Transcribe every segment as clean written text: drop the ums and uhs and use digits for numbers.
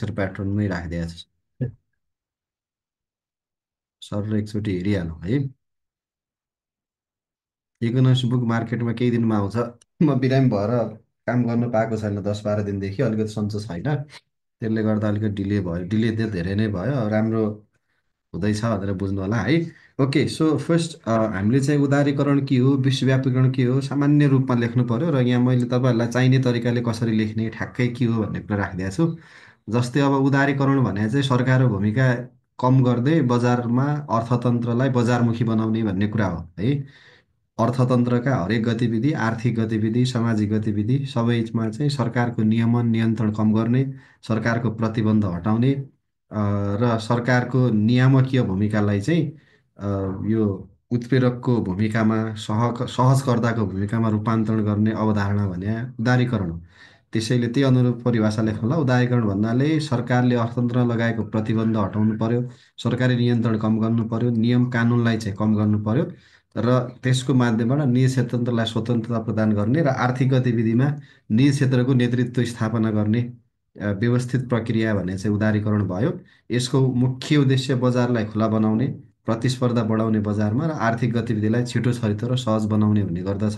प्याटर्नमै राखिदिएको छ सर एकचोटि हेरिहालौँ है। इकोनोमिक्स बुक मार्केटमा केही दिनमा आउँछ। म बिरामी भएर काम गर्न पाएको छैन 10-12 दिनदेखि, अलिकति सन्चो छैन। त्यसले गर्दा अलिकति डिले भयो, डिले त धेरै नै भयो, राम्रो हुँदैछ भनेर बुझ्नु होला है। ओके, सो फर्स्ट हामीले चाहिँ उदारीकरण के हो, विश्वव्यापीकरण के हो सामान्य रूपमा लेख्नु पर्यो, र यहाँ मैले तपाईँहरूलाई चाहिने तरिकाले कसरी लेख्ने ठ्याक्कै के हो भन्ने कुरा राखिदिएको छु। जस्तै अब उदारीकरण भने चाहिँ सरकारको भूमिका कम गर्दै बजारमा अर्थतन्त्रलाई बजारमुखी बनाउने भन्ने कुरा हो है। अर्थतन्त्रका हरेक गतिविधि, आर्थिक गतिविधि, सामाजिक गतिविधि सबैमा चाहिँ सरकारको नियमन नियन्त्रण कम गर्ने, सरकारको प्रतिबन्ध हटाउने, र सरकारको नियामकीय भूमिकालाई चाहिँ यो उत्प्रेरकको भूमिकामा, सहजकर्ताको भूमिकामा रूपान्तरण गर्ने अवधारणा भने उदारीकरण हो। त्यसैले त्यही अनुरूप परिभाषा लेख्नुला। उदारीकरण भन्नाले सरकारले अर्थतन्त्रमा लगाएको प्रतिबन्ध हटाउनु पर्यो, सरकारी नियन्त्रण कम गर्नु पर्यो, नियम कानुनलाई चाहिँ कम गर्नु पर्यो, र त्यसको माध्यमबाट निजी क्षेत्रलाई स्वतन्त्रता प्रदान गर्ने र आर्थिक गतिविधिमा निजी क्षेत्रको नेतृत्व स्थापना गर्ने व्यवस्थित प्रक्रिया भन्ने चाहिँ उदारीकरण भयो। यसको मुख्य उद्देश्य बजारलाई खुला बनाउने, प्रतिस्पर्धा बढाउने बजारमा, र आर्थिक गतिविधिलाई छिटो, छरितो र सहज बनाउने हुने गर्दछ।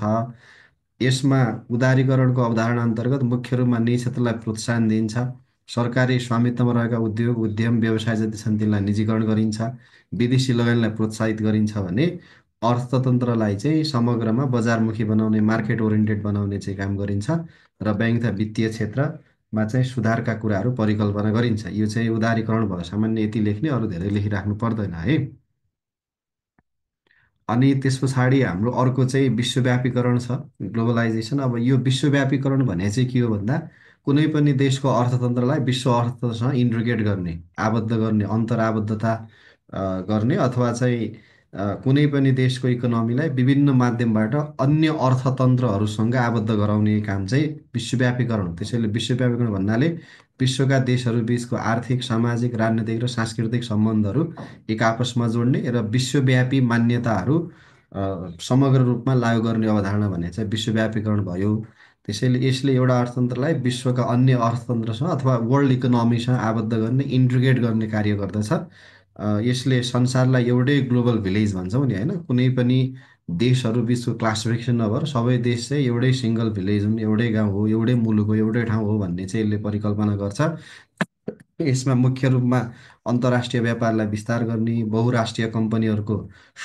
यसमा उदारीकरणको अवधारणा अन्तर्गत मुख्य रूपमा निजी क्षेत्रलाई प्रोत्साहन दिइन्छ, सरकारी स्वामित्वमा रहेका उद्योग, उद्यम, व्यवसाय जति छन् तिनलाई निजीकरण गरिन्छ, विदेशी लगानीलाई प्रोत्साहित गरिन्छ भने अर्थतन्त्रलाई चाहिँ समग्रमा बजारमुखी बनाउने, मार्केट ओरिएन्टेड बनाउने चाहिँ काम गरिन्छ, र ब्याङ्क तथा वित्तीय क्षेत्रमा चाहिँ सुधारका कुराहरू परिकल्पना गरिन्छ। यो चाहिँ उदारीकरण भयो। सामान्य यति लेख्ने, अरू धेरै लेखिराख्नु पर्दैन है। अनि त्यस पछाडि हाम्रो अर्को चाहिँ विश्वव्यापीकरण छ, ग्लोबलाइजेसन। अब यो विश्वव्यापीकरण भने चाहिँ के हो भन्दा कुनै पनि देशको अर्थतन्त्रलाई विश्व अर्थतन्त्रसँग इन्टिग्रेट गर्ने, आबद्ध गर्ने, अन्तर्आबद्धता गर्ने, अथवा चाहिँ कुनै पनि देशको इकोनोमीलाई विभिन्न माध्यमबाट अन्य अर्थतन्त्रहरूसँग आबद्ध गराउने काम चाहिँ विश्वव्यापीकरण हो। त्यसैले विश्वव्यापीकरण भन्नाले विश्वका देशहरू बिचको आर्थिक, सामाजिक, राजनैतिक र सांस्कृतिक सम्बन्धहरू एक आपसमा जोड्ने र विश्वव्यापी मान्यताहरू समग्र रूपमा लागू गर्ने अवधारणा भने चाहिँ विश्वव्यापीकरण भयो। त्यसैले यसले एउटा अर्थतन्त्रलाई विश्वका अन्य अर्थतन्त्रसँग अथवा वर्ल्ड इकोनोमीसँग आबद्ध गर्ने, इन्टिग्रेट गर्ने कार्य गर्दछ। यसले संसारलाई एउटै ग्लोबल भिलेज भन्छौँ नि होइन, कुनै पनि देशहरू बिचको क्लासिफिकेसन नभएर सबै देश चाहिँ एउटै सिङ्गल भिलेज हुन्, एउटै गाउँ हो, एउटै मुलुक हो, एउटै ठाउँ हो भन्ने चाहिँ यसले परिकल्पना गर्छ। यसमा मुख्य रूपमा अन्तर्राष्ट्रिय व्यापारलाई विस्तार गर्ने, बहुराष्ट्रिय कम्पनीहरूको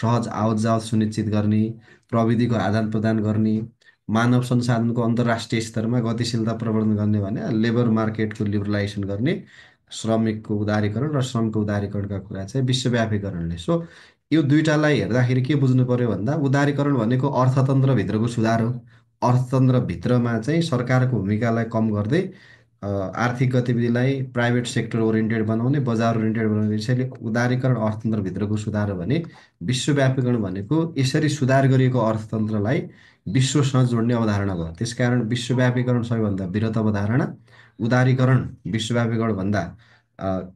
सहज आवत जावत सुनिश्चित गर्ने, प्रविधिको आदान प्रदान गर्ने, मानव संसाधनको अन्तर्राष्ट्रिय स्तरमा गतिशीलता प्रवर्धन गर्ने भने लेबर मार्केटको लिबरलाइजेसन गर्ने, श्रमिकको उदारीकरण र श्रमको उदारीकरणका कुरा चाहिँ विश्वव्यापीकरणले। सो यो दुइटालाई हेर्दाखेरि के बुझ्नु पर्यो भन्दा उदारीकरण भनेको अर्थतन्त्रभित्रको सुधार हो। अर्थतन्त्रभित्रमा चाहिँ सरकारको भूमिकालाई कम गर्दै आर्थिक गतिविधिलाई प्राइभेट सेक्टर ओरिएन्टेड बनाउने, बजार ओरिएन्टेड बनाउने। त्यसैले उदारीकरण अर्थतन्त्रभित्रको सुधार हो भने विश्वव्यापीकरण भनेको यसरी सुधार गरिएको अर्थतन्त्रलाई विश्वसँग जोड्ने अवधारणा भयो। त्यसकारण विश्वव्यापीकरण सबैभन्दा वृहत अवधारणा, उदारीकरण विश्वव्यापीकरण भन्दा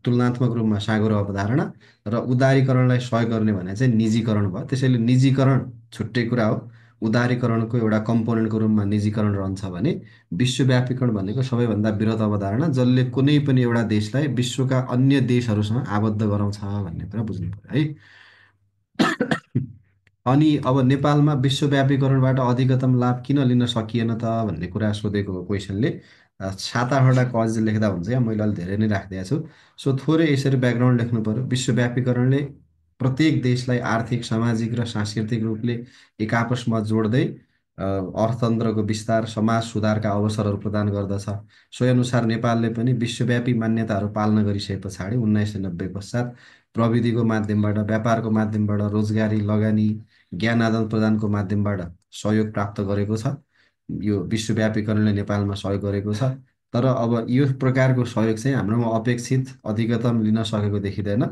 तुलनात्मक रूपमा साँघुरो अवधारणा, र उदारीकरणलाई सहयोग गर्ने भने चाहिँ निजीकरण भयो। त्यसैले निजीकरण छुट्टै कुरा हो, उदारीकरणको एउटा कम्पोनेन्टको रूपमा निजीकरण रहन्छ भने विश्वव्यापीकरण भनेको सबैभन्दा वृहत अवधारणा जसले कुनै पनि एउटा देशलाई विश्वका अन्य देशहरूसँग आबद्ध गराउँछ भन्ने कुरा बुझ्नु पर्यो है। अनि अब नेपालमा विश्वव्यापीकरणबाट अधिकतम लाभ किन लिन सकिएन त भन्ने कुरा सोधेको क्वेसनले 7-8वटा कज लेख्दा हुन्छ या, मैले अलिक धेरै नै राखिदिएको छु। सो थोरै यसरी ब्याकग्राउन्ड लेख्नु पर्यो। विश्वव्यापीकरणले प्रत्येक देशलाई आर्थिक, सामाजिक र सांस्कृतिक रूपले एक आपसमा जोड्दै अर्थतन्त्रको विस्तार, समाज सुधारका अवसरहरू प्रदान गर्दछ। सोही अनुसार नेपालले पनि विश्वव्यापी मान्यताहरू पालना गरिसके पछाडि 1990 पश्चात प्रविधिको माध्यमबाट, व्यापारको माध्यमबाट, रोजगारी, लगानी, ज्ञान आदान प्रदानको माध्यमबाट सहयोग प्राप्त गरेको छ। यो विश्वव्यापीकरणले नेपालमा सहयोग गरेको छ। तर अब यो प्रकारको सहयोग चाहिँ हाम्रोमा अपेक्षित अधिकतम लिन सकेको देखिँदैन।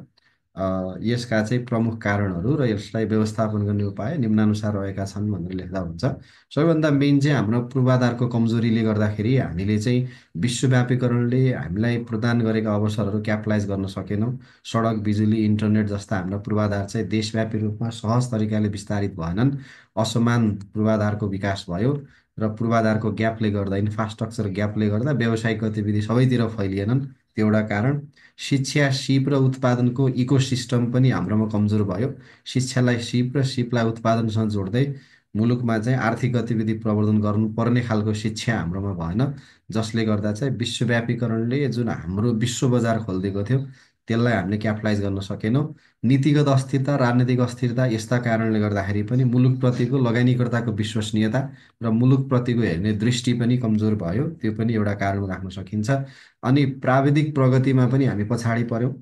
यसका चाहिँ प्रमुख कारणहरू र यसलाई व्यवस्थापन गर्ने उपाय निम्नानुसार रहेका छन् भनेर लेख्दा हुन्छ। सबैभन्दा मेन चाहिँ हाम्रो पूर्वाधारको कमजोरीले गर्दाखेरि हामीले चाहिँ विश्वव्यापीकरणले हामीलाई प्रदान गरेका अवसरहरू क्यापिटलाइज गर्न सकेनौँ। सडक, बिजुली, इन्टरनेट जस्ता हाम्रा पूर्वाधार चाहिँ देशव्यापी रूपमा सहज तरिकाले विस्तारित भएनन्। असमान पूर्वाधारको विकास भयो र पूर्वाधारको ग्यापले गर्दा, इन्फ्रास्ट्रक्चर ग्यापले गर्दा व्यावसायिक गतिविधि सबैतिर फैलिएनन्। त्यो एउटा कारण। शिक्षा, सिप र उत्पादनको इकोसिस्टम पनि हाम्रोमा कमजोर भयो। शिक्षालाई सिप र सिपलाई उत्पादनसँग जोड्दै मुलुकमा चाहिँ आर्थिक गतिविधि प्रवर्धन गर्नुपर्ने खालको शिक्षा हाम्रोमा भएन, जसले गर्दा चाहिँ विश्वव्यापीकरणले जुन हाम्रो विश्व बजार खोलिदिएको थियो त्यसलाई हामीले क्यापिटलाइज गर्न सकेनौँ। नीतिगत अस्थिरता, राजनीतिक अस्थिरता, यस्ता कारणले गर्दाखेरि पनि मुलुकप्रतिको लगानीकर्ताको विश्वसनीयता र मुलुकप्रतिको हेर्ने दृष्टि पनि कमजोर भयो। त्यो पनि एउटा कारण राख्न सकिन्छ। अनि प्राविधिक प्रगतिमा पनि हामी पछाडि पर्यौँ।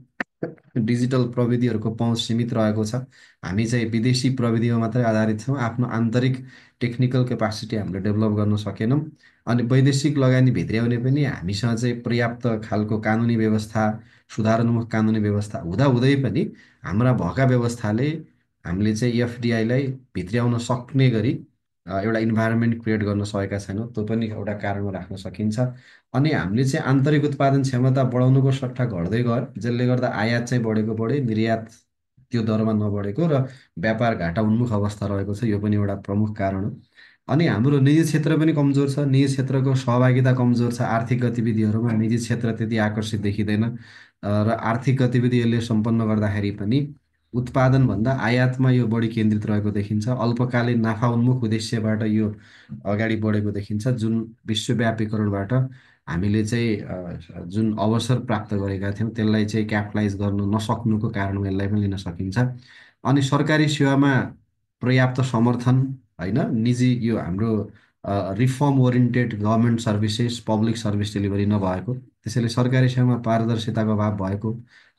डिजिटल प्रविधिहरूको पहुँच सीमित रहेको छ। हामी चाहिँ विदेशी प्रविधिमा मात्रै आधारित छौँ। आफ्नो आन्तरिक टेक्निकल क्यापासिटी हामीले डेभलप गर्न सकेनौँ। अनि वैदेशिक लगानी भित्र्याउने पनि हामीसँग चाहिँ पर्याप्त खालको कानुनी व्यवस्था, सुधारोन्मुख कानुनी व्यवस्था हुँदाहुँदै पनि हाम्रा भएका व्यवस्थाले हामीले चाहिँ एफडिआईलाई भित्र्याउन सक्ने गरी एउटा इन्भाइरोमेन्ट क्रिएट गर्न सकेका छैनौँ। त्यो पनि एउटा कारणमा राख्न सकिन्छ। अनि हामीले चाहिँ आन्तरिक उत्पादन क्षमता बढाउनुको सट्टा घट्दै गयो, जसले गर्दा आयात चाहिँ बढेको बढे, निर्यात त्यो दरमा नबढेको र व्यापार घाटा उन्मुख अवस्था रहेको छ। यो पनि एउटा प्रमुख कारण हो। अनि हाम्रो निजी क्षेत्र पनि कमजोर छ। निजी क्षेत्रको सहभागिता कमजोर छ। आर्थिक गतिविधिहरूमा निजी क्षेत्र त्यति आकर्षित देखिँदैन, र आर्थिक गतिविधि यसले सम्पन्न गर्दाखेरि पनि उत्पादनभन्दा आयातमा यो बढी केन्द्रित रहेको देखिन्छ। अल्पकालीन नाफा उन्मुख उद्देश्यबाट यो अगाडि बढेको देखिन्छ, जुन विश्वव्यापीकरणबाट हामीले चाहिँ जुन अवसर प्राप्त गरेका थियौँ त्यसलाई चाहिँ क्यापिटलाइज गर्न नसक्नुको कारण यसलाई पनि लिन सकिन्छ। अनि सरकारी सेवामा पर्याप्त समर्थन, होइन, निजी यो हाम्रो reform oriented government services, public service delivery नभएको, त्यसैले सरकारी सेवामा पारदर्शिताको अभाव भएको,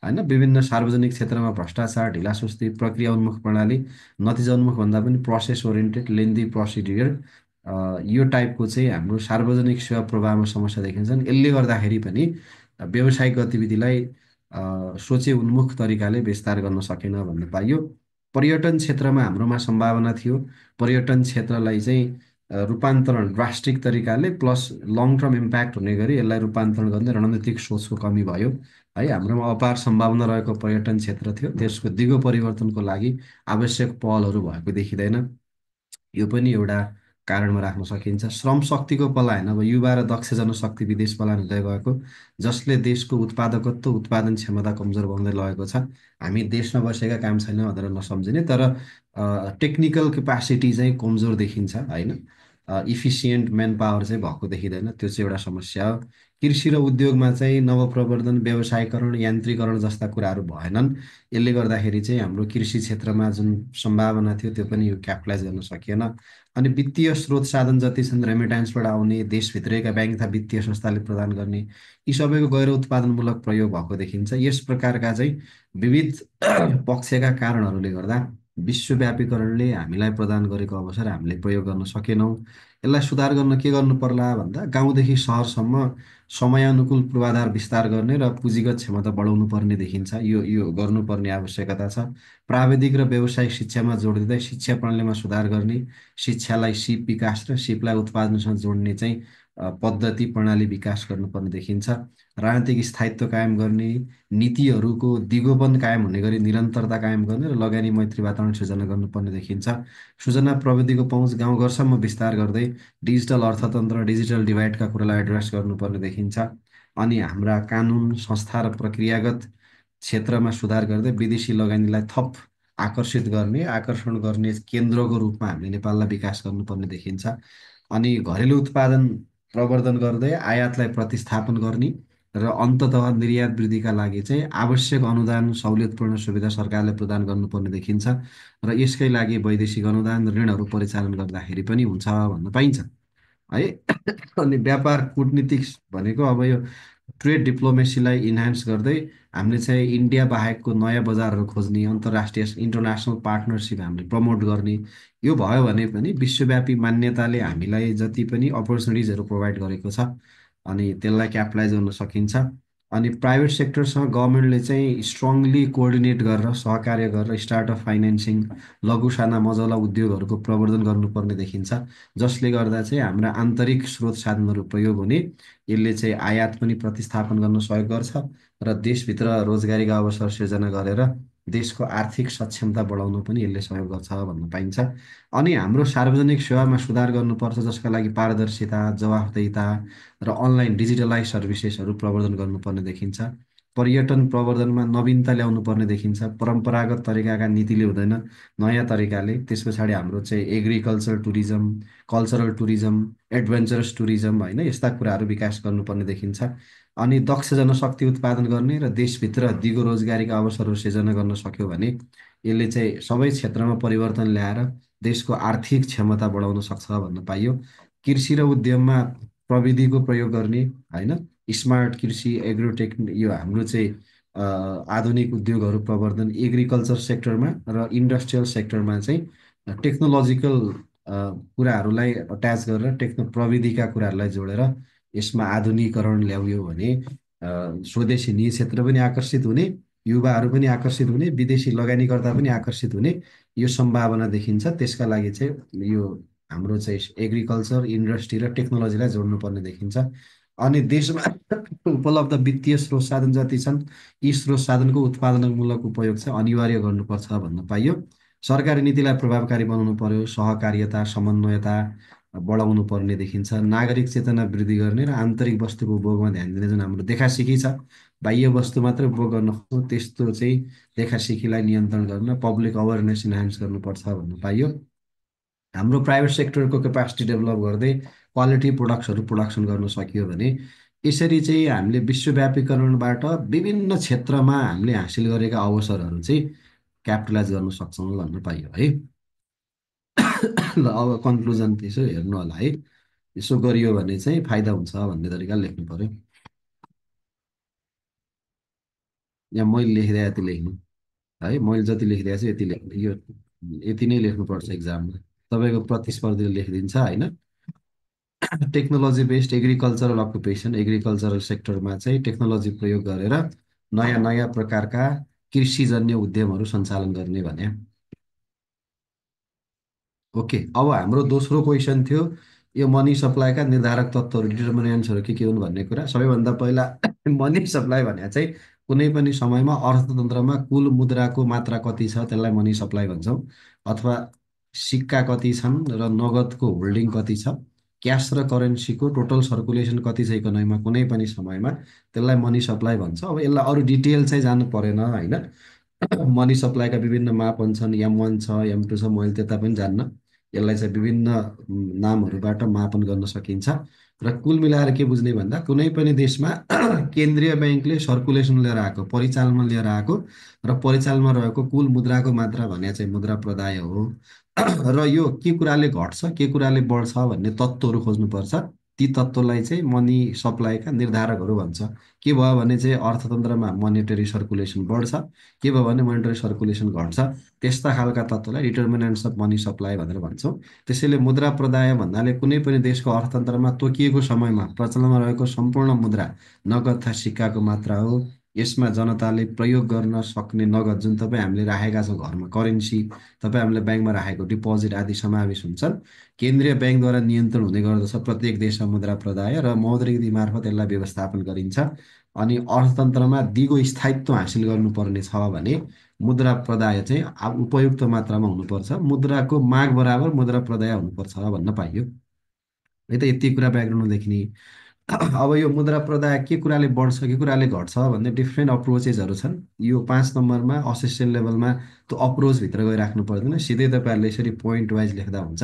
होइन, विभिन्न सार्वजनिक क्षेत्रमा भ्रष्टाचार, ढिलासुस्ती, प्रक्रिया उन्मुख प्रणाली, नतिजा उन्मुख भन्दा पनि प्रोसेस ओरिएन्टेड लेन्दी प्रोसिड्युर, यो टाइपको चाहिँ हाम्रो सार्वजनिक सेवा प्रवाहमा समस्या देखिन्छन्। यसले गर्दाखेरि पनि व्यावसायिक गतिविधिलाई सोचे उन्मुख तरिकाले विस्तार गर्न सकेन भन्ने पाइयो। पर्यटन क्षेत्रमा हाम्रोमा सम्भावना थियो। पर्यटन क्षेत्रलाई चाहिँ रूपान्तरण ड्रास्टिक तरिकाले प्लस लङ टर्म इम्प्याक्ट हुने गरी यसलाई रूपान्तरण गर्ने रणनीतिक सोचको कमी भयो, है। हाम्रोमा अपार सम्भावना रहेको पर्यटन क्षेत्र थियो, त्यसको दिगो परिवर्तनको लागि आवश्यक पहलहरू भएको देखिँदैन। यो पनि एउटा कारणमा राख्न सकिन्छ। श्रम शक्तिको पलायन, अब युवा र दक्ष जनशक्ति विदेश पलायन हुँदै गएको, जसले देशको उत्पादकत्व, उत्पादन क्षमता कमजोर बन्दै लगेको छ। हामी देशमा बसेका काम छैन भनेर नसम्झिने, तर टेक्निकल क्यापासिटी चाहिँ कमजोर देखिन्छ, होइन। इफिसियन्ट म्यान पावर चाहिँ भएको देखिँदैन, त्यो चाहिँ एउटा समस्या हो। कृषि र उद्योगमा चाहिँ नवप्रवर्धन, व्यवसायीकरण, यान्त्रिकरण जस्ता कुराहरू भएनन्। यसले गर्दाखेरि चाहिँ हाम्रो कृषि क्षेत्रमा जुन सम्भावना थियो त्यो पनि यो क्यापिटलाइज गर्न सकिएन। अनि वित्तीय स्रोत साधन जति छन्, रेमिट्यान्सबाट आउने, देशभित्रैका ब्याङ्क तथा वित्तीय संस्थाले प्रदान गर्ने, यी सबैको गैर उत्पादनमूलक प्रयोग भएको देखिन्छ। यस प्रकारका चाहिँ विविध पक्षका कारणहरूले गर्दा विश्वव्यापीकरणले हामीलाई प्रदान गरेको अवसर हामीले प्रयोग गर्न सकेनौँ। यसलाई सुधार गर्न के गर्नु पर्ला भन्दा गाउँदेखि सहरसम्म समयानुकूल पूर्वाधार विस्तार गर्ने र पुँजीगत क्षमता बढाउनु पर्ने देखिन्छ। यो गर्नुपर्ने आवश्यकता छ। प्राविधिक र व्यावसायिक शिक्षामा जोड दिँदै शिक्षा प्रणालीमा सुधार गर्ने, शिक्षालाई सिप विकास र सिपलाई उत्पादनसँग जोड्ने चाहिँ पद्धति प्रणाली विकास गर्नुपर्ने देखिन्छ। राजनीतिक स्थायित्व कायम गर्ने, नीतिहरूको दिगोपन कायम हुने गरी निरन्तरता कायम गर्ने र लगानी मैत्री वातावरण सृजना गर्नुपर्ने देखिन्छ। सूचना प्रविधिको पहुँच गाउँघरसम्म विस्तार गर्दै डिजिटल अर्थतन्त्र, डिजिटल डिभाइडका कुरालाई एड्रेस गर्नुपर्ने देखिन्छ। अनि हाम्रा कानुन, संस्था र प्रक्रियागत क्षेत्रमा सुधार गर्दै विदेशी लगानीलाई थप आकर्षण गर्ने केन्द्रको रूपमा हामीले नेपाललाई विकास गर्नुपर्ने देखिन्छ। अनि घरेलु उत्पादन प्रवर्धन गर्दै आयातलाई प्रतिस्थापन गर्ने र अन्ततः निर्यात वृद्धिका लागि चाहिँ आवश्यक अनुदान, सहुलियतपूर्ण सुविधा सरकारले प्रदान गर्नुपर्ने देखिन्छ। र यसकै लागि वैदेशिक अनुदान, ऋणहरू परिचालन गर्दाखेरि पनि हुन्छ भन्न पाइन्छ, है। अनि व्यापार कूटनीतिक भनेको अब यो ट्रेड डिप्लोमेसीलाई इन्हान्स गर्दै हामीले चाहिँ इन्डिया बाहेकको नयाँ बजारहरू खोज्ने, अन्तर्राष्ट्रिय इन्टरनेसनल पार्टनरसिप हामीले प्रमोट गर्ने, यो भयो भने पनि विश्वव्यापी मान्यताले हामीलाई जति पनि अपर्च्युनिटिजहरू प्रोभाइड गरेको छ अनि त्यसलाई क्यापिटलाइज गर्न सकिन्छ। अनि प्राइभेट सेक्टरसँग गभर्मेन्टले चाहिँ स्ट्रङली कोअर्डिनेट गरेर, सहकार्य गरेर स्टार्टअप फाइनेन्सिङ, लघु साना मझौला उद्योगहरूको प्रवर्धन गर्नुपर्ने देखिन्छ, जसले गर्दा चाहिँ हाम्रा आन्तरिक स्रोत साधनहरू प्रयोग हुने, यसले चाहिँ आयात पनि प्रतिस्थापन गर्न सहयोग गर्छ र देशभित्र रोजगारीका अवसर सिर्जना गरेर देशको आर्थिक सक्षमता बढाउन पनि यसले सहयोग गर्छ भन्न पाइन्छ। अनि हाम्रो सार्वजनिक सेवामा सुधार गर्नुपर्छ, जसका लागि पारदर्शिता, जवाफदेहिता र अनलाइन डिजिटलाइज सर्भिसेसहरू प्रवर्धन गर्नुपर्ने देखिन्छ। पर्यटन प्रवर्धनमा नवीनता ल्याउनु पर्ने देखिन्छ। परम्परागत तरिकाका नीतिले हुँदैन, नयाँ तरिकाले। त्यस पछाडि हाम्रो चाहिँ agriculture tourism, cultural tourism, adventurous tourism होइन, यस्ता कुराहरू विकास गर्नुपर्ने देखिन्छ। अनि दक्ष जनशक्ति उत्पादन गर्ने र देशभित्र दिगो रोजगारीका अवसरहरू सिर्जना गर्न सक्यो भने यसले चाहिँ सबै क्षेत्रमा परिवर्तन ल्याएर देशको आर्थिक क्षमता बढाउन सक्छ भन्न पाइयो। कृषि र उद्यममा प्रविधिको प्रयोग गर्ने होइन, स्मार्ट कृषि, एग्रोटेक, यो हाम्रो चाहिँ आधुनिक उद्योगहरू प्रवर्धन एग्रिकल्चर सेक्टरमा र इन्डस्ट्रियल सेक्टरमा चाहिँ टेक्नोलोजिकल कुराहरूलाई अट्याच गरेर प्रविधिका कुराहरूलाई जोडेर यसमा आधुनिकीकरण ल्याउयो भने स्वदेशी निजी क्षेत्र पनि आकर्षित हुने, युवाहरू पनि आकर्षित हुने, विदेशी लगानीकर्ता पनि आकर्षित हुने यो सम्भावना देखिन्छ। त्यसका लागि चाहिँ यो हाम्रो चाहिँ एग्रिकल्चर, इन्डस्ट्री र टेक्नोलोजीलाई जोड्नुपर्ने देखिन्छ। अनि देशमा उपलब्ध वित्तीय स्रोत साधन जति छन्, यी स्रोत साधनको उत्पादनमूलक उपयोग चाहिँ अनिवार्य गर्नुपर्छ भन्न पाइयो। सरकारी नीतिलाई प्रभावकारी बनाउनु पर्यो, सहकार्यता, समन्वयता बढाउनु पर्ने देखिन्छ। नागरिक चेतना वृद्धि गर्ने र आन्तरिक वस्तुको उपभोगमा ध्यान दिने, जुन हाम्रो देखासिकी छ, बाह्य वस्तु मात्रै उपभोग गर्न खोज्छौँ, त्यस्तो चाहिँ देखासिकीलाई नियन्त्रण गर्न पब्लिक अवेरनेस इन्हान्स गर्नुपर्छ भन्न पाइयो। हाम्रो प्राइभेट सेक्टरको क्यापासिटी डेभलप गर्दै क्वालिटी प्रोडक्ट्सहरू प्रोडक्सन गर्न सकियो भने यसरी चाहिँ हामीले विश्वव्यापीकरणबाट विभिन्न क्षेत्रमा हामीले हासिल गरेका अवसरहरू चाहिँ क्यापिटलाइज गर्न सक्छौँ भन्न पाइयो है। ल अब कन्क्लुजन त्यसो हेर्नु होला है, यसो गरियो भने चाहिँ फाइदा हुन्छ भन्ने तरिकाले लेख्नु पर्यो। यहाँ मैले लेखिदिए यति लेख्नु है, मैले जति लेखिदिएको छु यति लेख्नु, यो यति नै लेख्नुपर्छ इक्जाममा। तपाईँको प्रतिस्पर्धीले लेखिदिन्छ होइन। Technology based agricultural occupation, agricultural सेक्टरमा चाहिँ टेक्नोलोजी प्रयोग गरेर नयाँ नयाँ प्रकारका कृषिजन्य उद्यमहरू सञ्चालन गर्ने भने। ओके, अब हाम्रो दोस्रो क्वेसन थियो यो मनी सप्लाईका निर्धारक तत्त्वहरू, डिटर्मिनेन्ट्सहरू के हुन् भन्ने कुरा। सबैभन्दा पहिला मनी सप्लाई भने चाहिँ कुनै पनि समयमा अर्थतन्त्रमा कुल मुद्राको मात्रा कति छ त्यसलाई मनी सप्लाई भन्छौँ, अथवा सिक्का कति छन् र नगदको होल्डिङ कति छ, क्यास र करेन्सीको टोटल सर्कुलेसन कति छ इकोनोमीमा कुनै पनि समयमा, त्यसलाई मनी सप्लाई भन्छ। अब यसलाई अरू डिटेल चाहिँ जानु परेन होइन। मनी सप्लाईका विभिन्न मापन छन्, M1 छ, M2 छ, मैले त्यता पनि जान्न। यसलाई चाहिँ विभिन्न नामहरूबाट मापन गर्न सकिन्छ। र कुल मिलाएर के बुझ्ने भन्दा कुनै पनि देशमा केन्द्रीय ब्याङ्कले सर्कुलेसन लिएर आएको, परिचालनमा लिएर आएको र परिचालनमा रहेको कुल मुद्राको मात्रा भने चाहिँ मुद्रा प्रदाय हो। र यो के कुराले घट्छ, के कुराले बढ्छ भन्ने तत्त्वहरू खोज्नुपर्छ। ती तत्त्वलाई चाहिँ मनी सप्लाईका निर्धारकहरू भन्छ। के भयो भने चाहिँ अर्थतन्त्रमा मोनेटरी सर्कुलेसन बढ्छ, के भयो भने मोनेटरी सर्कुलेसन घट्छ, त्यस्ता खालका तत्त्वलाई डिटर्मिनेन्ट्स अफ मनी सप्लाई भनेर भन्छौँ। त्यसैले मुद्रा प्रदाय भन्नाले कुनै पनि देशको अर्थतन्त्रमा तोकिएको समयमा प्रचलनमा रहेको सम्पूर्ण मुद्रा, नगद तथा सिक्काको मात्रा हो। यसमा जनताले प्रयोग गर्न सक्ने नगद, जुन तपाईँ हामीले राखेका छौँ घरमा करेन्सी, तपाईँ हामीले ब्याङ्कमा राखेको डिपोजिट आदि समावेश हुन्छन्। केन्द्रीय ब्याङ्कद्वारा नियन्त्रण हुने गर्दछ प्रत्येक देशमा मुद्रा प्रदाय, र मौद्रिक नीति मार्फत यसलाई व्यवस्थापन गरिन्छ। अनि अर्थतन्त्रमा दिगो स्थायित्व हासिल गर्नुपर्ने छ भने मुद्रा प्रदाय चाहिँ उपयुक्त मात्रामा हुनुपर्छ, मुद्राको माग बराबर मुद्रा प्रदाय हुनुपर्छ भन्न पाइयो है त। यति कुरा ब्याकग्राउन्डमा लेख्ने। अब यो मुद्रा प्रदाय के कुराले बढ्छ, के कुराले घट्छ भन्ने डिफ्रेन्ट अप्रोचेसहरू छन्। यो 5 नम्बरमा असिस्टेन्ट लेभलमा त्यो अप्रोचभित्र गइराख्नु पर्दैन, सिधै तपाईँहरूले यसरी पोइन्ट वाइज लेख्दा हुन्छ।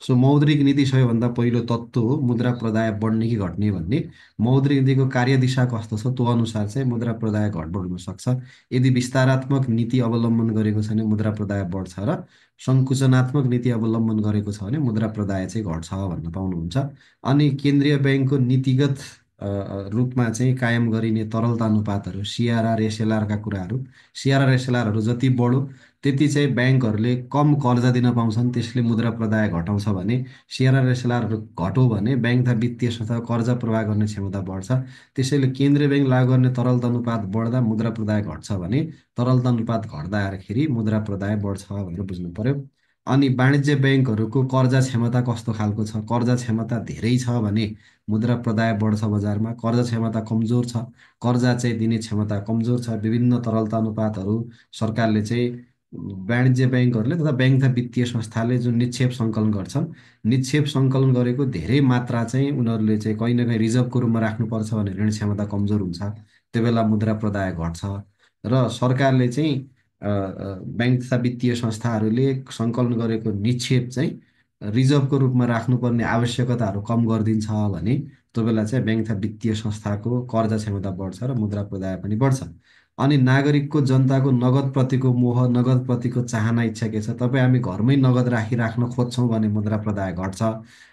सो मौद्रिक नीति सबैभन्दा पहिलो तत्त्व हो मुद्रा प्रदाय बढ्ने कि घट्ने भन्ने। मौद्रिक नीतिको कार्यदिशा कस्तो छ त्यो अनुसार चाहिँ मुद्रा प्रदाय घटबड हुन सक्छ। यदि विस्तारात्मक नीति अवलम्बन गरेको छ भने मुद्रा प्रदाय बढ्छ, र सङ्कुचनात्मक नीति अवलम्बन गरेको छ भने मुद्रा प्रदाय चाहिँ घट्छ भन्न पाउनुहुन्छ। अनि केन्द्रीय ब्याङ्कको नीतिगत रूपमा चाहिँ कायम गरिने तरलता अनुपातहरू, सिआरआर, एसएलआरका कुराहरू, सिआरआर एसएलआरहरू जति बढो त्यति चाहिँ ब्याङ्कहरूले कम कर्जा दिन पाउँछन्, त्यसले मुद्रा प्रदाय घटाउँछ भने। सिआरआर एसएलआरहरू घट्यो भने ब्याङ्क तथा वित्तीय संस्था कर्जा प्रवाह गर्ने क्षमता बढ्छ। त्यसैले केन्द्रीय ब्याङ्क लागू गर्ने तरलता अनुपात बढ्दा मुद्रा प्रदाय घट्छ भने तरलता अनुपात घट्दाखेरि मुद्रा प्रदाय बढ्छ भनेर बुझ्नु पर्यो। अनि वाणिज्य ब्याङ्कहरूको कर्जा क्षमता कस्तो खालको छ? कर्जा क्षमता धेरै छ भने मुद्रा प्रदाय बढ्छ बजारमा। कर्जा क्षमता कमजोर छ, कर्जा चाहिँ दिने क्षमता कमजोर छ, विभिन्न तरलता अनुपातहरू सरकारले चाहिँ वाणिज्य ब्याङ्कहरूले तथा ब्याङ्क तथा वित्तीय संस्थाले जुन निक्षेप सङ्कलन गर्छन्, निक्षेप सङ्कलन गरेको धेरै मात्रा चाहिँ उनीहरूले चाहिँ कहीँ न कहीँ रिजर्भको रूपमा राख्नुपर्छ भने ऋण क्षमता कमजोर हुन्छ, त्यो बेला मुद्रा प्रदाय घट्छ। र सरकारले चाहिँ ब्याङ्क तथा वित्तीय संस्थाहरूले सङ्कलन गरेको निक्षेप चाहिँ रिजर्भको रूपमा राख्नुपर्ने आवश्यकताहरू कम गरिदिन्छ भने त्यो बेला चाहिँ ब्याङ्क तथा वित्तीय संस्थाको कर्जा क्षमता बढ्छ र मुद्रा प्रदाय पनि बढ्छ। अनि नागरिकको जनताको नगदप्रतिको मोह, नगदप्रतिको चाहना, इच्छा के छ? तपाईँ हामी घरमै नगद राख्न खोज्छौँ भने मुद्रा प्रदाय घट्छ।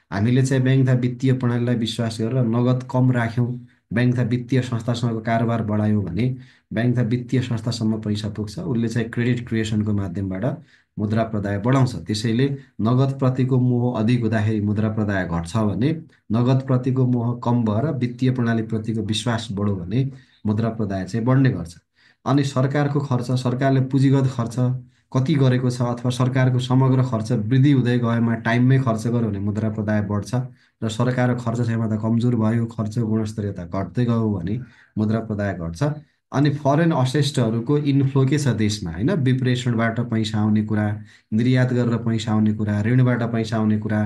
हामीले चाहिँ ब्याङ्क तथा वित्तीय प्रणालीलाई विश्वास गरेर नगद कम राख्यौँ, ब्याङ्क तथा वित्तीय संस्थासँगको कारोबार बढायौँ भने ब्याङ्क तथा वित्तीय संस्थासम्म पैसा पुग्छ। उसले चाहिँ क्रेडिट क्रिएसनको माध्यमबाट मुद्रा प्रदाय बढाउँछ। त्यसैले नगदप्रतिको मोह अधिक हुँदाखेरि मुद्रा प्रदाय घट्छ भने, नगदप्रतिको मोह कम भएर वित्तीय प्रणालीप्रतिको विश्वास बढ्यो भने मुद्रा प्रदाय चाहिँ बढ्ने गर्छ। अनि सरकारको खर्च, सरकारले पुँजीगत खर्च कति गरेको छ अथवा सरकारको समग्र खर्च वृद्धि हुँदै गएमा टाइममै खर्च गर्यो भने मुद्रा प्रदाय बढ्छ। र सरकारको खर्च क्षमता कमजोर भयो, खर्च गुणस्तरीयता घट्दै गयो भने मुद्रा प्रदाय घट्छ। अनि फरेन असेस्टहरूको इन्फ्लो के छ देशमा, होइन? विप्रेषणबाट पैसा आउने कुरा, निर्यात गरेर पैसा आउने कुरा, ऋणबाट पैसा आउने कुरा,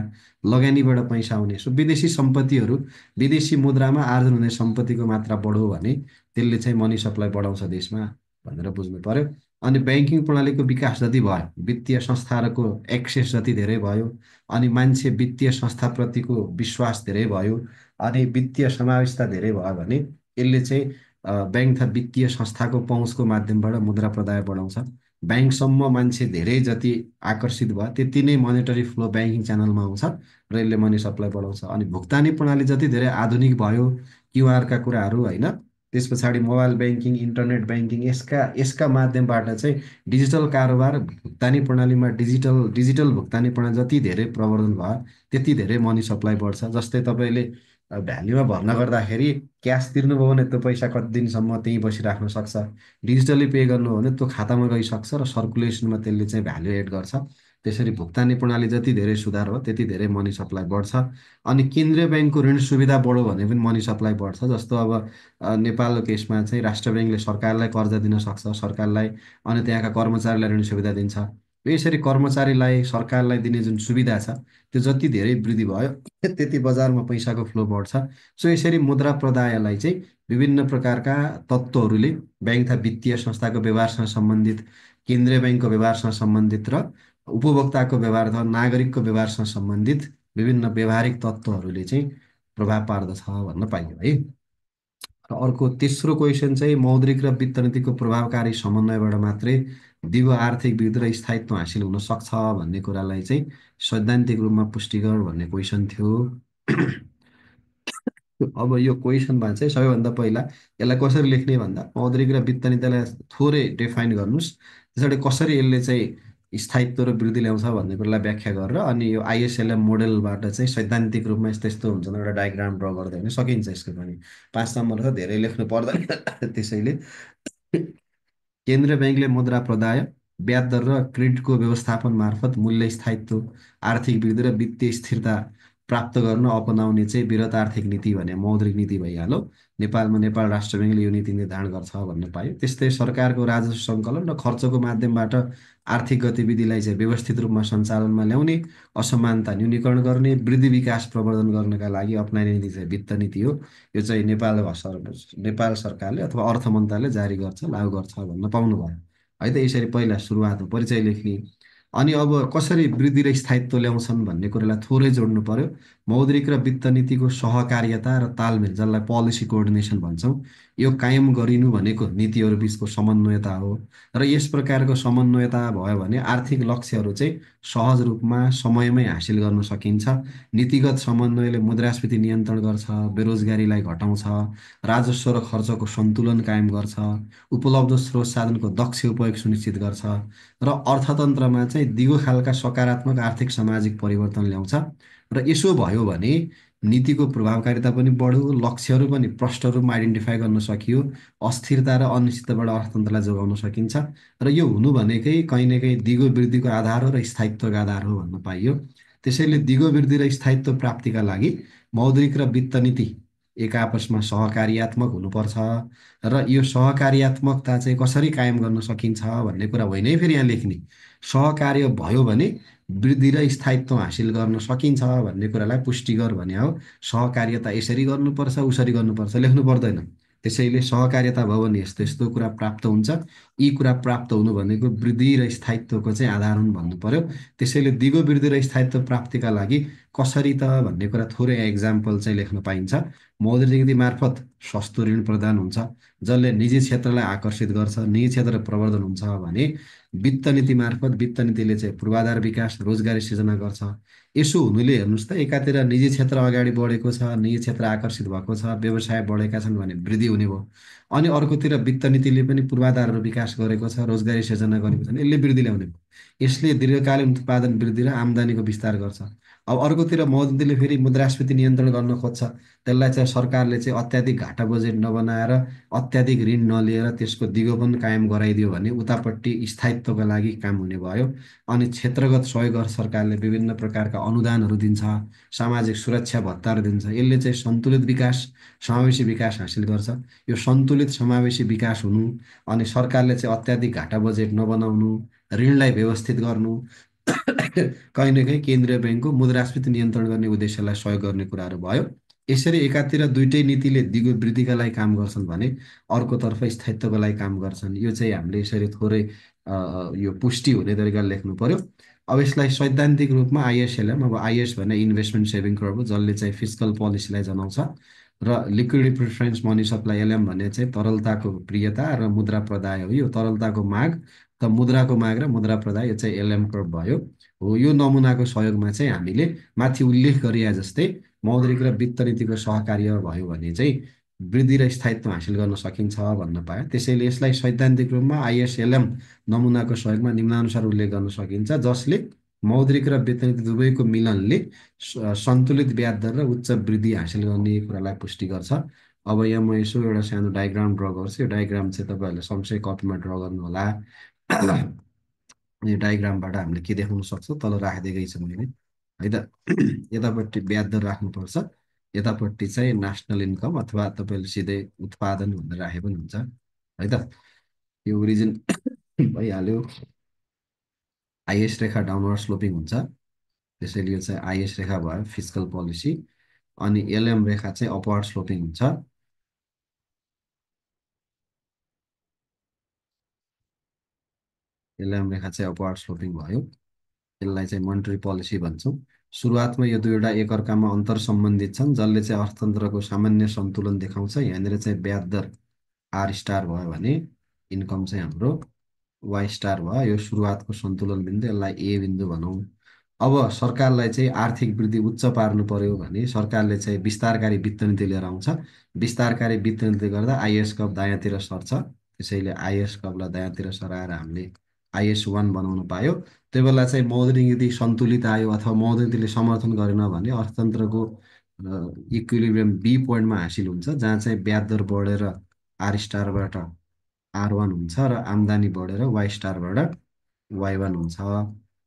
लगानीबाट पैसा आउने, सो विदेशी सम्पत्तिहरू, विदेशी मुद्रामा आर्जन हुने सम्पत्तिको मात्रा बढ्यो भने त्यसले चाहिँ मनी सप्लाई बढाउँछ देशमा भनेर बुझ्नु पर्यो। अनि ब्याङ्किङ प्रणालीको विकास जति भयो, वित्तीय संस्थाहरूको एक्सेस जति धेरै भयो, अनि मान्छे वित्तीय संस्थाप्रतिको विश्वास धेरै भयो, अनि वित्तीय समावेशता धेरै भयो भने यसले चाहिँ ब्याङ्क तथा वित्तीय संस्थाको पहुँचको माध्यमबाट मुद्रा प्रदाय बढाउँछ। ब्याङ्कसम्म मान्छे धेरै जति आकर्षित भयो त्यति नै मोनेटरी फ्लो ब्याङ्किङ च्यानलमा आउँछ र यसले मनी सप्लाई बढाउँछ। अनि भुक्तानी प्रणाली जति धेरै आधुनिक भयो, क्युआरका कुराहरू, होइन? त्यस पछाडि मोबाइल ब्याङ्किङ, इन्टरनेट ब्याङ्किङ, यसका यसका माध्यमबाट चाहिँ डिजिटल कारोबार, भुक्तानी प्रणालीमा डिजिटल भुक्तानी प्रणाली जति धेरै प्रवर्धन भयो त्यति धेरै मनी सप्लाई बढ्छ। जस्तै तपाईँले भ्याल्युमा भर्ना गर्दाखेरि क्यास तिर्नुभयो भने त्यो पैसा कति दिनसम्म त्यहीँ बसिराख्न सक्छ, डिजिटली पे गर्नु हो भने त्यो खातामा गइसक्छ र सर्कुलेसनमा त्यसले चाहिँ भ्याल्यु एड गर्छ। त्यसरी भुक्तानी प्रणाली जति धेरै सुधार हो त्यति धेरै मनी सप्लाई बढ्छ। अनि केन्द्रीय ब्याङ्कको ऋण सुविधा बढ्यो भने पनि मनी सप्लाई बढ्छ। जस्तो अब नेपालको केसमा चाहिँ राष्ट्र ब्याङ्कले सरकारलाई कर्जा दिन सक्छ, सरकारलाई, अनि त्यहाँका कर्मचारीलाई ऋण सुविधा दिन्छ। यसरी कर्मचारीलाई, सरकारलाई दिने जुन सुविधा छ त्यो जति धेरै वृद्धि भयो त्यति बजारमा पैसाको फ्लो बढ्छ। सो यसरी मुद्रा प्रदायलाई चाहिँ विभिन्न प्रकारका तत्त्वहरूले ब्याङ्क तथा वित्तीय संस्थाको व्यवहारसँग सम्बन्धित, केन्द्रीय ब्याङ्कको व्यवहारसँग सम्बन्धित र उपभोक्ताको व्यवहार अथवा नागरिकको व्यवहारसँग सम्बन्धित विभिन्न व्यवहारिक तत्त्वहरूले चाहिँ प्रभाव पार्दछ भन्न पाइयो है। र अर्को तेस्रो क्वेसन चाहिँ मौद्रिक र वित्त नीतिको प्रभावकारी समन्वयबाट मात्रै दिगो आर्थिक वृद्धि र स्थायित्व हासिल हुन सक्छ भन्ने कुरालाई चाहिँ सैद्धान्तिक रूपमा पुष्टि गर भन्ने क्वेसन थियो। अब यो क्वेसनमा चाहिँ सबैभन्दा पहिला यसलाई कसरी लेख्ने भन्दा मौद्रिक र वित्त नीतिलाई थोरै डिफाइन गर्नुहोस्, त्यसरी कसरी यसले चाहिँ स्थायित्व र वृद्धि ल्याउँछ भन्ने कुरालाई व्याख्या गरेर अनि यो आइएसएलएम मोडेलबाट चाहिँ सैद्धान्तिक रूपमा यस्तो यस्तो हुन्छ एउटा डायग्राम ड्र गर्दै भने सकिन्छ। यसको पनि 5 नम्बर छ, धेरै लेख्नु पर्दैन। त्यसैले केन्द्रीय ब्याङ्कले मुद्रा प्रदाय, ब्याज दर र क्रेडिटको व्यवस्थापन मार्फत मूल्य स्थायित्व, आर्थिक वृद्धि र वित्तीय स्थिरता प्राप्त गर्न अपनाउने चाहिँ वृहत आर्थिक नीति भने मौद्रिक नीति भइहाल्यो। नेपालमा नेपाल राष्ट्र ब्याङ्कले यो नीति निर्धारण गर्छ भन्न पायो। त्यस्तै सरकारको राजस्व सङ्कलन र खर्चको माध्यमबाट आर्थिक गतिविधिलाई चाहिँ व्यवस्थित रूपमा सञ्चालनमा ल्याउने, असमानता न्यूनीकरण गर्ने, वृद्धि विकास प्रवर्धन गर्नका लागि अप्नाइने नीति चाहिँ वित्त नीति हो। यो चाहिँ नेपाल सरकारले अथवा अर्थ मन्त्रालयले जारी गर्छ, लागू गर्छ भन्न पाउनुभयो है त। यसरी पहिला सुरुवातमा परिचय लेख्ने, अनि अब कसरी वृद्धि र स्थायित्व ल्याउँछन् भन्ने कुरालाई थोरै जोड्नु पर्यो। मौद्रिक र वित्त नीतिको सहकार्यता र तालमेल, जसलाई पोलिसी कोअर्डिनेसन भन्छौँ, यो कायम गरिनु भनेको नीतिहरू बिचको समन्वयता हो। र यस प्रकारको समन्वयता भयो भने आर्थिक लक्ष्यहरू चाहिँ सहज रूपमा समयमै हासिल गर्न सकिन्छ। नीतिगत समन्वयले मुद्रास्फीति नियन्त्रण गर्छ, बेरोजगारीलाई घटाउँछ, राजस्व र खर्चको सन्तुलन कायम गर्छ, उपलब्ध स्रोत साधनको दक्ष उपयोग सुनिश्चित गर्छ र अर्थतन्त्रमा चाहिँ दिगो खालका सकारात्मक आर्थिक सामाजिक परिवर्तन ल्याउँछ। र यसो भयो भने नीतिको प्रभावकारिता पनि बढ्यो, लक्ष्यहरू पनि प्रष्ट रूपमा आइडेन्टिफाई गर्न सकियो, अस्थिरता र अनिश्चितताबाट अर्थतन्त्रलाई जोगाउन सकिन्छ। र यो हुनु भनेकै कहीँ न कहीँ दिगो वृद्धिको आधार हो र स्थायित्वको आधार हो भन्न पाइयो। त्यसैले दिगो वृद्धि र स्थायित्व प्राप्तिका लागि मौद्रिक र वित्त नीति एक आपसमा सहकार्यात्मक हुनुपर्छ। र यो सहकार्यात्मकता चाहिँ कसरी कायम गर्न सकिन्छ भन्ने कुरा होइन है फेरि यहाँ लेख्ने। सहकार्य भयो भने वृद्धि र स्थायित्व हासिल गर्न सकिन्छ भन्ने कुरालाई पुष्टिकर भने हो। सहकार्यता यसरी गर्नुपर्छ उसरी गर्नुपर्छ लेख्नु पर्दैन। त्यसैले सहकार्यता भयो भने यस्तो यस्तो कुरा प्राप्त हुन्छ, यी कुरा प्राप्त हुनु भनेको वृद्धि र स्थायित्वको चाहिँ आधार हुन् भन्नु पर्यो। त्यसैले दिगो वृद्धि र स्थायित्व प्राप्तिका लागि कसरी त भन्ने कुरा थोरै इक्जाम्पल चाहिँ लेख्न पाइन्छ। मौद्रिक नीति मार्फत सस्तो ऋण प्रदान हुन्छ, जसले निजी क्षेत्रलाई आकर्षित गर्छ, निजी क्षेत्र प्रवर्धन हुन्छ भने वित्त नीति मार्फत वित्त नीतिले चाहिँ पूर्वाधार विकास रोजगारी सिर्जना गर्छ। यसो हुनुले हेर्नुहोस् त, एकातिर निजी क्षेत्र अगाडि बढेको छ, निजी क्षेत्र आकर्षित भएको छ, व्यवसाय बढेका छन् भने वृद्धि हुने भयो। अनि अर्कोतिर वित्त नीतिले पनि पूर्वाधारहरू विकास गरेको छ, रोजगारी सिर्जना गरेको छ भने यसले वृद्धि ल्याउने भयो। यसले दीर्घकालीन उत्पादन वृद्धि र आम्दानीको विस्तार गर्छ। अब अर्कोतिर मौद्रिक नीतिले फेरि मुद्रास्फीति नियन्त्रण गर्न खोज्छ। त्यसलाई चाहिँ सरकारले चाहिँ अत्याधिक घाटा बजेट नबनाएर अत्याधिक ऋण नलिएर त्यसको दिगोपन कायम गराइदियो भने उतापट्टि स्थायित्वका लागि काम हुने भयो। अनि क्षेत्रगत सहयोग सरकारले विभिन्न प्रकारका अनुदानहरू दिन्छ, सामाजिक सुरक्षा भत्ताहरू दिन्छ। यसले चाहिँ सन्तुलित विकास समावेशी विकास हासिल गर्छ। यो सन्तुलित समावेशी विकास हुनु, अनि सरकारले चाहिँ अत्याधिक घाटा बजेट नबनाउनु, ऋणलाई व्यवस्थित गर्नु, कहीँ न कहीँ केन्द्रीय ब्याङ्कको मुद्रास्फीति नियन्त्रण गर्ने उद्देश्यलाई सहयोग गर्ने कुराहरू भयो। यसरी एकातिर दुइटै नीतिले दिगो वृद्धिका लागि काम गर्छन् भने अर्कोतर्फ स्थायित्वको लागि काम गर्छन्। यो चाहिँ हामीले यसरी थोरै यो पुष्टि हुने तरिकाले लेख्नु पर्यो। अब यसलाई सैद्धान्तिक रूपमा आइएसएलएम, अब आइएस भने इन्भेस्टमेन्ट सेभिङ कर्भ हो, जसले चाहिँ फिस्कल पोलिसीलाई जनाउँछ। र liquidity preference money supply LM भने चाहिँ तरलताको प्रियता र मुद्रा प्रदाय हो। यो तरलताको माग त मुद्राको माग र मुद्रा प्रदाय, यो चाहिँ एलएम कर्भ भयो। हो, यो नमुनाको सहयोगमा चाहिँ हामीले माथि उल्लेख गरिए जस्तै मौद्रिक र वित्त नीतिको सहकार्य भयो भने चाहिँ वृद्धि र स्थायित्व हासिल गर्न सकिन्छ भन्न पायो। त्यसैले यसलाई सैद्धान्तिक रूपमा आइएसएलएम नमुनाको सहयोगमा निम्नानुसार उल्लेख गर्न सकिन्छ, जसले मौद्रिक र वित्त नीति दुवैको मिलनले सन्तुलित ब्याज दर र उच्च वृद्धि हासिल गर्ने कुरालाई पुष्टि गर्छ। अब यहाँ म यसो एउटा सानो डायग्राम ड्र गर्छु। यो डायग्राम चाहिँ तपाईँहरूले सँगसँगै कपीमा ड्र गर्नु होला। यो डायग्रामबाट हामीले के देखाउन सक्छौँ, तल राखिदिएकै छ मैले है त। यतापट्टि ब्याज दर राख्नुपर्छ, यतापट्टि चाहिँ नेसनल इन्कम अथवा तपाईँले सिधै उत्पादन भनेर राखे पनि हुन्छ है त। यो ओरिजिन भइहाल्यो। आइएस रेखा डाउनवर्ड स्लोपिङ हुन्छ, त्यसैले यो चाहिँ आइएस रेखा भयो फिस्कल पोलिसी। अनि एलएम रेखा चाहिँ अपवर्ड स्लोपिङ हुन्छ। एलएम रेखा चाहिँ अपवर्ड स्लोपिङ भयो। यसलाई चाहिँ मोनेटरी पोलिसी भन्छौँ। सुरुवातमा यो दुईवटा एकअर्कामा अन्तर सम्बन्धित छन्, जसले चाहिँ अर्थतन्त्रको सामान्य सन्तुलन देखाउँछ। यहाँनिर चाहिँ ब्याज दर आर स्टार भयो भने इन्कम चाहिँ हाम्रो वाइ स्टार भयो। यो सुरुवातको सन्तुलन बिन्दु, यसलाई ए बिन्दु भनौँ। अब सरकारलाई चाहिँ आर्थिक वृद्धि उच्च पार्नु पर्यो भने सरकारले चाहिँ विस्तारकारी वित्त नीति लिएर आउँछ। विस्तारकारी वित्त नीति गर्दा आइएस कप दायाँतिर सर्छ। त्यसैले आइएस कपलाई दायाँतिर सराएर हामीले आइएस 1 बनाउन पायो। त्यो बेला चाहिँ मौद्रिक नीति सन्तुलित आयो अथवा मौद्रिक नीतिले समर्थन गरेन भने अर्थतन्त्रको इक्विलिब्रियम बी पोइन्टमा हासिल हुन्छ, जहाँ चाहिँ ब्याज दर बढेर आर स्टारबाट आर1 हुन्छ र आम्दानी बढेर वाइ स्टारबाट वाइ1 हुन्छ।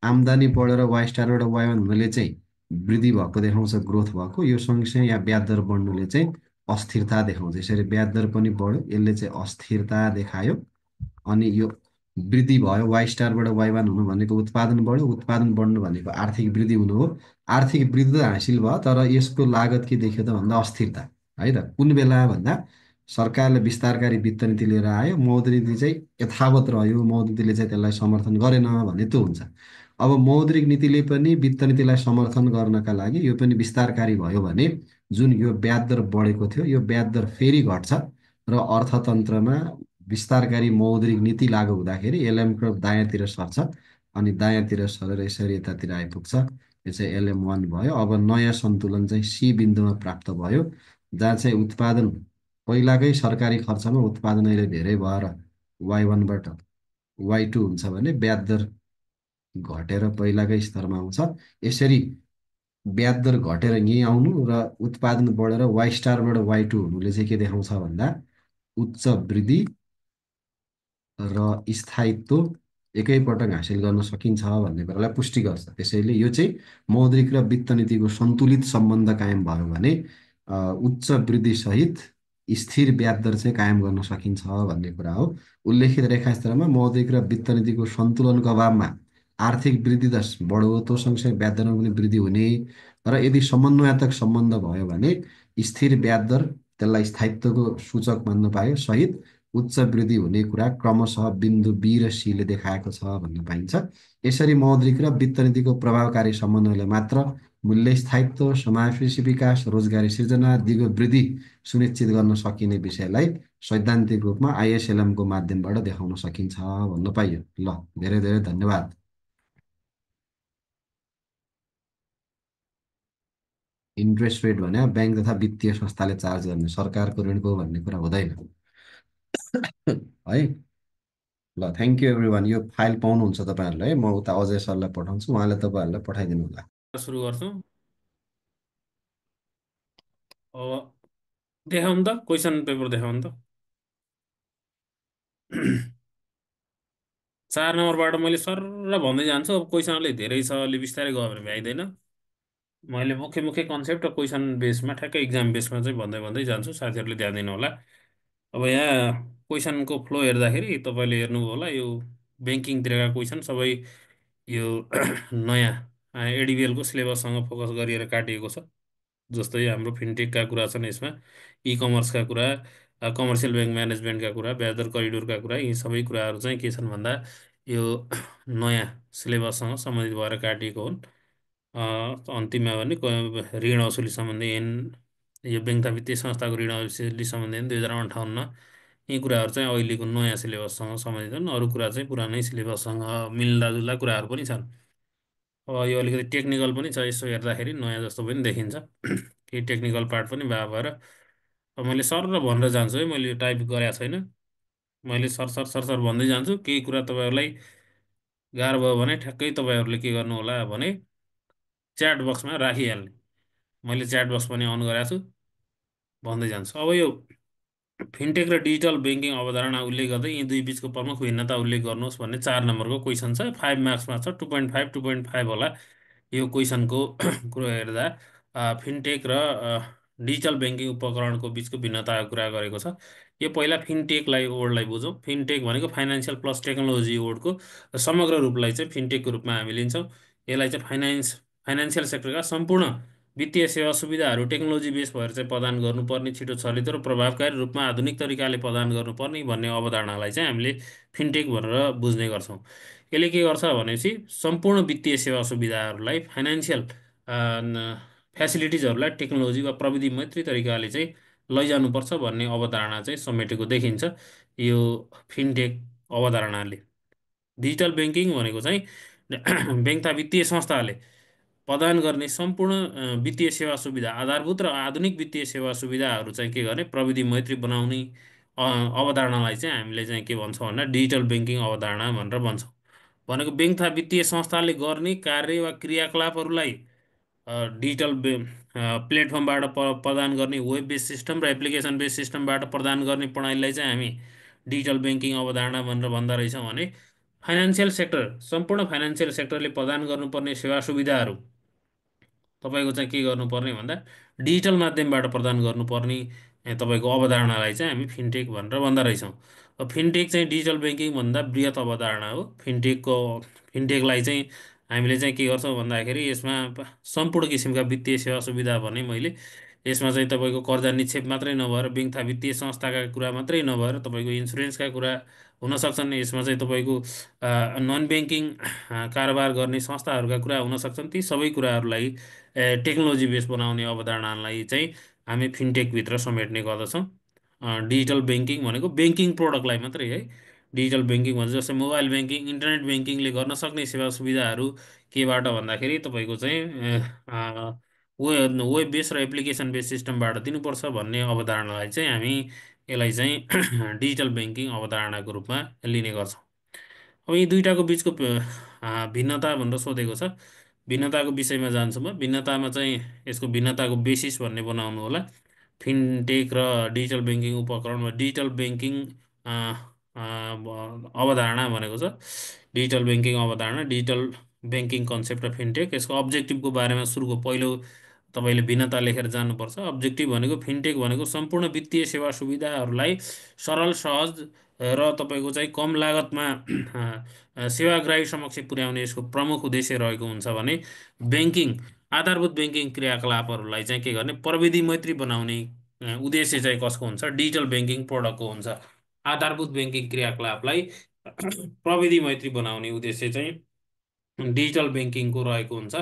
आम्दानी बढेर वाइ स्टारबाट वाइ1 हुनुले चाहिँ वृद्धि भएको देखाउँछ, ग्रोथ भएको। यो सँगसँगै यहाँ ब्याज दर बढ्नुले चाहिँ अस्थिरता देखाउँछ। यसरी ब्याज दर पनि बढ्यो, यसले चाहिँ अस्थिरता देखायो। अनि यो वृद्धि भयो, वाइ स्टारबाट वाइ1 हुनु भनेको उत्पादन बढ्यो, उत्पादन बढ्नु भनेको आर्थिक वृद्धि हुनु हो। आर्थिक वृद्धि त हासिल भयो, तर यसको लागत के देखियो त भन्दा अस्थिरता है त। कुन बेला भन्दा सरकारले विस्तारकारी वित्त नीति लिएर आयो, मौद्रिक नीति चाहिँ यथावत रह्यो, मौद्रिक नीतिले चाहिँ त्यसलाई समर्थन गरेन भने त्यो हुन्छ। अब मौद्रिक नीतिले पनि वित्त नीतिलाई समर्थन गर्नका लागि यो पनि विस्तारकारी भयो भने जुन यो ब्याज दर बढेको थियो यो ब्याज दर फेरि घट्छ र अर्थतन्त्रमा विस्तारकारी मौद्रिक नीति लागू हुँदाखेरि एलएम कर्भ दायाँतिर सर्छ। अनि दायाँतिर सरेर यसरी यतातिर आइपुग्छ। यो चाहिँ LM1 भयो। अब नयाँ सन्तुलन चाहिँ सी बिन्दुमा प्राप्त भयो, जहाँ चाहिँ उत्पादन पहिलाकै सरकारी खर्चमा उत्पादन अहिले धेरै भएर वाइ1बाट वाइ2 हुन्छ भने ब्याज दर घटेर पहिलाकै स्तरमा आउँछ। यसरी ब्याज दर घटेर यहीँ आउनु र उत्पादन बढेर वाइ स्टारबाट वाइ टू हुनुले चाहिँ के देखाउँछ भन्दा उच्च वृद्धि र स्थायित्व एकैपटक हासिल गर्न सकिन्छ भन्ने कुरालाई पुष्टि गर्छ। त्यसैले यो चाहिँ मौद्रिक र वित्त नीतिको सन्तुलित सम्बन्ध कायम भयो भने उच्च वृद्धिसहित स्थिर ब्याज दर चाहिँ कायम गर्न सकिन्छ भन्ने कुरा हो। उल्लेखित रेखास्तरमा मौद्रिक र वित्त नीतिको सन्तुलनको अभावमा आर्थिक वृद्धि त बढो त्यो सँगसँगै ब्याज दरमा पनि वृद्धि हुने र यदि समन्वयात्मक सम्बन्ध भयो भने स्थिर ब्याज दर त्यसलाई स्थायित्वको सूचक मान्न पायो सहित उच्च वृद्धि हुने कुरा क्रमशः बिन्दु बी र सीले देखाएको छ भन्न पाइन्छ। यसरी मौद्रिक र वित्त नीतिको प्रभावकारी समन्वयले मात्र मूल्य स्थायित्व, समावेशी विकास, रोजगारी सृजना, दिगो वृद्धि सुनिश्चित गर्न सकिने विषयलाई सैद्धान्तिक रूपमा आइएसएलएमको माध्यमबाट देखाउन सकिन्छ भन्न पाइयो। ल, धेरै धेरै धन्यवाद। इन्ट्रेस्ट रेट भने ब्याङ्क तथा वित्तीय संस्थाले चार्ज गर्ने सरकारको ऋणको भन्ने कुरा हुँदैन है। ल, थ्याङ्क यू एभ्री वान। यो फाइल पाउनुहुन्छ तपाईँहरूले है, म उता अजय सरलाई पठाउँछु, उहाँले तपाईँहरूलाई पठाइदिनु होला। सुरु गर्छौँ। अब देखाउनु त क्वेसन पेपर देखाउनु त। 4 नम्बरबाट मैले सर भन्दै जान्छु। अब क्वेसन अलिक धेरै छ, अलि बिस्तारै गयो भने भ्याइँदैन। मैले मुख्य मुख्य कन्सेप्ट र क्वेसन बेसमा ठ्याक्कै इक्जाम बेसमा चाहिँ भन्दै भन्दै जान्छु, साथीहरूले ध्यान दिनु होला। अब यहाँ क्वेसनको फ्लो हेर्दाखेरि तपाईँले हेर्नुभयो होला, यो ब्याङ्किङतिरका क्वेसन सबै यो नयाँ एडिबिएलको सिलेबससँग फोकस गरिएर काटिएको छ। जस्तै हाम्रो फिनटेकका कुरा छन् यसमा, इ कमर्सका कुरा, कमर्सियल ब्याङ्क म्यानेजमेन्टका कुरा, ब्याजदर करिडोरका कुरा, यी सबै कुराहरू चाहिँ के छन् भन्दा यो नयाँ सिलेबससँग सम्बन्धित भएर काटिएको हुन्। अन्तिममा भने ऋण असुली सम्बन्धी यो ब्याङ्क तथा वित्तीय संस्थाको ऋण असुली सम्बन्धी 2058, यी कुराहरू चाहिँ अहिलेको नयाँ सिलेबससँग सम्बन्धित हुन्। अरू कुरा चाहिँ पुरानै सिलेबससँग मिल्दाजुल्दा कुराहरू पनि छन्। अब यो अलिकति टेक्निकल पनि छ, यसो हेर्दाखेरि नयाँ जस्तो पनि देखिन्छ। केही टेक्निकल पार्ट पनि भएर अब मैले सर भनेर जान्छु है, मैले यो टाइप गरेको छैन। मैले सर सर सर सर भन्दै जान्छु। केही कुरा तपाईँहरूलाई गाह्रो भयो भने ठ्याक्कै तपाईँहरूले के गर्नु होला भने च्याट बक्समा राखिहाल्ने। मैले च्याट बक्स पनि अन गरेको छु, भन्दै जान्छु। अब यो फिनटेक र डिजिटल ब्याङ्किङ अवधारणा उल्लेख गर्दै यी दुई बिचको प्रमुख भिन्नता उल्लेख गर्नुहोस् भन्ने 4 नम्बरको क्वेसन छ। 5 मार्क्समा छ, 2.5 2.5 होला यो क्वेसनको कुरो हेर्दा। फिनटेक र डिजिटल ब्याङ्किङ उपकरणको बिचको भिन्नताको कुरा गरेको छ। यो पहिला फिनटेकलाई वर्डलाई बुझौँ। फिनटेक भनेको फाइनेन्सियल प्लस टेक्नोलोजी वर्डको समग्र रूपलाई चाहिँ फिनटेकको रूपमा हामी लिन्छौँ। यसलाई चाहिँ फाइनेन्सियल सेक्टरका सम्पूर्ण वित्तीय सेवा सुविधाहरू टेक्नोलोजी बेस भएर चाहिँ प्रदान गर्नुपर्ने, छिटो छरितो र प्रभावकारी रूपमा आधुनिक तरिकाले प्रदान गर्नुपर्ने भन्ने अवधारणालाई चाहिँ हामीले फिनटेक भनेर बुझ्ने गर्छौँ। यसले के गर्छ भनेपछि सम्पूर्ण वित्तीय सेवा सुविधाहरूलाई, फाइनेन्सियल फ्यासिलिटिजहरूलाई टेक्नोलोजी वा प्रविधि मैत्री तरिकाले चाहिँ लैजानुपर्छ भन्ने अवधारणा चाहिँ समेटेको देखिन्छ यो फिनटेक अवधारणाले। डिजिटल ब्याङ्किङ भनेको चाहिँ ब्याङ्क तथा वित्तीय संस्थाले प्रदान गर्ने सम्पूर्ण वित्तीय सेवा सुविधा, आधारभूत र आधुनिक वित्तीय सेवा सुविधाहरू चाहिँ के गर्ने, प्रविधि मैत्री बनाउने अवधारणालाई चाहिँ हामीले चाहिँ के भन्छौँ भन्दा डिजिटल ब्याङ्किङ अवधारणा भनेर भन्छौँ। भनेको ब्याङ्क तथा वित्तीय संस्थाले गर्ने कार्य वा क्रियाकलापहरूलाई डिजिटल प्लेटफर्मबाट प्रदान गर्ने, वेब बेस सिस्टम र एप्लिकेसन बेस सिस्टमबाट प्रदान गर्ने प्रणालीलाई चाहिँ हामी डिजिटल ब्याङ्किङ अवधारणा भनेर भन्दा रहेछौँ भने फाइनेन्सियल सेक्टर, सम्पूर्ण फाइनेन्सियल सेक्टरले प्रदान गर्नुपर्ने सेवा सुविधाहरू तपाईँको चाहिँ के गर्नुपर्ने भन्दा डिजिटल माध्यमबाट प्रदान गर्नुपर्ने तपाईँको अवधारणालाई चाहिँ हामी फिनटेक भनेर भन्दा रहेछौँ। अब फिनटेक चाहिँ डिजिटल ब्याङ्किङ भन्दा बृहत अवधारणा हो। फिनटेकलाई चाहिँ हामीले चाहिँ के गर्छौँ भन्दाखेरि यसमा सम्पूर्ण किसिमका वित्तीय सेवा सुविधा भने मैले यसमा चाहिँ तपाईँको कर्जा निक्षेप मात्रै नभएर ब्याङ्क तथा वित्तीय संस्थाका कुरा मात्रै नभएर तपाईँको इन्सुरेन्सका कुरा हुन सक्छन्। यसमा चाहिँ तपाईँको नन ब्याङ्किङ कारोबार गर्ने संस्थाहरूका कुरा हुन सक्छन्। ती सबै कुराहरूलाई टेक्नोलोजी बेस बनाउने अवधारणालाई चाहिँ हामी फिनटेकभित्र समेट्ने गर्दछौँ। डिजिटल ब्याङ्किङ भनेको ब्याङ्किङ प्रोडक्टलाई मात्रै है। डिजिटल ब्याङ्किङ भन्छ जस्तै मोबाइल ब्याङ्किङ, इन्टरनेट ब्याङ्किङले गर्न सक्ने सेवा सुविधाहरू केबाट भन्दाखेरि तपाईँको चाहिँ वेब बेस र एप्लिकेसन बेस सिस्टमबाट दिनुपर्छ भन्ने अवधारणालाई चाहिँ हामी यसलाई चाहिँ डिजिटल ब्याङ्किङ अवधारणाको रूपमा लिने गर्छौँ। अब यी दुईटाको बिचको भिन्नता भनेर सोधेको छ। भिन्नताको विषयमा जान्छु म। भिन्नतामा चाहिँ यसको भिन्नताको बेसिस भन्ने बनाउनु होला। फिनटेक र डिजिटल ब्याङ्किङ उपकरण वा डिजिटल ब्याङ्किङ अवधारणा भनेको छ। डिजिटल ब्याङ्किङ अवधारणा, डिजिटल ब्याङ्किङ कन्सेप्ट र फिनटेक। यसको अब्जेक्टिभको बारेमा सुरुको पहिलो तपाईँले भिन्नता लेखेर जानुपर्छ। अब्जेक्टिभ भनेको फिनटेक भनेको सम्पूर्ण वित्तीय सेवा सुविधाहरूलाई सरल, सहज र तपाईँको चाहिँ कम लागतमा सेवाग्राही समक्ष पुर्याउने यसको प्रमुख उद्देश्य रहेको हुन्छ भने ब्याङ्किङ आधारभूत ब्याङ्किङ क्रियाकलापहरूलाई चाहिँ के गर्ने, प्रविधि मैत्री बनाउने उद्देश्य चाहिँ कसको हुन्छ, डिजिटल ब्याङ्किङ प्रोडक्टको हुन्छ। आधारभूत ब्याङ्किङ क्रियाकलापलाई प्रविधि मैत्री बनाउने उद्देश्य चाहिँ डिजिटल ब्याङ्किङको रहेको हुन्छ।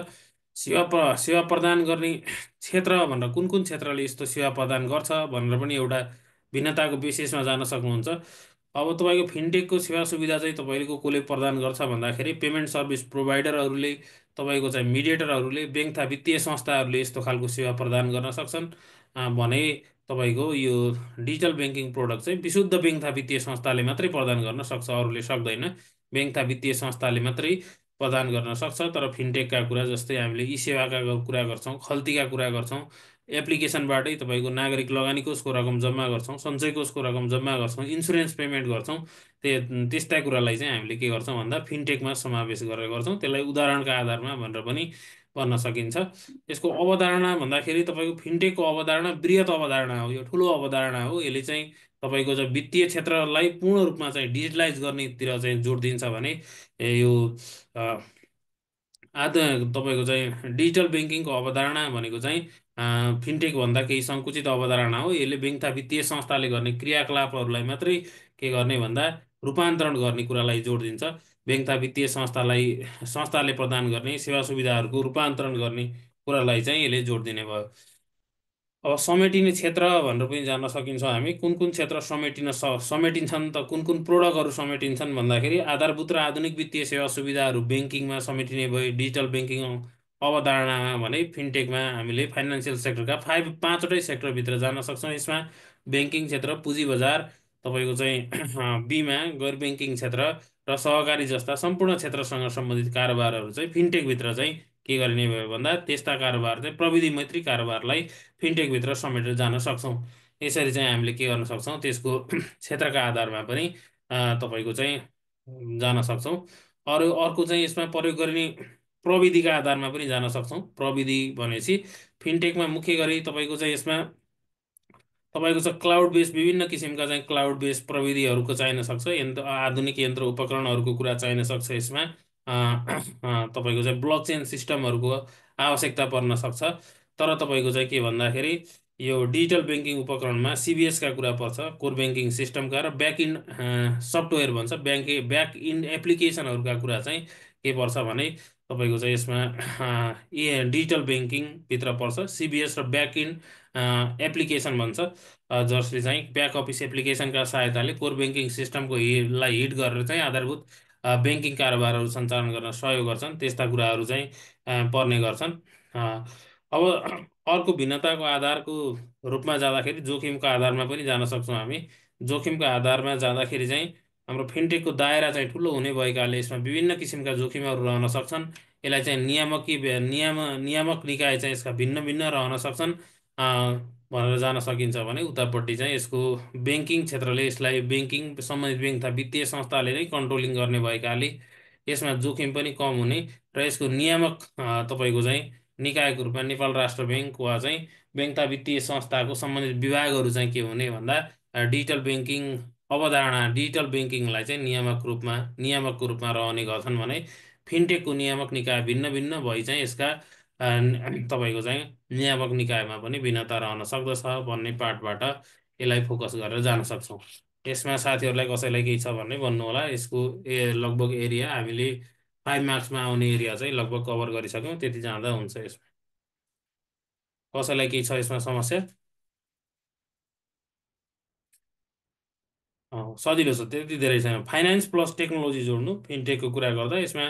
सेवा प्रदान गर्ने क्षेत्र भनेर कुन कुन क्षेत्रले यस्तो सेवा प्रदान गर्छ भनेर पनि एउटा भिन्नताको बेसिसमा जान सक्नुहुन्छ। अब तपाईँको फिनटेकको सेवा सुविधा चाहिँ तपाईँको कसले प्रदान गर्छ भन्दाखेरि पेमेन्ट सर्भिस प्रोभाइडरहरूले, तपाईँको चाहिँ मिडिएटरहरूले, ब्याङ्क तथा वित्तीय संस्थाहरूले यस्तो खालको सेवा प्रदान गर्न सक्छन्। भने तपाईँको यो डिजिटल ब्याङ्किङ प्रोडक्ट चाहिँ विशुद्ध ब्याङ्क तथा वित्तीय संस्थाले मात्रै प्रदान गर्न सक्छ, अरूले सक्दैन। ब्याङ्क तथा वित्तीय संस्थाले मात्रै प्रदान गर्न सक्छ। तर फिनटेकका कुरा जस्तै हामीले ई सेवाका कुरा गर्छौँ, खल्तीका कुरा गर्छौँ, एप्लिकेसनबाटै तपाईँको नागरिक लगानी कोषको रकम जम्मा गर्छौँ, सञ्चय कोषको रकम जम्मा गर्छौँ, इन्सुरेन्स पेमेन्ट गर्छौँ, त्यस्ता कुरालाई चाहिँ हामीले के गर्छौँ भन्दा फिनटेकमा समावेश गरेर गर्छौँ। त्यसलाई उदाहरणका आधारमा भनेर पनि भन्न सकिन्छ। यसको अवधारणा भन्दाखेरि तपाईँको फिनटेकको अवधारणा बृहत अवधारणा हो, यो ठुलो अवधारणा हो। यसले चाहिँ तपाईँको चाहिँ वित्तीय क्षेत्रलाई पूर्ण रूपमा चाहिँ डिजिटलाइज गर्नेतिर चाहिँ जोड दिन्छ भने यो अ, तपाईँको चाहिँ डिजिटल ब्याङ्किङको अवधारणा भनेको चाहिँ फिनटेक भन्दा केही सङ्कुचित अवधारणा हो। यसले ब्याङ्क तथा वित्तीय संस्थाले गर्ने क्रियाकलापहरूलाई मात्रै के गर्ने भन्दा रूपान्तरण गर्ने कुरालाई जोड दिन्छ। ब्याङ्क तथा वित्तीय संस्थाले प्रदान गर्ने सेवा सुविधाहरूको रूपान्तरण गर्ने कुरालाई चाहिँ यसले जोड दिने भयो। अब समेटिने क्षेत्र भनेर पनि जान्न सकिन्छ हामी। कुन कुन क्षेत्र समेटिन्छन् त, कुन कुन प्रोडक्टहरू समेटिन्छन् भन्दाखेरि आधारभूत र आधुनिक वित्तीय सेवा सुविधाहरू ब्याङ्किङमा समेटिने भयो डिजिटल ब्याङ्किङ अवधारणामा। भने फिनटेकमा हामीले फाइनेन्सियल सेक्टरका पाँचवटै सेक्टरभित्र जान सक्छौँ। यसमा ब्याङ्किङ क्षेत्र, पुँजी बजार, तपाईँको चाहिँ बिमा, गैर ब्याङ्किङ क्षेत्र र सहकारी जस्ता सम्पूर्ण क्षेत्रसँग सम्बन्धित कारोबारहरू चाहिँ फिनटेकभित्र चाहिँ के गरिने भयो भन्दा त्यस्ता कारोबार चाहिँ प्रविधि मैत्री कारोबारलाई फिनटेकभित्र समेटेर जान सक्छौँ। यसरी चाहिँ हामीले के गर्न सक्छौँ, त्यसको क्षेत्रका आधारमा पनि तपाईँको चाहिँ जान सक्छौँ। अरू अर्को चाहिँ यसमा प्रयोग गरिने प्रविधिका आधारमा पनि जान सक्छौँ। प्रविधि भनेपछि फिनटेकमा मुख्य गरी तपाईँको चाहिँ यसमा तपाईँको चाहिँ क्लाउड बेस, विभिन्न किसिमका चाहिँ क्लाउड बेस प्रविधिहरूको चाहिन सक्छ। आधुनिक यन्त्र उपकरणहरूको कुरा चाहिन सक्छ। यसमा तपाईँको चाहिँ ब्लकचेन सिस्टमहरूको आवश्यकता पर्न सक्छ। तर तपाईँको चाहिँ के भन्दाखेरि यो डिजिटल ब्याङ्किङ उपकरणमा सिबिएसका कुरा पर्छ, कोर ब्याङ्किङ सिस्टमका, र ब्याक इन सफ्टवेयर भन्छ, ब्याक इन एप्लिकेसनहरूका कुरा चाहिँ के पर्छ भने तपाईँको चाहिँ यसमा डिजिटल ब्याङ्किङभित्र पर्छ। सिबिएस र ब्याक इन एप्लिकेसन भन्छ, जसले चाहिँ ब्याक अफिस एप्लिकेसनका सहायताले कोर ब्याङ्किङ सिस्टमको लाई हिट गरेर चाहिँ आधारभूत ब्याङ्किङ कारोबारहरू सञ्चालन गर्न सहयोग गर्छन्। त्यस्ता कुराहरू चाहिँ पर्ने गर्छन्। अब अर्को भिन्नताको आधारको रूपमा जाँदाखेरि जोखिमको आधारमा पनि जान सक्छौँ हामी। जोखिमको आधारमा जाँदाखेरि चाहिँ हाम्रो फिनटेकको दायरा चाहिँ ठुलो हुने भएकाले यसमा विभिन्न किसिमका जोखिमहरू रहन सक्छन्। यसलाई चाहिँ नियामक निकाय चाहिँ यसका भिन्न भिन्न रहन सक्छन् भनेर जान सकिन्छ। भने उतापट्टि चाहिँ यसको ब्याङ्किङ क्षेत्रले यसलाई ब्याङ्किङ सम्बन्धित ब्याङ्क तथा वित्तीय संस्थाले नै कन्ट्रोलिङ गर्ने भएकाले यसमा जोखिम पनि कम हुने र यसको नियामक तपाईँको चाहिँ निकायको रूपमा नेपाल राष्ट्र ब्याङ्क वा चाहिँ ब्याङ्क तथा वित्तीय संस्थाको सम्बन्धित विभागहरू चाहिँ के हुने भन्दा डिजिटल ब्याङ्किङ अवधारणा, डिजिटल ब्याङ्किङलाई चाहिँ नियामकको रूपमा रहने गर्छन्। भने फिनटेकको नियामक निकाय भिन्न भिन्न भई चाहिँ यसका तपाईँको चाहिँ नियामक निकायमा पनि भिन्नता रहन सक्दछ भन्ने पार्टबाट यसलाई फोकस गरेर जान सक्छौँ। यसमा साथीहरूलाई कसैलाई केही छ भने भन्नु होला। यसको लगभग एरिया हामीले 5 मार्क्समा आउने एरिया चाहिँ लगभग कभर गरिसक्यौँ। त्यति जाँदा हुन्छ। यसमा कसैलाई केही छ यसमा समस्या? सजिलो छ, त्यति धेरै छैन। फाइनेन्स प्लस टेक्नोलोजी जोड्नु फिनटेकको कुरा गर्दा यसमा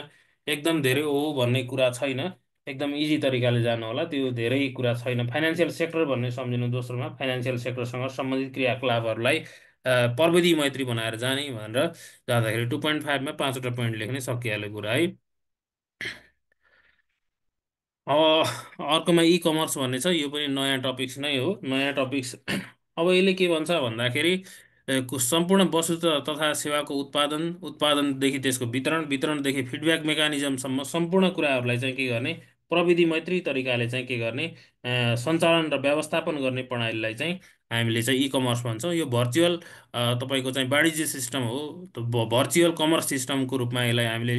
एकदम धेरै ओ भन्ने कुरा छैन। एकदम इजी तरिकाले जानु होला, त्यो धेरै कुरा छैन। फाइनेन्सियल सेक्टर भन्ने सम्झिनु। दोस्रोमा फाइनेन्सियल सेक्टरसँग सम्बन्धित क्रियाकलापहरूलाई प्रविधि मैत्री बनाएर जाने भनेर जाँदाखेरि 2.5मा 5वटा पोइन्ट लेख्ने सकिहाल्यो कुरा है। अब अर्कोमा इकमर्स भन्ने छ, यो पनि नयाँ टपिक्स नै हो, नयाँ टपिक्स। अब यसले के भन्छ भन्दाखेरि सम्पूर्ण वस्तु तथा सेवाको उत्पादनदेखि त्यसको वितरणदेखि फिडब्याक मेकानिजमसम्म सम्पूर्ण कुराहरूलाई चाहिँ के गर्ने, प्रविधि मैत्री तरिकाले चाहिँ के गर्ने, सञ्चालन र व्यवस्थापन गर्ने प्रणालीलाई चाहिँ हामीले चाहिँ इकमर्स भन्छौँ। यो भर्चुअल तपाईँको चाहिँ वाणिज्य सिस्टम हो, भर्चुअल कमर्स सिस्टमको रूपमा यसलाई हामीले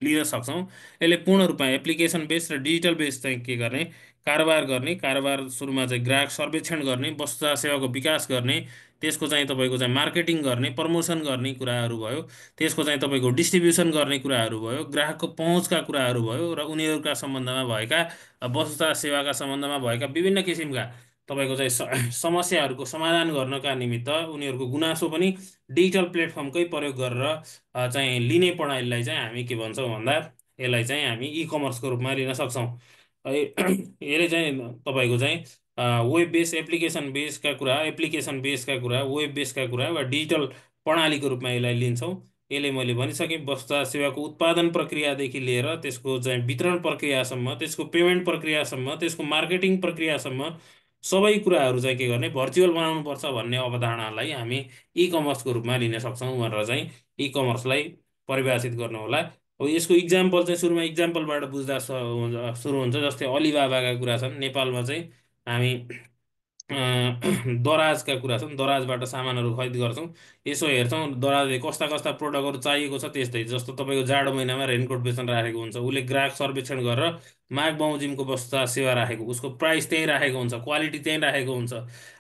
लिन सक्छौँ। यसले पूर्ण रूपमा एप्लिकेसन बेस र डिजिटल बेस चाहिँ के गर्ने, कारोबार सुरुमा चाहिँ ग्राहक सर्वेक्षण गर्ने, वस्तु तथा सेवाको विकास गर्ने, त्यसको चाहिँ तपाईँको चाहिँ मार्केटिङ गर्ने, प्रमोसन गर्ने कुराहरू भयो, त्यसको चाहिँ तपाईँको डिस्ट्रिब्युसन गर्ने कुराहरू भयो, ग्राहकको पहुँचका कुराहरू भयो, र उनीहरूका सम्बन्धमा भएका वस्तु तथा सेवाका सम्बन्धमा भएका विभिन्न किसिमका तपाईँको चाहिँ समस्याहरूको समाधान गर्नका निमित्त उनीहरूको गुनासो पनि डिजिटल प्लेटफर्मकै प्रयोग गरेर चाहिँ लिने प्रणालीलाई चाहिँ हामी के भन्छौँ भन्दा, यसलाई चाहिँ हामी इकमर्सको रूपमा लिन सक्छौँ। यसले चाहिँ तपाईँको चाहिँ एप्लिकेसन बेसका कुरा, वेब बेसका कुरा वा डिजिटल प्रणालीको रूपमा यसलाई लिन्छौँ। यसले मैले भनिसकेँ, वस्तु तथा सेवाको उत्पादन प्रक्रियादेखि लिएर त्यसको चाहिँ वितरण प्रक्रियासम्म, त्यसको पेमेन्ट प्रक्रियासम्म, त्यसको मार्केटिङ प्रक्रियासम्म सबै कुराहरू चाहिँ के गर्ने, भर्चुअल बनाउनुपर्छ भन्ने अवधारणालाई हामी इकमर्सको रूपमा लिन सक्छौँ भनेर चाहिँ इकमर्सलाई परिभाषित गर्नु होला। अब यसको इक्जाम्पल चाहिँ सुरुमा इक्जाम्पलबाट बुझ्दा सुरु हुन्छ। जस्तै अलिबाबाका कुरा छन् नेपालमा चाहिँ, हामी दराजका कुरा छन्, दराजबाट सामानहरू खरिद गर्छौँ। यसो हेर्छौँ दराजले कस्ता कस्ता प्रडक्टहरू चाहिएको छ, त्यस्तै जस्तो तपाईँको जाडो महिनामा रेनकोट बेच्न राखेको हुन्छ, उसले ग्राहक सर्वेक्षण गरेर माग बमोजिमको वस्तु तथा सेवा राखेको, उसको प्राइस त्यहीँ राखेको हुन्छ, क्वालिटी त्यहीँ राखेको हुन्छ,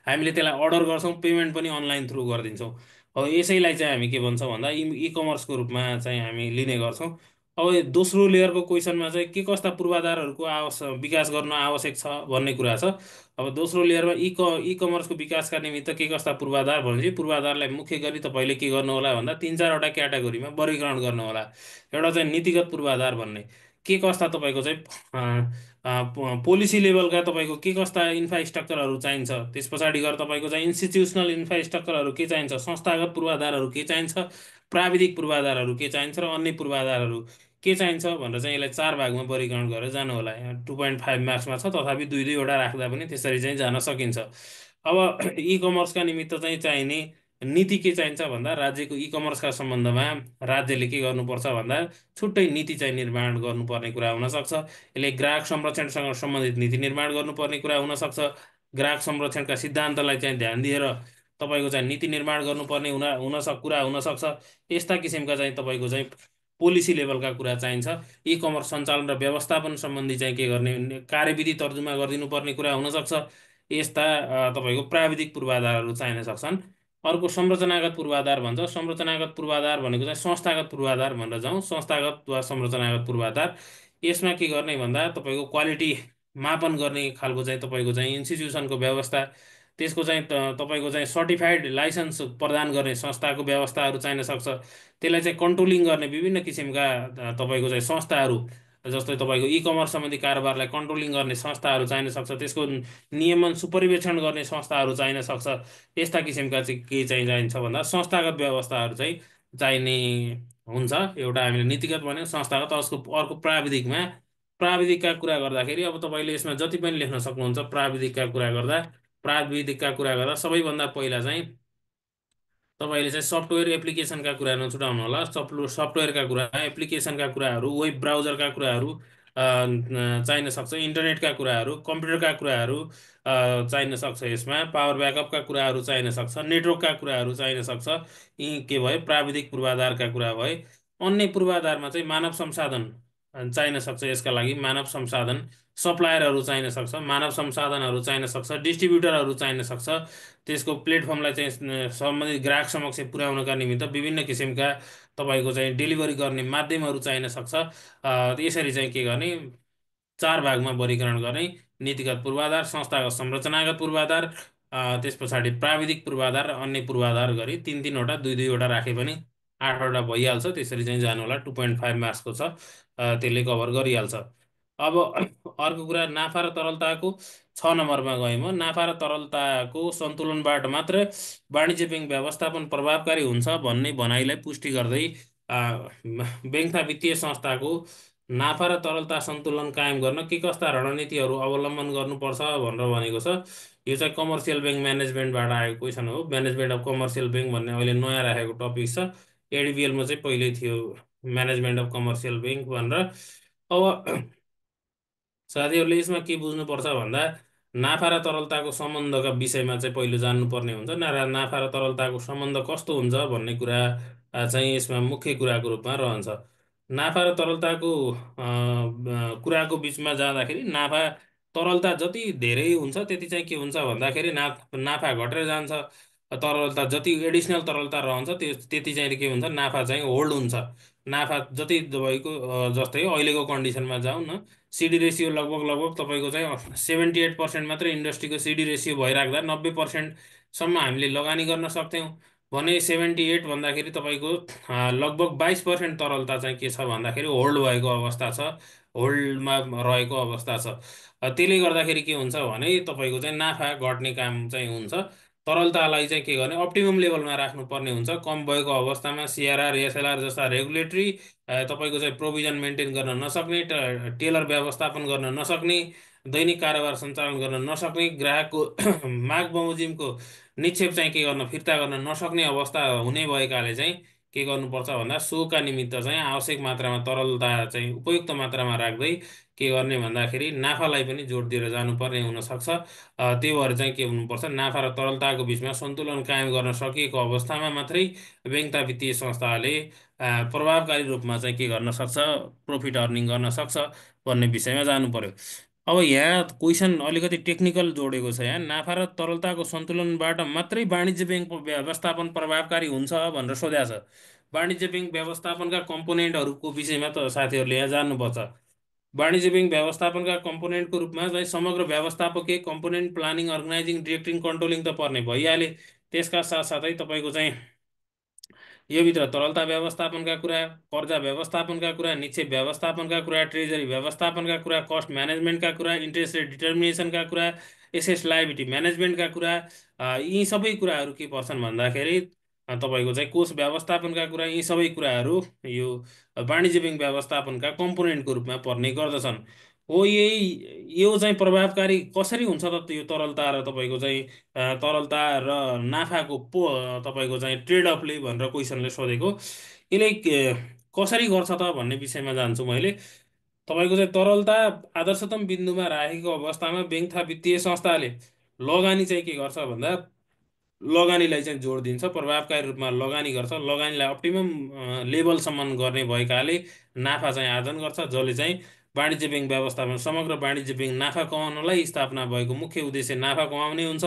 हामीले त्यसलाई अर्डर गर्छौँ, पेमेन्ट पनि अनलाइन थ्रु गरिदिन्छौँ। अब यसैलाई चाहिँ हामी के भन्छौँ भन्दा इकमर्सको रूपमा चाहिँ हामी लिने गर्छौँ। अब यो दोस्रो लेयरको क्वेसनमा चाहिँ के कस्ता पूर्वाधारहरूको विकास गर्न आवश्यक छ भन्ने कुरा छ। अब दोस्रो लेयरमा इकमर्सको विकासका निमित्त के कस्ता पूर्वाधार भनेपछि, पूर्वाधारलाई मुख्य गरी तपाईँले के गर्नु होला भन्दा तिन चारवटा क्याटेगोरीमा वर्गीकरण गर्नु होला। एउटा चाहिँ नीतिगत पूर्वाधार भन्ने, के कस्ता तपाईँको चाहिँ पोलिसी लेभलका तपाईँको के कस्ता इन्फ्रास्ट्रक्चरहरू चाहिन्छ, त्यस पछाडि गएर तपाईँको चाहिँ इन्स्टिट्युसनल इन्फ्रास्ट्रक्चरहरू के चाहिन्छ, संस्थागत पूर्वाधारहरू के चाहिन्छ, प्राविधिक पूर्वाधारहरू के चाहिन्छ, र अन्य पूर्वाधारहरू के चाहिन्छ भनेर चाहिँ यसलाई चार भागमा वर्गीकरण गरेर जानु होला। यहाँ 2.5 मार्क्समा छ, तथापि दुई दुईवटा राख्दा पनि त्यसरी चाहिँ जान सकिन्छ। अब इकमर्सका निमित्त चाहिँ चाहिने नीति के चाहिन्छ भन्दा, राज्यको इकमर्सका सम्बन्धमा राज्यले के गर्नुपर्छ भन्दा छुट्टै नीति चाहिँ निर्माण गर्नुपर्ने कुरा हुनसक्छ। यसले ग्राहक संरक्षणसँग सम्बन्धित नीति निर्माण गर्नुपर्ने कुरा हुनसक्छ। ग्राहक संरक्षणका सिद्धान्तलाई चाहिँ ध्यान दिएर तपाईँको चाहिँ नीति निर्माण गर्नुपर्ने कुरा हुनसक्छ। यस्ता किसिमका चाहिँ तपाईँको चाहिँ पोलिसी लेभलका कुरा चाहिन्छ। इकमर्स सञ्चालन र व्यवस्थापन सम्बन्धी चाहिँ के गर्ने, कार्यविधि तर्जुमा गरिदिनु पर्ने कुरा हुनसक्छ। यस्ता तपाईँको प्राविधिक पूर्वाधारहरू चाहिन सक्छन्। अर्को संरचनागत पूर्वाधार भन्छ। संरचनागत पूर्वाधार भनेको चाहिँ संस्थागत पूर्वाधार भनेर जाउँ, संस्थागत वा संरचनागत पूर्वाधार। यसमा के गर्ने भन्दा तपाईँको क्वालिटी मापन गर्ने खालको चाहिँ तपाईँको चाहिँ इन्स्टिट्युसनको व्यवस्था, त्यसको चाहिँ तपाईँको चाहिँ सर्टिफाइड लाइसेन्स प्रदान गर्ने संस्थाको व्यवस्थाहरू चाहिन सक्छ। त्यसलाई चाहिँ कन्ट्रोलिङ गर्ने विभिन्न किसिमका तपाईँको चाहिँ संस्थाहरू, जस्तै तपाईँको इकमर्स सम्बन्धी कारोबारलाई कन्ट्रोलिङ गर्ने संस्थाहरू चाहिन सक्छ। त्यसको नियमन सुपरिवेक्षण गर्ने संस्थाहरू चाहिन सक्छ। यस्ता किसिमका चाहिँ के चाहिँ चाहिन्छ भन्दा संस्थागत व्यवस्थाहरू चाहिँ चाहिने हुन्छ। एउटा हामीले नीतिगत भन्यो, संस्थागत। अर्को प्राविधिकका कुरा गर्दाखेरि, अब तपाईँले यसमा जति पनि लेख्न सक्नुहुन्छ। प्राविधिकका कुरा गर्दा सबैभन्दा पहिला चाहिँ तपाईँले चाहिँ सफ्टवेयर एप्लिकेसनका कुरा नछुटाउनु होला। सफ्टवेयरका कुरा, एप्लिकेसनका कुराहरू, वेब ब्राउजरका कुराहरू चाहिन सक्छ। इन्टरनेटका कुराहरू, कम्प्युटरका कुराहरू चाहिन सक्छ। यसमा पावर ब्याकअपका कुराहरू चाहिन सक्छ, नेटवर्कका कुराहरू चाहिन सक्छ। यी के भयो, प्राविधिक पूर्वाधारका कुरा भए। अन्य पूर्वाधारमा चाहिँ मानव संसाधन चाहिन सक्छ। यसका लागि मानव संसाधन सप्लायरहरू चाहिन सक्छ, मानव संसाधनहरू चाहिन सक्छ, डिस्ट्रिब्युटरहरू चाहिन सक्छ। त्यसको प्लेटफर्मलाई चाहिँ सम्बन्धित ग्राहक समक्ष पुर्याउनका निमित्त विभिन्न किसिमका तपाईँको चाहिँ डेलिभरी गर्ने माध्यमहरू चाहिन सक्छ। यसरी चाहिँ के गर्ने, चार भागमा वर्गीकरण गर्ने। नीतिगत पूर्वाधार, संस्थागत संरचनागत पूर्वाधार, त्यस पछाडि प्राविधिक पूर्वाधार र अन्य पूर्वाधार गरी तिन तिनवटा दुई दुईवटा राखे पनि 8वटा भइहाल्छ। त्यसरी चाहिँ जानु होला। 2.5 मार्क्सको छ, त्यसले कभर गरिहाल्छ। अब अर्को कुरा नाफा र तरलताको 6 नम्बरमा गएँ म। नाफा र तरलताको सन्तुलनबाट मात्र वाणिज्य ब्याङ्क व्यवस्थापन प्रभावकारी हुन्छ भन्ने भनाइलाई पुष्टि गर्दै ब्याङ्क तथा वित्तीय संस्थाको नाफा र तरलता सन्तुलन कायम गर्न के कस्ता रणनीतिहरू अवलम्बन गर्नुपर्छ भनेर भनेको छ। यो चाहिँ कमर्सियल ब्याङ्क म्यानेजमेन्टबाट आएको क्वेसन हो। म्यानेजमेन्ट अफ कमर्सियल ब्याङ्क भन्ने अहिले नयाँ राखेको टपिक छ। एडिबिएलमा चाहिँ पहिल्यै थियो म्यानेजमेन्ट अफ कमर्सियल ब्याङ्क भनेर। अब साथीहरूले यसमा के बुझ्नुपर्छ भन्दा नाफा र तरलताको सम्बन्धका विषयमा चाहिँ पहिलो जान्नुपर्ने हुन्छ। नाफा र तरलताको सम्बन्ध कस्तो हुन्छ भन्ने कुरा चाहिँ यसमा मुख्य कुराको रूपमा रहन्छ। नाफा र तरलताको कुराको बिचमा जाँदाखेरि नाफा तरलता जति धेरै हुन्छ त्यति चाहिँ के हुन्छ भन्दाखेरि नाफा घटेर जान्छ। तरलता जति एडिसनल तरलता रहन्छ त्यति चाहिँ के हुन्छ, नाफा चाहिँ होल्ड हुन्छ। नाफा जति तपाईँको जस्तै अहिलेको कन्डिसनमा जाउँ न, सिडी रेसियो लगभग लगभग तपाईँको चाहिँ 78% मात्रै इन्डस्ट्रीको सिडी रेसियो भइराख्दा 90%सम्म हामीले लगानी गर्न सक्थ्यौँ भने 78 भन्दाखेरि तपाईँको लगभग 22% तरलता चाहिँ के छ भन्दाखेरि होल्ड भएको अवस्था छ, होल्डमा रहेको अवस्था छ। त्यसले गर्दाखेरि के हुन्छ भने तपाईँको चाहिँ नाफा घट्ने काम चाहिँ हुन्छ। तरलतालाई चाहिँ के गर्ने, अप्टिमम लेभलमा राख्नुपर्ने हुन्छ। कम भएको अवस्थामा सिआरआर एसएलआर जस्ता रेगुलेटरी तपाईँको चाहिँ प्रोभिजन मेन्टेन गर्न नसक्ने, टेलर व्यवस्थापन गर्न नसक्ने, दैनिक कारोबार सञ्चालन गर्न नसक्ने, ग्राहकको माग बमोजिमको निक्षेप चाहिँ के गर्न, फिर्ता गर्न नसक्ने अवस्था हुने भएकाले चाहिँ के गर्नुपर्छ भन्दा सोका निमित्त चाहिँ आवश्यक मात्रामा तरलता चाहिँ उपयुक्त मात्रामा राख्दै के गर्ने भन्दाखेरि नाफालाई पनि जोड दिएर जानुपर्ने हुनसक्छ। त्यही भएर चाहिँ के हुनुपर्छ, नाफा र तरलताको बिचमा सन्तुलन कायम गर्न सकिएको अवस्थामा मात्रै ब्याङ्क तथा वित्तीय संस्थाले प्रभावकारी रूपमा चाहिँ के गर्न सक्छ, प्रफिट अर्निङ गर्न सक्छ भन्ने विषयमा जानु पर्यो। अब यहाँ क्वेसन अलिकति टेक्निकल जोडेको छ। यहाँ नाफा र तरलताको सन्तुलनबाट मात्रै वाणिज्य ब्याङ्क व्यवस्थापन प्रभावकारी हुन्छ भनेर सोधेको छ। वाणिज्य ब्याङ्क व्यवस्थापनका कम्पोनेन्टहरूको विषयमा त साथीहरूले यहाँ जान्नुपर्छ। वाणिज्य ब्याङ्क व्यवस्थापनका कम्पोनेन्टको रूपमा चाहिँ समग्र व्यवस्थापकीय कम्पोनेन्ट, प्लानिङ, अर्गनाइजिङ, डिरेक्टिङ, कन्ट्रोलिङ त पर्ने भइहाले। त्यसका साथसाथै तपाईँको चाहिँ यो भित्र तरलता व्यवस्थापनका कुरा, कर्जा व्यवस्थापनका कुरा, निक्षेप व्यवस्थापनका कुरा, ट्रेजरी व्यवस्थापनका कुरा, कस्ट म्यानेजमेन्टका कुरा, इन्ट्रेस्ट रेट डिटर्मिनेसनका कुरा, एसेस लायबिलिटी म्यानेजमेन्टका कुरा, यी सबै कुराहरू के पर्छन् भन्दाखेरि तपाईँको चाहिँ कोष व्यवस्थापनका कुरा, यी सबै कुराहरू यो वाणिज्य ब्याङ्क व्यवस्थापनका कम्पोनेन्टको रूपमा पर्ने गर्दछन्। हो, यही यो चाहिँ प्रभावकारी कसरी हुन्छ त यो तरलता र तपाईँको चाहिँ तरलता र नाफाको तपाईँको चाहिँ ट्रेड अफले भनेर क्वेसनले सोधेको। यसले कसरी गर्छ त भन्ने विषयमा जान्छु मैले। तपाईँको चाहिँ तरलता आदर्शतम बिन्दुमा राखेको अवस्थामा ब्याङ्क तथा वित्तीय संस्थाले लगानी चाहिँ के गर्छ भन्दा लगानीलाई चाहिँ जोड दिन्छ, प्रभावकारी रूपमा लगानी गर्छ। लगानीलाई अप्टिमम लेभलसम्म गर्ने भएकाले नाफा चाहिँ आर्जन गर्छ, जसले चाहिँ वाणिज्य ब्याङ्क व्यवस्थापन, समग्र वाणिज्य ब्याङ्क नाफा कमाउनलाई स्थापना भएको मुख्य उद्देश्य नाफा कमाउने हुन्छ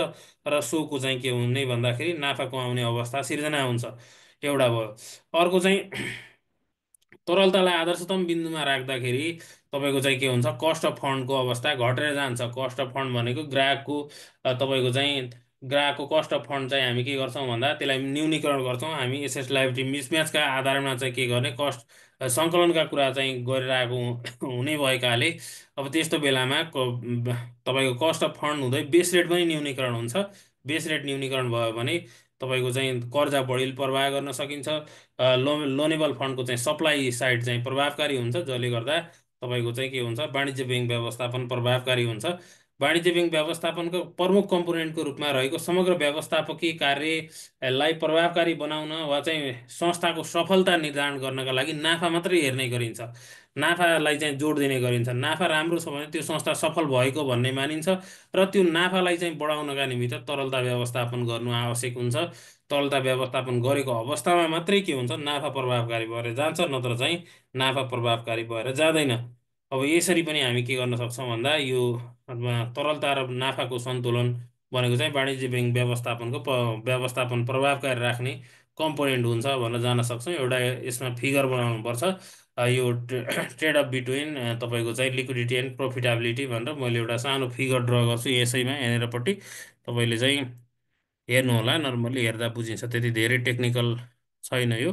र सोको चाहिँ के हुने भन्दाखेरि नाफा कमाउने अवस्था सिर्जना हुन्छ। एउटा भयो। अर्को चाहिँ तरलतालाई आदर्शतम बिन्दुमा राख्दाखेरि तपाईँको चाहिँ के हुन्छ, कस्ट अफ फन्डको अवस्था घटेर जान्छ। कस्ट अफ फन्ड भनेको ग्राहकको तपाईँको चाहिँ ग्राहकको कस्ट अफ फन्ड चाहिँ हामी के गर्छौँ भन्दा त्यसलाई न्यूनीकरण गर्छौँ। हामी एसेट लायबिलिटी मिसम्याचका आधारमा चाहिँ के गर्ने, कस्ट सङ्कलनका कुरा चाहिँ गरिरहेको हुने भएकाले अब त्यस्तो बेलामा तपाईँको कस्ट अफ फन्ड हुँदै बेस रेट पनि न्यूनीकरण हुन्छ। बेस रेट न्यूनीकरण भयो भने तपाईँको चाहिँ कर्जा बढी प्रवाह गर्न सकिन्छ। लोनेबल फन्डको चाहिँ सप्लाई साइड चाहिँ प्रभावकारी हुन्छ, जसले गर्दा तपाईँको चाहिँ के हुन्छ, वाणिज्य ब्याङ्क व्यवस्थापन प्रभावकारी हुन्छ। वाणिज्य ब्याङ्क व्यवस्थापनको प्रमुख कम्पोनेन्टको रूपमा रहेको समग्र व्यवस्थापकीय कार्यलाई प्रभावकारी बनाउन वा चाहिँ संस्थाको सफलता निर्धारण गर्नका लागि नाफा मात्रै हेर्ने गरिन्छ, नाफालाई चाहिँ जोड दिने गरिन्छ। नाफा राम्रो छ भने त्यो संस्था सफल भएको भन्ने मानिन्छ र त्यो नाफालाई चाहिँ बढाउनका निमित्त तरलता व्यवस्थापन गर्नु आवश्यक हुन्छ। तरलता व्यवस्थापन गरेको अवस्थामा मात्रै के हुन्छ, नाफा प्रभावकारी भएर जान्छ, नत्र चाहिँ नाफा प्रभावकारी भएर जाँदैन। अब यसरी पनि हामी के गर्न सक्छौँ भन्दा यो तरलता र नाफाको सन्तुलन भनेको चाहिँ वाणिज्य ब्याङ्क व्यवस्थापनको व्यवस्थापन प्रभावकारी राख्ने कम्पोनेन्ट हुन्छ भनेर जान सक्छौँ। एउटा यसमा फिगर बनाउनुपर्छ। यो ट्रेड अफ बिट्विन तपाईँको चाहिँ लिक्विडिटी एन्ड प्रफिटेबिलिटी भनेर मैले एउटा सानो फिगर ड्र गर्छु यसैमा यहाँनिरपट्टि। तपाईँले चाहिँ हेर्नु होला, नर्मल्ली हेर्दा बुझिन्छ, त्यति धेरै टेक्निकल छैन यो।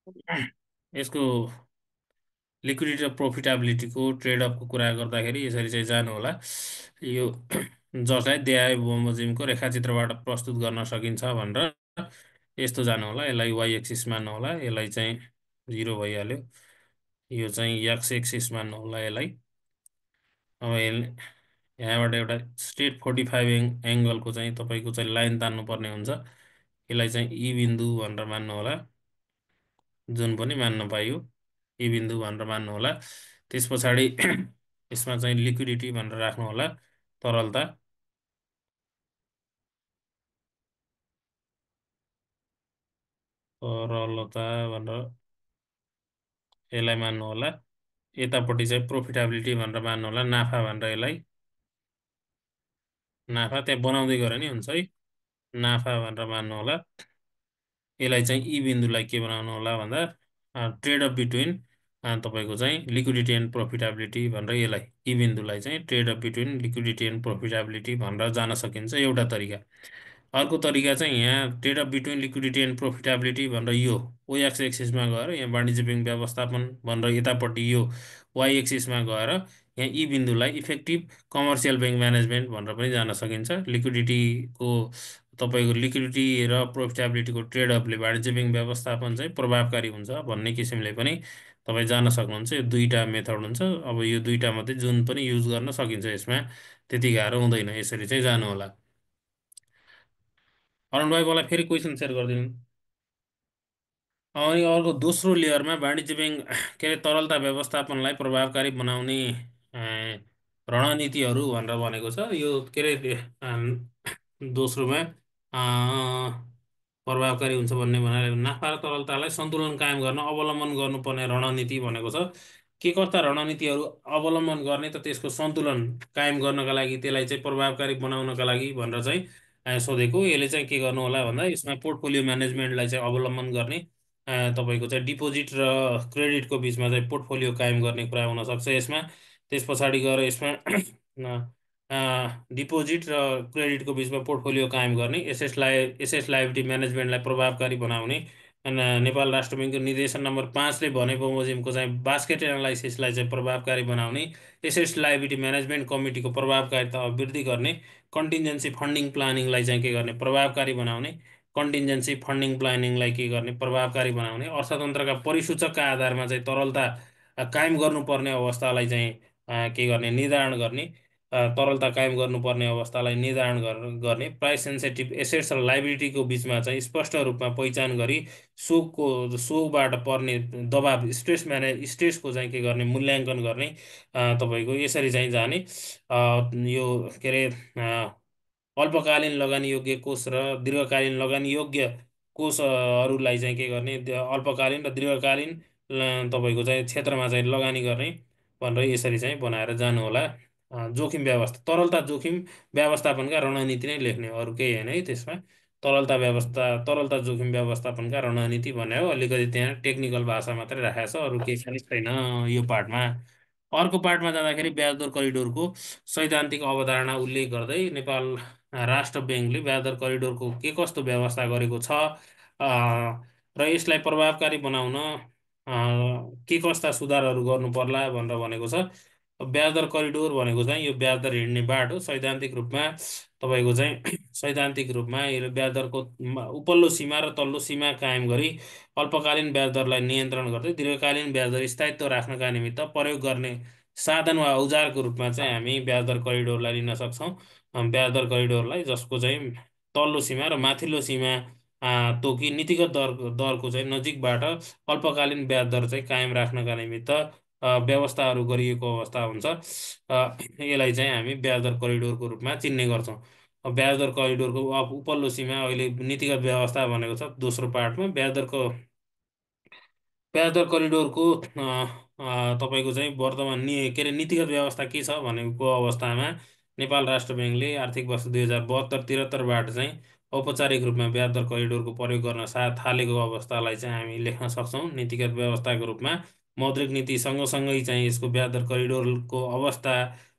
यसको लिक्विडिटी र प्रोफिटेबिलिटीको ट्रेडअपको कुरा गर्दाखेरि यसरी चाहिँ जानु होला। यो जसलाई देहाय बमोजिमको रेखाचित्रबाट प्रस्तुत गर्न सकिन्छ भनेर यस्तो जानु होला। यसलाई वाइ एक्सिस मान्नु होला, यसलाई चाहिँ 0 भइहाल्यो। यो चाहिँ एक्स एक्सिस मान्नु होला यसलाई। अब यहाँबाट एउटा स्ट्रेट 45 एङ्गलको चाहिँ तपाईँको चाहिँ लाइन तान्नु पर्ने हुन्छ। यसलाई चाहिँ ई बिन्दु भनेर मान्नु होला, जुन पनि मान्न पाइयो ई बिन्दु भनेर मान्नु होला। त्यस पछाडि यसमा चाहिँ लिक्विडिटी भनेर राख्नु होला, तरलता। तरलता भनेर यसलाई मान्नु होला। यतापट्टि चाहिँ प्रोफिटेबिलिटी भनेर मान्नु होला, नाफा भनेर यसलाई। नाफा त्यहाँ बनाउँदै गयो नि हुन्छ है, नाफा भनेर मान्नु होला। यसलाई चाहिँ ई बिन्दुलाई के बनाउनु होला भन्दा ट्रेड अफ बिट्विन तपाईँको चाहिँ लिक्विडिटी एन्ड प्रोफिटेबिलिटी भनेर यसलाई ई बिन्दुलाई चाहिँ trade off between liquidity and profitability भनेर जान सकिन्छ, एउटा तरिका। अर्को तरिका चाहिँ यहाँ trade off between liquidity and profitability भनेर यो ओएक्स एक्सिसमा गएर यहाँ वाणिज्य ब्याङ्क व्यवस्थापन भनेर यतापट्टि यो वाइ एक्सिसमा गएर यहाँ यी बिन्दुलाई इफेक्टिभ कमर्सियल ब्याङ्क म्यानेजमेन्ट भनेर पनि जान सकिन्छ। लिक्विडिटीको तपाईँको लिक्विडिटी र प्रोफिटेबिलिटीको ट्रेडअपले वाणिज्य ब्याङ्क व्यवस्थापन चाहिँ प्रभावकारी हुन्छ भन्ने किसिमले पनि तपाईँ जान सक्नुहुन्छ। यो दुईवटा मेथड हुन्छ। अब यो दुईवटा मध्ये जुन पनि युज गर्न सकिन्छ, यसमा त्यति गाह्रो हुँदैन। यसरी चाहिँ जानु होला। अरुण भाइ, मलाई फेरि क्वेसन सेयर गरिदिनु। अनि अर्को दोस्रो लेयरमा वाणिज्य ब्याङ्क के अरे तरलता व्यवस्थापनलाई प्रभावकारी बनाउने अ, रणनीतिहरू भनेर भनेको छ। यो के अरे दोस्रोमा प्रभावकारी हुन्छ भन्ने भनेर नाफा र तरलतालाई सन्तुलन कायम गर्न अवलम्बन गर्नुपर्ने रणनीति भनेको छ। के कस्ता रणनीतिहरू अवलम्बन गर्ने त त्यसको सन्तुलन कायम गर्नका लागि, त्यसलाई चाहिँ प्रभावकारी बनाउनका लागि भनेर चाहिँ सोधेको। यसले चाहिँ के गर्नु होला भन्दा यसमा पोर्टफोलियो म्यानेजमेन्टलाई चाहिँ अवलम्बन गर्ने, तपाईँको चाहिँ डिपोजिट र क्रेडिटको बिचमा चाहिँ पोर्टफोलियो कायम गर्ने कुरा हुनसक्छ यसमा। त्यस पछाडि गएर यसमा डिपोजिट र क्रेडिटको बिचमा पोर्टफोलियो कायम गर्ने, एसेट लाइबिलिटी म्यानेजमेन्टलाई प्रभावकारी बनाउने, नेपाल राष्ट्र ब्याङ्कको निर्देशन नम्बर 5ले भने बमोजिमको चाहिँ बास्केट एनालाइसिसलाई चाहिँ प्रभावकारी बनाउने, एसेट लाइबिलिटी म्यानेजमेन्ट कमिटीको प्रभावकारिता वृद्धि गर्ने, कन्टिन्जेन्सी फन्डिङ प्लानिङलाई चाहिँ के गर्ने प्रभावकारी बनाउने, कन्टिन्जेन्सी फन्डिङ प्लानिङलाई के गर्ने प्रभावकारी बनाउने, अर्थतन्त्रका परिसूचकका आधारमा चाहिँ तरलता कायम गर्नुपर्ने अवस्थालाई चाहिँ के गर्ने निर्धारण गर्ने, तरलता कायम गर्नुपर्ने अवस्थालाई निर्धारण गर्ने, प्राइस सेन्सेटिभ एसेट्स र लाइबिलिटीको बिचमा चाहिँ स्पष्ट रूपमा पहिचान गरी सोबाट पर्ने दबाव स्ट्रेसको चाहिँ के गर्ने मूल्याङ्कन गर्ने, तपाईँको यसरी चाहिँ जाने। यो के अरे अल्पकालीन लगानी योग्य कोष र दीर्घकालीन लगानी योग्य कोषहरूलाई चाहिँ के गर्ने, अल्पकालीन र दीर्घकालीन तपाईँको चाहिँ क्षेत्रमा चाहिँ लगानी गर्ने भनेर यसरी चाहिँ बनाएर जानु होला। जोखिम व्यवस्था तरलता जोखिम व्यवस्थापनका रणनीति नै लेख्ने, अरू केही होइन है त्यसमा। तरलता जोखिम व्यवस्थापनका रणनीति भने हो, अलिकति त्यहाँ टेक्निकल भाषा मात्रै राखेको छ, अरू केही पनि छैन यो पार्टमा। अर्को पार्टमा जाँदाखेरि ब्याज दर करिडोरको सैद्धान्तिक अवधारणा उल्लेख गर्दै नेपाल राष्ट्र ब्याङ्कले ब्याज दर करिडोरको के कस्तो व्यवस्था गरेको छ र यसलाई प्रभावकारी बनाउन के कस्ता सुधारहरू गर्नु पर्ला भनेर भनेको छ। ब्याज दर करिडोर भनेको चाहिँ यो ब्याज दर हिँड्ने बाटो सैद्धान्तिक रूपमा तपाईँको चाहिँ सैद्धान्तिक रूपमा यो ब्याज दरको उपल्लो सीमा र तल्लो सीमा कायम गरी अल्पकालीन ब्याज दरलाई नियन्त्रण गर्दै दीर्घकालीन ब्याज दर स्थायित्व राख्नका निमित्त प्रयोग गर्ने साधन वा औजारको रूपमा चाहिँ हामी ब्याज दर करिडोरलाई लिन सक्छौँ। ब्याज दर करिडोरलाई जसको चाहिँ तल्लो सीमा र माथिल्लो सीमा तोकी नीतिगत दरको चाहिँ नजिकबाट अल्पकालीन ब्याज दर चाहिँ कायम राख्नका निमित्त व्यवस्थाहरू गरिएको अवस्था हुन्छ। यसलाई चाहिँ हामी ब्याज दर करिडोरको रूपमा चिन्ने गर्छौँ। ब्याज दर करिडोरको उपल्लो सीमा अहिले नीतिगत व्यवस्था भनेको छ दोस्रो पार्टमा। ब्याज दर करिडोरको तपाईँको चाहिँ वर्तमान के अरे नीतिगत व्यवस्था के छ भनेको अवस्थामा नेपाल राष्ट्र ब्याङ्कले आर्थिक वर्ष 2072-73बाट चाहिँ औपचारिक रूपमा ब्याज दर करिडोरको प्रयोग गर्न थालेको अवस्थालाई चाहिँ हामी लेख्न सक्छौँ नीतिगत व्यवस्थाको रूपमा। मौद्रिक नीति सँगसँगै चाहिँ यसको ब्याज दर करिडोरको अवस्था,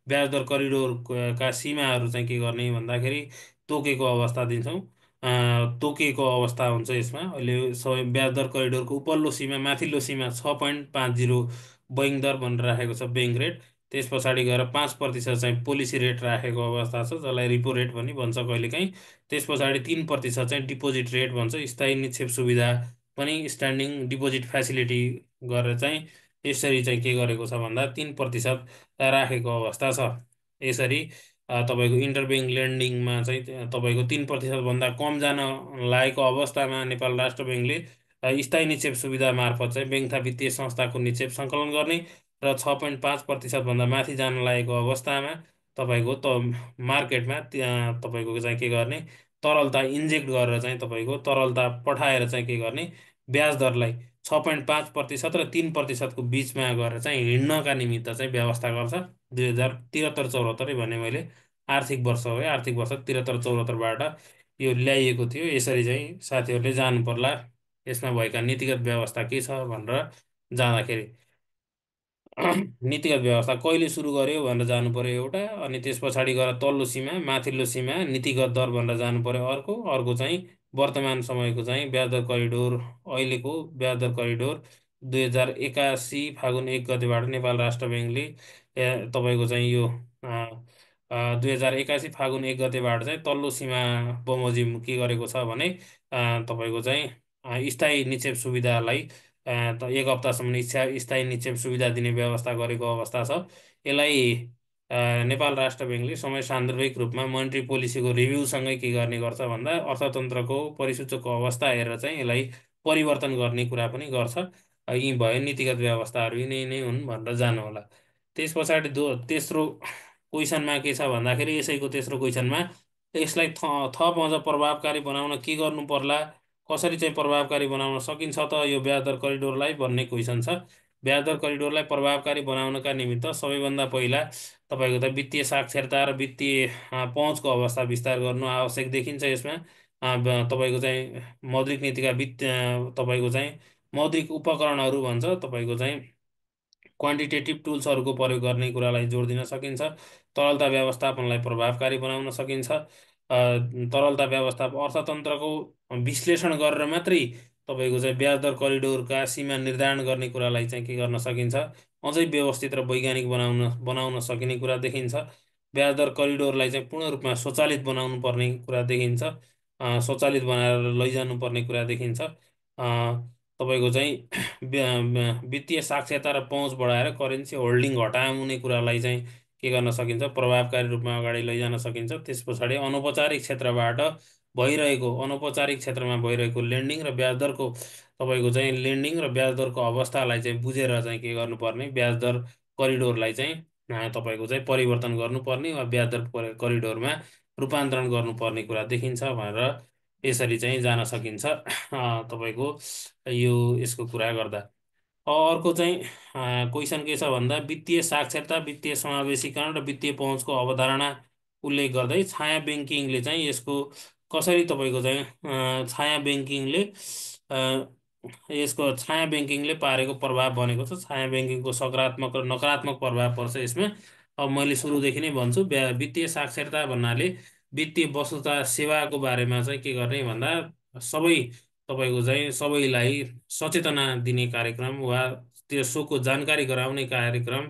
ब्याज दर करिडोरका सीमाहरू चाहिँ के गर्ने भन्दाखेरि तोकेको अवस्था दिन्छौँ। तोकिएको अवस्था हुन्छ यसमा। अहिले सबै ब्याज दर करिडोरको उपल्लो सीमा माथिल्लो सीमा 6.50 बैङ्क दर भनेर राखेको छ, ब्याङ्क रेट। त्यस पछाडि गएर 5% चाहिँ पोलिसी रेट राखेको अवस्था छ, जसलाई रिपो रेट पनि भन्छ कहिलेकाहीँ। त्यस पछाडि 3% चाहिँ डिपोजिट रेट भन्छ, स्थायी निक्षेप सुविधा पनि स्ट्यान्डिङ डिपोजिट फ्यासिलिटी गरेर चाहिँ यसरी चाहिँ के गरेको छ भन्दा 3% राखेको अवस्था छ। यसरी तपाईँको इन्टरब्याङ्क लेन्डिङमा चाहिँ तपाईँको 3%भन्दा कम जान लागेको अवस्थामा नेपाल राष्ट्र ब्याङ्कले स्थायी निक्षेप सुविधा मार्फत चाहिँ ब्याङ्क तथा वित्तीय संस्थाको निक्षेप सङ्कलन गर्ने र 6.5%भन्दा माथि जान लागेको अवस्थामा तपाईँको मार्केटमा त्यहाँ तपाईँको चाहिँ के गर्ने, तरलता इन्जेक्ट गरेर चाहिँ तपाईँको तरलता पठाएर चाहिँ के गर्ने, ब्याज दरलाई 6.5% र 3%को बिचमा गरेर चाहिँ हिँड्नका निमित्त चाहिँ व्यवस्था गर्छ। 2073-74 भने मैले आर्थिक वर्ष हो, आर्थिक वर्ष 73-74बाट यो ल्याइएको थियो। यसरी चाहिँ साथीहरूले जानु पर्ला यसमा भएका नीतिगत व्यवस्था के छ भनेर जाँदाखेरि। नीतिगत व्यवस्था कहिले सुरु गर्यो भनेर जानु पर्यो एउटा, अनि त्यस पछाडि गएर तल्लो सीमा माथिल्लो सीमा नीतिगत दर भनेर जानु पर्यो अर्को। अर्को चाहिँ वर्तमान समयको चाहिँ ब्याज दर करिडोर, अहिलेको ब्याज दर करिडोर 2081 फागुन 1 गतेबाट नेपाल राष्ट्र ब्याङ्कले तपाईँको चाहिँ यो 2081 फागुन 1 गतेबाट चाहिँ तल्लो सीमा बमोजिम के गरेको छ भने तपाईँको चाहिँ स्थायी निक्षेप सुविधालाई एक हप्तासम्म स्थायी निक्षेप सुविधा दिने व्यवस्था गरेको अवस्था छ। यसलाई नेपाल राष्ट्र ब्याङ्कले समय सान्दर्भिक रूपमा मोनेटरी पोलिसीको रिभ्यूसँगै के गर्ने गर्छ भन्दा अर्थतन्त्रको परिसूचकको अवस्था हेरेर चाहिँ यसलाई परिवर्तन गर्ने कुरा पनि गर्छ। यी भयो नीतिगत व्यवस्थाहरू, यिनै नै हुन् भनेर जानु होला। त्यस पछाडि तेस्रो क्वेसनमा के छ भन्दाखेरि, यसैको तेस्रो क्वेसनमा यसलाई थप अझ प्रभावकारी बनाउन के गर्नु पर्ला, कसरी चाहिँ प्रभावकारी बनाउन सकिन्छ त यो ब्याज दर करिडोरलाई भन्ने क्वेसन छ। ब्याज दर करिडोरलाई प्रभावकारी बनाउनका निमित्त सबैभन्दा पहिला तपाईँको त वित्तीय साक्षरता र वित्तीय पहुँचको अवस्था विस्तार गर्नु आवश्यक देखिन्छ यसमा। तपाईँको चाहिँ मौद्रिक नीतिका तपाईँको चाहिँ मौद्रिक उपकरणहरू भन्छ, तपाईँको चाहिँ क्वान्टिटेटिभ टुल्सहरूको प्रयोग गर्ने कुरालाई जोड दिन सकिन्छ। तरलता व्यवस्थापनलाई प्रभावकारी बनाउन सकिन्छ। तरलता व्यवस्थापन अर्थतन्त्रको विश्लेषण गरेर मात्रै तपाईँको चाहिँ ब्याज दर करिडोरका सीमा निर्धारण गर्ने कुरालाई चाहिँ के गर्न सकिन्छ, अझै व्यवस्थित र वैज्ञानिक बनाउन बनाउन सकिने कुरा देखिन्छ। ब्याज दर करिडोरलाई चाहिँ पूर्ण रूपमा स्वचालित बनाउनु पर्ने कुरा देखिन्छ, स्वचालित बनाएर लैजानु पर्ने कुरा देखिन्छ। तपाईँको चाहिँ वित्तीय साक्षरता र पहुँच बढाएर करेन्सी होल्डिङ घटाउने कुरालाई चाहिँ के गर्न सकिन्छ, प्रभावकारी रूपमा अगाडि लैजान सकिन्छ। त्यस पछाडि अनौपचारिक क्षेत्रबाट अनौपचारिक क्षेत्रमा भइरहेको लेन्डिङ र ब्याज दरको तपाईँको चाहिँ लेन्डिङ र ब्याज दरको अवस्थालाई चाहिँ बुझेर चाहिँ के गर्नुपर्ने, ब्याज दर करिडोरलाई चाहिँ तपाईँको चाहिँ परिवर्तन गर्नुपर्ने वा ब्याज दर करिडोरमा रूपान्तरण गर्नुपर्ने कुरा देखिन्छ भनेर यसरी चाहिँ जान सकिन्छ तपाईँको यो यसको कुरा गर्दा। अर्को चाहिँ क्वेसन के छ भन्दा वित्तीय साक्षरता, वित्तीय समावेशीकरण र वित्तीय पहुँचको अवधारणा उल्लेख गर्दै छाया ब्याङ्किङले चाहिँ यसको कसरी तपाईँको चाहिँ यसको छाया ब्याङ्किङले पारेको प्रभाव बनेको छ, छाया ब्याङ्किङको सकारात्मक र नकारात्मक प्रभाव पर्छ यसमा। अब मैले सुरुदेखि नै भन्छु, वित्तीय साक्षरता भन्नाले वित्तीय वस्तुता सेवाको बारेमा चाहिँ के गर्ने भन्दा सबै तपाईँको चाहिँ सबैलाई सचेतना दिने कार्यक्रम वा त्यसको जानकारी गराउने कार्यक्रम,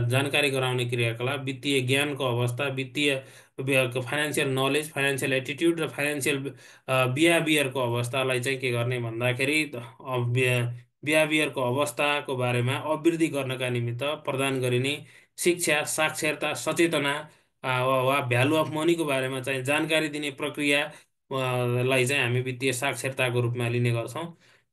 जानकारी गराउने क्रियाकलाप, वित्तीय ज्ञानको अवस्था, वित्तीय फाइनेन्सियल नलेज, फाइनेन्सियल एटिट्युड र फाइनेन्सियल बिहेभियरको अवस्थालाई चाहिँ के गर्ने भन्दाखेरि बिहेभियरको अवस्थाको बारेमा अभिवृद्धि गर्नका निमित्त प्रदान गरिने शिक्षा, साक्षरता, सचेतना वा भ्यालु अफ मनीको बारेमा चाहिँ जानकारी दिने प्रक्रिया लाई चाहिँ हामी वित्तीय साक्षरताको रूपमा लिने गर्छौँ।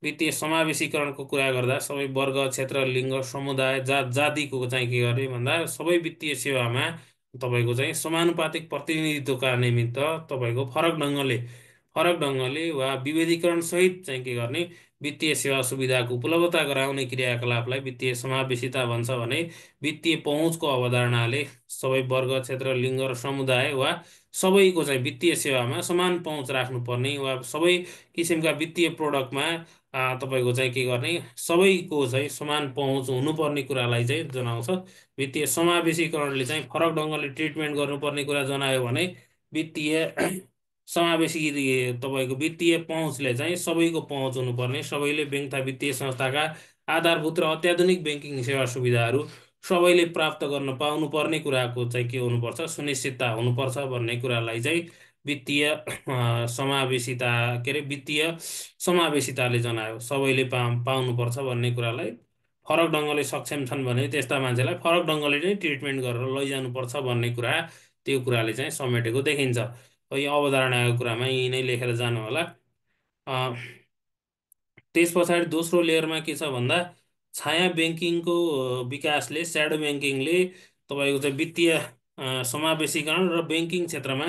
वित्तीय समावेशीकरणको कुरा गर्दा सबै वर्ग, क्षेत्र, लिङ्ग, समुदाय, जात जातिको चाहिँ के गर्ने भन्दा सबै वित्तीय सेवामा तपाईँको चाहिँ समानुपातिक प्रतिनिधित्वका निमित्त तपाईँको फरक ढङ्गले वा विभेदीकरण सहित चाहिँ के गर्ने, वित्तीय सेवा सुविधाको उपलब्धता गराउने क्रियाकलापलाई वित्तीय समावेशिता भन्छ भने वित्तीय पहुँचको अवधारणाले सबै वर्ग, क्षेत्र, लिङ्ग र समुदाय वा सबैको चाहिँ वित्तीय सेवामा समान पहुँच राख्नुपर्ने वा सबै किसिमका वित्तीय प्रोडक्टमा तपाईँको चाहिँ के गर्ने, सबैको चाहिँ समान पहुँच हुनुपर्ने कुरालाई चाहिँ जनाउँछ। वित्तीय समावेशीकरणले चाहिँ फरक ढङ्गले ट्रिटमेन्ट गर्नुपर्ने कुरा जनायो भने वित्तीय समावेशी तपाईँको वित्तीय पहुँचले चाहिँ सबैको पहुँच हुनुपर्ने, सबैले ब्याङ्क तथा वित्तीय संस्थाका आधारभूत र अत्याधुनिक ब्याङ्किङ सेवा सुविधाहरू सबैले प्राप्त गर्न पाउनुपर्ने कुराको चाहिँ के हुनुपर्छ, सुनिश्चितता हुनुपर्छ भन्ने कुरालाई चाहिँ वित्तीय समावेशिता, के अरे वित्तीय समावेशिताले जनायो। सबैले पाउनुपर्छ भन्ने कुरालाई फरक ढङ्गले सक्षम छन् भने त्यस्ता मान्छेलाई फरक ढङ्गले नै ट्रिटमेन्ट गरेर लैजानुपर्छ भन्ने कुरा, त्यो कुराले चाहिँ समेटेको देखिन्छ। यो अवधारणाको कुरामा यी नै लेखेर जानु होला। त्यस पछाडि दोस्रो लेयरमा के छ भन्दा, छाया ब्याङ्किङको विकासले, स्याडो ब्याङ्किङले तपाईँको चाहिँ वित्तीय समावेशीकरण र ब्याङ्किङ क्षेत्रमा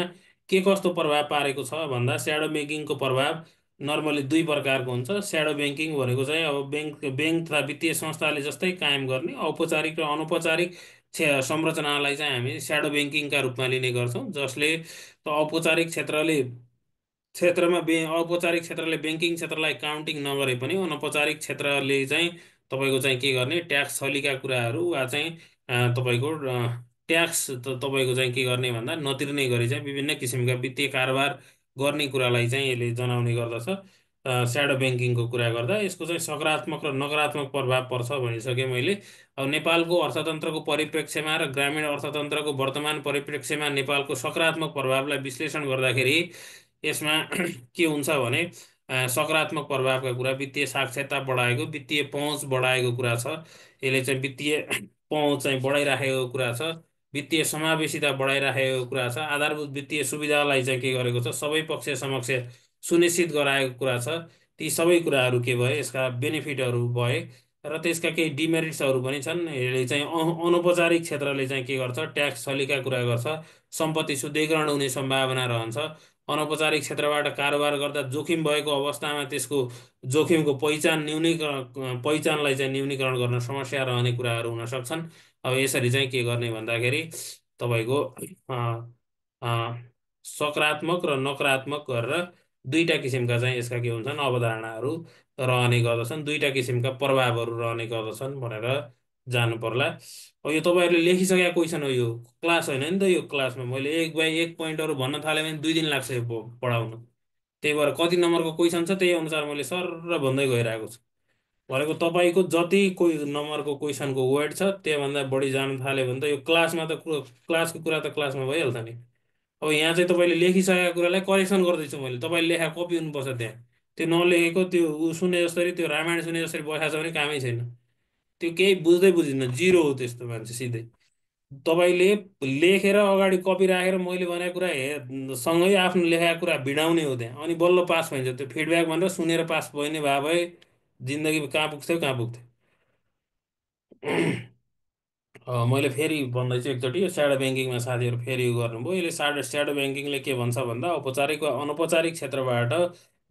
के कस्तो प्रभाव पारेको छ भन्दा, स्याडो ब्याङ्किङको प्रभाव नर्मली दुई प्रकारको हुन्छ। स्याडो ब्याङ्किङ भनेको चाहिँ अब ब्याङ्क तथा वित्तीय संस्थाले जस्तै कायम गर्ने औपचारिक र अनौपचारिक संरचनालाई चाहिँ हामी स्याडो ब्याङ्किङका रूपमा लिने गर्छौँ, जसले औपचारिक औपचारिक क्षेत्रले ब्याङ्किङ क्षेत्रलाई काउन्टिङ नगरे पनि अनौपचारिक क्षेत्रले चाहिँ तपाईँको चाहिँ के गर्ने, ट्याक्स थलीका कुराहरू वा चाहिँ तपाईँको ट्याक्स तपाईँको चाहिँ के गर्ने भन्दा नतिर्ने गरी चाहिँ विभिन्न किसिमका वित्तीय कारोबार गर्ने कुरालाई चाहिँ यसले जनाउने गर्दछ। स्याडो ब्याङ्किङको कुरा गर्दा यसको चाहिँ सकारात्मक र नकारात्मक प्रभाव पर्छ भनिसकेँ मैले। अब नेपालको अर्थतन्त्रको परिप्रेक्ष्यमा र ग्रामीण अर्थतन्त्रको वर्तमान परिप्रेक्ष्यमा नेपालको सकारात्मक प्रभावलाई विश्लेषण गर्दाखेरि यसमा के हुन्छ भने, सकारात्मक प्रभावका कुरा वित्तीय साक्षरता बढाएको, वित्तीय पहुँच बढाएको कुरा छ। यसले चाहिँ वित्तीय पहुँच चाहिँ बढाइराखेको कुरा छ, वित्तीय समावेशिता बढाइराखेको कुरा छ, आधारभूत वित्तीय सुविधालाई चाहिँ के गरेको छ, सबै पक्ष समक्ष सुनिश्चित गराएको कुरा छ। ती सबै कुराहरू के भए, यसका बेनिफिटहरू भए। र त्यसका केही डिमेरिट्सहरू पनि छन्। यसले चाहिँ अनौपचारिक क्षेत्रले चाहिँ के गर्छ, ट्याक्स थलीका कुरा गर्छ, सम्पत्ति शुद्धिकरण हुने सम्भावना रहन्छ। अनौपचारिक क्षेत्रबाट कारोबार गर्दा जोखिम भएको अवस्थामा त्यसको जोखिमको पहिचानलाई चाहिँ न्यूनीकरण गर्न समस्या रहने कुराहरू हुन सक्छन्। अब यसरी चाहिँ के गर्ने भन्दाखेरि तपाईँको सकारात्मक र नकारात्मक गरेर दुईटा किसिमका चाहिँ यसका के हुन्छन्, अवधारणाहरू रहने गर्दछन्, दुईटा किसिमका प्रभावहरू रहने गर्दछन् भनेर जानु पर्ला। अब यो तपाईँहरूले लेखिसकेका क्वेसन हो, यो क्लास होइन नि त। यो क्लासमा मैले एक बाई एक पोइन्टहरू भन्न थालेँ भने 2 दिन लाग्छ यो पढाउन। त्यही भएर कति नम्बरको क्वेसन छ त्यही अनुसार मैले सर र भन्दै गइरहेको छु। भनेको तपाईँको जति कोही नम्बरको क्वेसनको वेट छ त्योभन्दा बढी जान थाल्यो भने त यो क्लासमा त क्लासको कुरा त क्लासमा भइहाल्छ नि। अब यहाँ चाहिँ तपाईँले लेखिसकेका कुरालाई करेक्सन गर्दैछु मैले, तपाईँले लेखा कपी हुनुपर्छ त्यहाँ। त्यो नलेखेको त्यो ऊ सुने जसरी, त्यो रामायण सुने जसरी बसेको छ भने कामै छैन। त्यो केही बुझ्दै बुझिन्न, जिरो हो त्यस्तो मान्छे सिधै। तपाईँले लेखेर अगाडि कपी राखेर मैले भनेको कुरा सँगै आफ्नो लेखाएको कुरा भिडाउने हो त्यहाँ, अनि बल्ल पास भइन्छ। त्यो फिडब्याक भनेर सुनेर पास भइने भए भए जिन्दगी कहाँ पुग्थ्यो कहाँ पुग्थ्यो। मैले फेरि भन्दैछु एकचोटि, यो स्याडो ब्याङ्किङमा साथीहरू फेरि यो गर्नुभयो। यसले स्याडो ब्याङ्किङले के भन्छ भन्दा, औपचारिक वा अनौपचारिक क्षेत्रबाट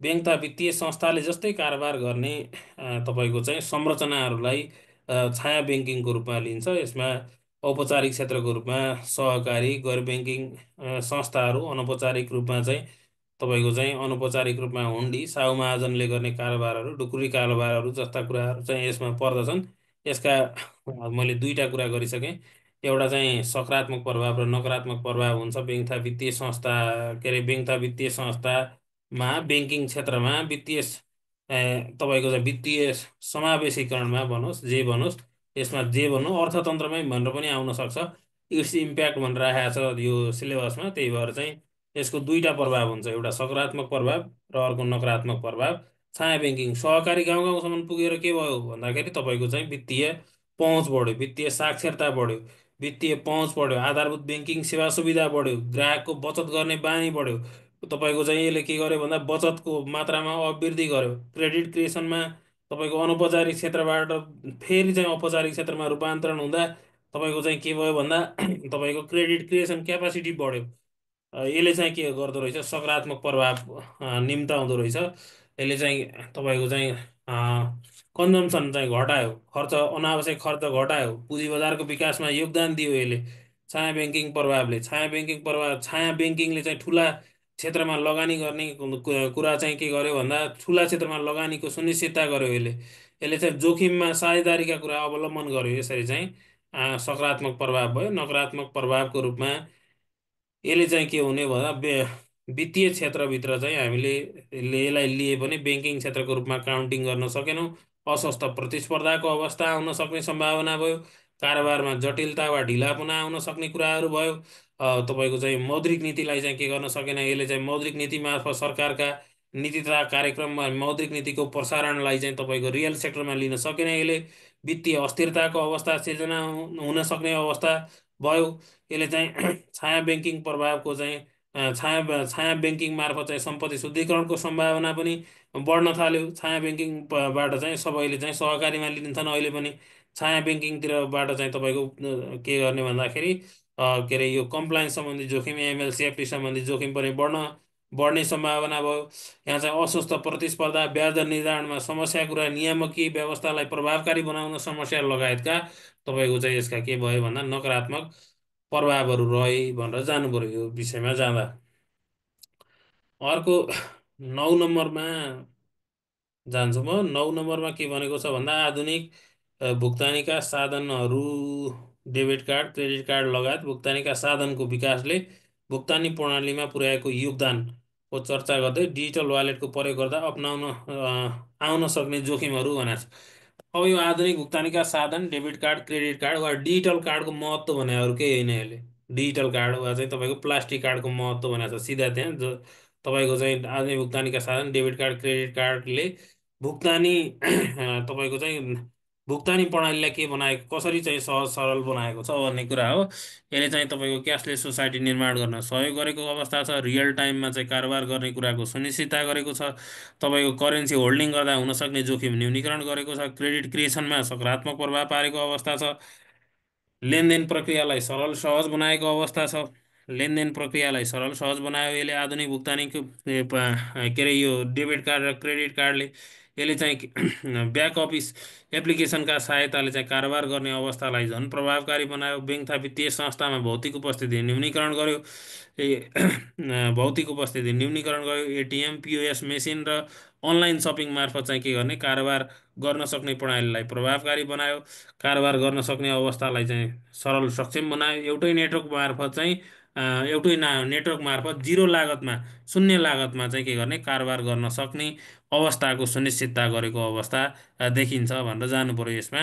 ब्याङ्क तथा वित्तीय संस्थाले जस्तै कारोबार गर्ने तपाईँको चाहिँ संरचनाहरूलाई छाया ब्याङ्किङको रूपमा लिन्छ। यसमा औपचारिक क्षेत्रको रूपमा सहकारी, गैर ब्याङ्किङ संस्थाहरू, अनौपचारिक रूपमा चाहिँ तपाईँको चाहिँ अनौपचारिक रूपमा हुन्डी, साहु महाजनले गर्ने कारोबारहरू, डुकुरी कारोबारहरू जस्ता कुराहरू चाहिँ यसमा पर्दछन्। यसका मैले दुईटा कुरा गरिसकेँ। एउटा चाहिँ सकारात्मक प्रभाव र नकारात्मक प्रभाव हुन्छ ब्याङ्क तथा वित्तीय संस्था, के अरे ब्याङ्क तथा वित्तीय संस्थामा, ब्याङ्किङ क्षेत्रमा वित्तीय तपाईँको चाहिँ वित्तीय समावेशीकरणमा भनोस्, जे भनोस्, यसमा जे भन्नु अर्थतन्त्रमै भनेर पनि आउन सक्छ। इट्स इम्प्याक्ट भनेर राखेको छ यो सिलेबसमा। त्यही भएर चाहिँ यसको दुईटा प्रभाव हुन्छ, एउटा सकारात्मक प्रभाव र अर्को नकारात्मक प्रभाव। छाया ब्याङ्किङ सहकारी गाउँ गाउँसम्म पुगेर के भयो भन्दाखेरि तपाईँको चाहिँ वित्तीय पहुँच बढ्यो, वित्तीय साक्षरता बढ्यो, वित्तीय पहुँच बढ्यो, आधारभूत ब्याङ्किङ सेवा सुविधा बढ्यो, ग्राहकको बचत गर्ने बानी बढ्यो। तपाईँको चाहिँ यसले के गर्यो भन्दा बचतको मात्रामा अभिवृद्धि गर्यो। क्रेडिट क्रिएसनमा तपाईँको अनौपचारिक क्षेत्रबाट फेरि चाहिँ औपचारिक क्षेत्रमा रूपान्तरण हुँदा तपाईँको चाहिँ के भयो भन्दा तपाईँको क्रेडिट क्रिएसन क्यापासिटी बढ्यो। यसले चाहिँ के गर्दो रहेछ, सकारात्मक प्रभाव निम्ताउँदो रहेछ। यसले चाहिँ तपाईँको चाहिँ कन्जम्सन चाहिँ घटायो, खर्च, अनावश्यक खर्च घटायो, पुँजी बजारको विकासमा योगदान दियो यसले। छाया ब्याङ्किङ प्रभावले, छाया ब्याङ्किङले चाहिँ ठुला क्षेत्रमा लगानी गर्ने कुरा चाहिँ के गर्यो भन्दा ठुला क्षेत्रमा लगानीको सुनिश्चितता गर्यो यसले। यसले चाहिँ जोखिममा साझेदारीका कुरा अवलम्बन गर्यो। यसरी चाहिँ सकारात्मक प्रभाव भयो। नकारात्मक प्रभावको रूपमा यसले चाहिँ के हुने भन्दा वित्तीय क्षेत्रभित्र चाहिँ हामीले यसलाई लिए पनि ब्याङ्किङ क्षेत्रको रूपमा काउन्टिङ गर्न सकेनौँ। अस्वस्थ प्रतिस्पर्धाको अवस्था आउन सक्ने सम्भावना भयो। कारोबारमा जटिलता वा ढिलापना आउन सक्ने कुराहरू भयो। तपाईँको चाहिँ मौद्रिक नीतिलाई चाहिँ के गर्न सकेन, यसले चाहिँ मौद्रिक नीति मार्फत सरकारका नीति तथा कार्यक्रममा मौद्रिक नीतिको प्रसारणलाई चाहिँ तपाईँको रियल सेक्टरमा लिन सकेन। यसले वित्तीय अस्थिरताको अवस्था सिर्जना हुन सक्ने अवस्था भयो। यसले चाहिँ छाया ब्याङ्किङ प्रभावको चाहिँ छाया ब्याङ्किङ मार्फत चाहिँ सम्पत्ति शुद्धिकरणको सम्भावना पनि बढ्न थाल्यो। छाया ब्याङ्किङबाट चाहिँ सबैले चाहिँ सहकारीमा लिन्छन् अहिले पनि। छाया ब्याङ्किङतिरबाट चाहिँ तपाईँको के गर्ने भन्दाखेरि के अरे यो कम्प्लायन्स सम्बन्धी जोखिम, एमएल सेफ्टी सम्बन्धी जोखिम पनि बढ्ने सम्भावना भयो। यहाँ चाहिँ अस्वस्थ प्रतिस्पर्धा, ब्याज दर निर्धारणमा समस्या कुरा, नियामकीय व्यवस्थालाई प्रभावकारी बनाउन समस्या लगायतका तपाईँको चाहिँ यसका के भयो भन्दा नकारात्मक प्रभावहरू रहे भनेर जानु पर्यो यो विषयमा जाँदा। अर्को 9 नम्बरमा जान्छु म। 9 नम्बरमा के भनेको छ भन्दा आधुनिक भुक्तानीका साधनहरू, डेबिट कार्ड, क्रेडिट कार्ड लगायत भुक्तानीका साधनको विकासले भुक्तानी प्रणालीमा पुर्याएको योगदानको चर्चा गर्दै डिजिटल वालेटको प्रयोग गर्दा आउन सक्ने जोखिमहरू भनेको छ। अब यो आधुनिक भुक्तानीका साधन, डेबिट कार्ड, क्रेडिट कार्ड वा डिजिटल कार्डको महत्त्व भने अरू केही होइन। यसले डिजिटल कार्ड वा चाहिँ तपाईँको प्लास्टिक कार्डको महत्त्व भनेको छ सिधा त्यहाँ। जो तपाईँको चाहिँ आधुनिक भुक्तानीका साधन, डेबिट कार्ड, क्रेडिट कार्डले भुक्तानी तपाईँको चाहिँ भुक्तानी प्रणालीलाई के बनाएको, कसरी चाहिँ सहज सरल बनाएको छ भन्ने कुरा हो। यसले चाहिँ तपाईँको क्यासलेस सोसाइटी निर्माण गर्न सहयोग गरेको अवस्था छ। रियल टाइममा चाहिँ कारोबार गर्ने कुराको सुनिश्चितता गरेको छ। तपाईँको करेन्सी होल्डिङ गर्दा हुनसक्ने जोखिम न्यूनीकरण गरेको छ। क्रेडिट क्रिएसनमा सकारात्मक प्रभाव पारेको अवस्था छ। लेनदेन प्रक्रियालाई सरल सहज बनाएको अवस्था छ। लेनदेन प्रक्रियालाई सरल सहज बनायो यसले आधुनिक भुक्तानीको के अरे यो डेबिट कार्ड र क्रेडिट कार्डले। यसले चाहिँ ब्याक अफिस एप्लिकेसनका सहायताले चाहिँ कारोबार गर्ने अवस्थालाई झन् प्रभावकारी बनायो। ब्याङ्क तथा वित्तीय संस्थामा भौतिक उपस्थिति न्यूनीकरण गर्यो। भौतिक उपस्थिति न्यूनीकरण गर्यो। एटिएम, पिओएस मेसिन र अनलाइन सपिङ मार्फत चाहिँ के गर्ने, कारोबार गर्न सक्ने प्रणालीलाई प्रभावकारी बनायो। कारोबार गर्न सक्ने अवस्थालाई चाहिँ सरल सक्षम बनायो। एउटै नेटवर्क मार्फत जिरो लागतमा, शून्य लागतमा चाहिँ के गर्ने, कारोबार गर्न सक्ने अवस्थाको सुनिश्चितता गरेको अवस्था देखिन्छ भनेर जानु पर्यो यसमा।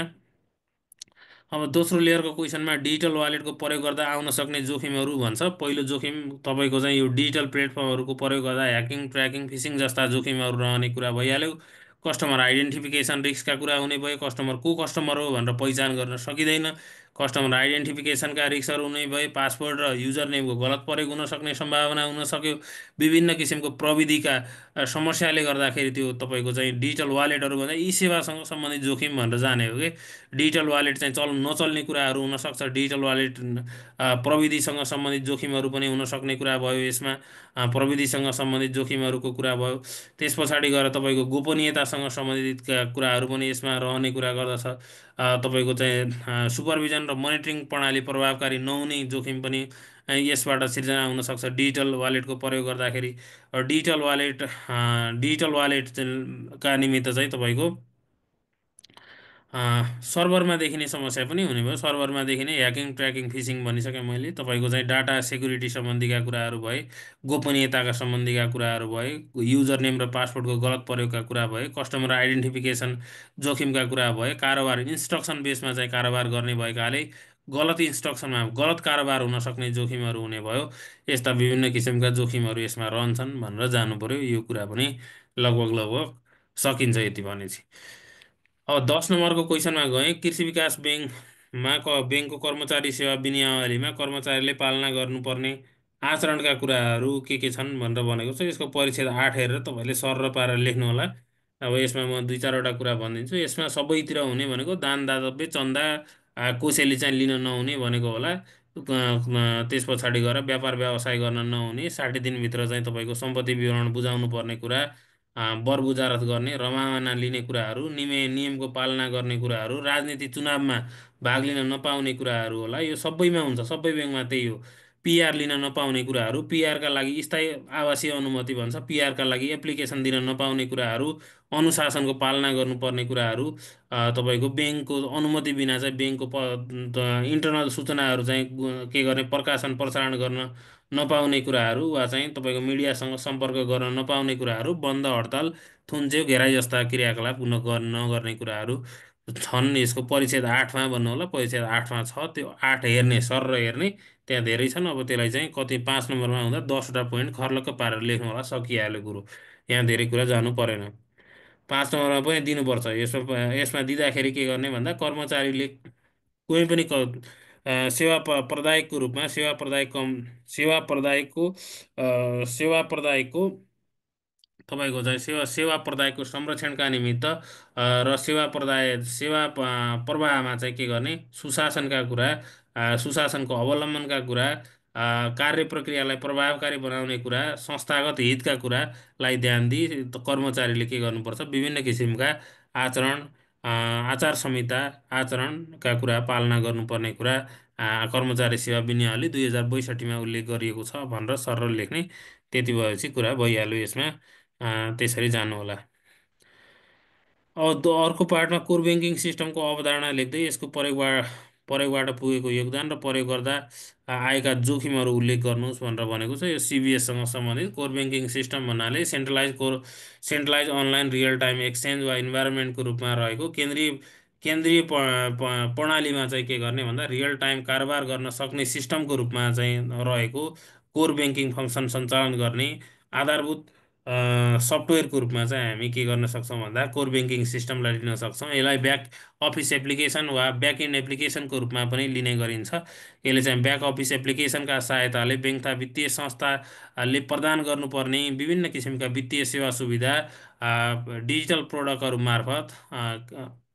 अब दोस्रो लेयरको क्वेसनमा डिजिटल वालेटको प्रयोग गर्दा आउन सक्ने जोखिमहरू भन्छ। पहिलो जोखिम तपाईँको चाहिँ यो डिजिटल प्लेटफर्महरूको प्रयोग गर्दा ह्याकिङ, ट्र्याकिङ, फिसिङ जस्ता जोखिमहरू रहने कुरा भइहाल्यो। कस्टमर आइडेन्टिफिकेसन रिस्कका कुरा हुने भयो। कस्टमर को कस्टमर हो भनेर पहिचान गर्न सकिँदैन। कस्टमर आइडेन्टिफिकेसनका रिस्कहरू हुने भए। पासवर्ड र युजर नेमको गलत प्रयोग हुन सक्ने सम्भावना हुन सक्यो। विभिन्न किसिमको प्रविधिका समस्याले गर्दाखेरि त्यो तपाईँको चाहिँ डिजिटल वालेटहरू भन्दा यी सेवासँग सम्बन्धित जोखिम भनेर जाने हो कि डिजिटल वालेट चाहिँ नचल्ने कुराहरू हुनसक्छ। डिजिटल वालेट प्रविधिसँग सम्बन्धित जोखिमहरू पनि हुन सक्ने कुरा भयो यसमा। प्रविधिसँग सम्बन्धित जोखिमहरूको कुरा भयो। त्यस पछाडि गएर तपाईँको गोपनीयतासँग सम्बन्धित कुराहरू पनि यसमा रहने कुरा गर्दछ। तपाईँको चाहिँ सुपरभिजन र मोनिटरिङ प्रणाली प्रभावकारी नहुने जोखिम पनि यसबाट सिर्जना हुनसक्छ डिजिटल वालेटको प्रयोग गर्दाखेरि। डिजिटल वालेट का निमित्त चाहिँ तपाईँको सर्भरमा देखिने समस्या पनि हुने भयो। सर्भरमा देखिने ह्याकिङ, ट्र्याकिङ, फिसिङ भनिसकेँ मैले। तपाईँको चाहिँ डाटा सेक्युरिटी सम्बन्धीका कुराहरू भए, गोपनीयताका सम्बन्धीका कुराहरू भए, युजर नेम र पासवर्डको गलत प्रयोगका कुरा भए, कस्टमर आइडेन्टिफिकेसन जोखिमका कुरा भए, कारोबार इन्स्ट्रक्सन बेसमा चाहिँ कारोबार गर्ने भएकाले गलत इन्स्ट्रक्सनमा गलत कारोबार हुन सक्ने जोखिमहरू हुने भयो। यस्ता विभिन्न किसिमका जोखिमहरू यसमा रहन्छन् भनेर जानु पर्यो। यो कुरा पनि लगभग लगभग सकिन्छ यति भनेपछि। अब 10 नम्बरको क्वेसनमा गएँ। कृषि विकास ब्याङ्कको कर्मचारी सेवा विनियमावलीमा कर्मचारीले पालना गर्नुपर्ने आचरणका कुराहरू के छन् भनेर भनेको छ। यसको परिच्छेद 8 हेरेर तपाईँले सर र पारेर लेख्नु होला। अब यसमा म 2-4वटा कुरा भनिदिन्छु। यसमा सबैतिर हुने भनेको दान दातव्य, चन्दा, कसैले चाहिँ लिन नहुने भनेको होला। त्यस पछाडि गएर व्यापार व्यवसाय गर्न नहुने, 60 दिनभित्र चाहिँ तपाईँको सम्पत्ति विवरण बुझाउनु पर्ने कुरा, बर बुजारत गर्ने, रमावना लिने कुराहरू, नियमको पालना गर्ने कुराहरू, राजनीति चुनावमा भाग लिन नपाउने कुराहरू होला। यो सबैमा हुन्छ, सबै ब्याङ्कमा त्यही हो। पिआर लिन नपाउने कुराहरू, पिआरका लागि स्थायी आवासीय अनुमति भन्छ, पिआरका लागि एप्लिकेसन दिन नपाउने कुराहरू, अनुशासनको पालना गर्नुपर्ने कुराहरू, तपाईँको ब्याङ्कको अनुमति बिना चाहिँ ब्याङ्कको इन्टरनल सूचनाहरू चाहिँ के गर्ने, प्रकाशन प्रसारण गर्न नपाउने कुराहरू वा चाहिँ तपाईँको मिडियासँग सम्पर्क गर्न नपाउने कुराहरू, बन्द हडताल, थुन्चेउ, घेराइ जस्ता क्रियाकलाप नगर्ने कुराहरू छन्। यसको परिच्छेद 8मा भन्नु होला, परिच्छेद 8मा छ, त्यो 8 हेर्ने सर र हेर्ने त्यहाँ धेरै छन्। अब त्यसलाई चाहिँ कति 5 नम्बरमा हुँदा 10वटा पोइन्ट खर्लक्क पारेर लेख्नु होला, सकिहाल्यो कुरो। यहाँ धेरै कुरा जानु परेन। 5 नम्बरमा पनि दिनुपर्छ। यसमा दिँदाखेरि के गर्ने भन्दा कर्मचारीले कुनै पनि प्रदायकको रूपमा सेवा प्रदायकको तपाईँको चाहिँ सेवा प्रदायको संरक्षणका निमित्त र प्रवाहमा चाहिँ के गर्ने, सुशासनका कुरा, सुशासनको अवलम्बनका कुरा, कार्य प्रक्रियालाई प्रभावकारी बनाउने कुरा, संस्थागत हितका कुरालाई ध्यान दिई कर्मचारीले के गर्नुपर्छ, विभिन्न किसिमका आचरण, आचार संहिता, आचरणका कुरा पालना गर्नुपर्ने कुरा, कर्मचारी सेवा विनियमावली 2062मा उल्लेख गरिएको छ भनेर सर लेख्ने। त्यति भएपछि कुरा भइहाल्यो यसमा। त्यसरी जानु होला। अब अर्को पार्टमा कोर ब्याङ्किङ सिस्टमको अवधारणा लेख्दै यसको प्रयोगबाट पुगेको योगदान र प्रयोग गर्दा आएका जोखिमहरू उल्लेख गर्नुहोस् भनेर भनेको छ। यो सिबिएससँग सम्बन्धित। कोर ब्याङ्किङ सिस्टम भन्नाले centralize online real time exchange वा इन्भाइरोमेन्टको रूपमा रहेको केन्द्रीय प्रणालीमा चाहिँ के गर्ने भन्दा रियल टाइम कारोबार गर्न सक्ने सिस्टमको रूपमा चाहिँ रहेको कोर ब्याङ्किङ फङ्सन सञ्चालन गर्ने आधारभूत सफ्टवेयरको रूपमा चाहिँ हामी के गर्न सक्छौँ भन्दा कोर ब्याङ्किङ सिस्टमलाई लिन सक्छौँ। यसलाई ब्याक अफिस एप्लिकेसन वा ब्याक एन्ड एप्लिकेसनको रूपमा पनि लिने गरिन्छ। यसले चाहिँ ब्याक अफिस एप्लिकेसनका सहायताले ब्याङ्क तथा वित्तीय संस्थाले प्रदान गर्नुपर्ने विभिन्न किसिमका वित्तीय सेवा सुविधा डिजिटल प्रोडक्टहरू मार्फत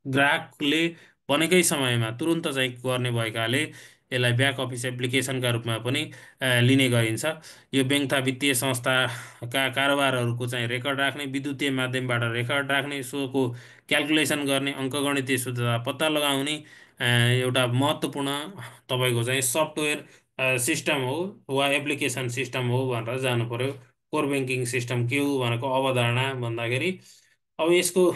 ग्राहकले भनेकै समयमा तुरुन्त चाहिँ गर्ने भएकाले यसलाई ब्याक अफिस एप्लिकेसनका रूपमा पनि लिने गरिन्छ। यो ब्याङ्क तथा वित्तीय संस्थाका कारोबारहरूको चाहिँ रेकर्ड राख्ने, विद्युतीय माध्यमबाट रेकर्ड राख्ने, सोको क्यालकुलेसन गर्ने, अङ्कगणितीय शुद्धता पत्ता लगाउने एउटा महत्त्वपूर्ण तपाईँको चाहिँ सफ्टवेयर सिस्टम हो वा एप्लिकेसन सिस्टम हो भनेर जानु पर्यो। कोर ब्याङ्किङ सिस्टम के हो भनेको अवधारणा भन्दाखेरि अब यसको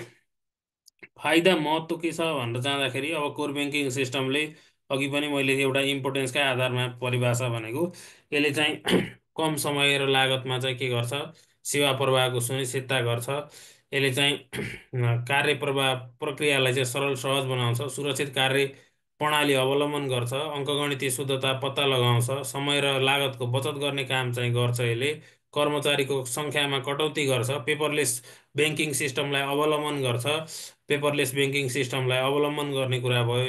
फाइदा महत्त्व के छ भनेर जाँदाखेरि अब कोर ब्याङ्किङ सिस्टमले अघि पनि मैले एउटा इम्पोर्टेन्सकै आधारमा परिभाषा भनेको, यसले चाहिँ कम समय र लागतमा चाहिँ के गर्छ, सेवा प्रवाहको सुनिश्चितता गर्छ। यसले चाहिँ कार्य प्रवाह प्रक्रियालाई चाहिँ सरल सहज बनाउँछ, सुरक्षित कार्य प्रणाली अवलम्बन गर्छ, अङ्कगणितीय शुद्धता पत्ता लगाउँछ, समय र लागतको बचत गर्ने काम चाहिँ गर्छ। यसले कर्मचारीको सङ्ख्यामा कटौती गर्छ, पेपरलेस ब्याङ्किङ सिस्टमलाई अवलम्बन गर्ने कुरा भयो।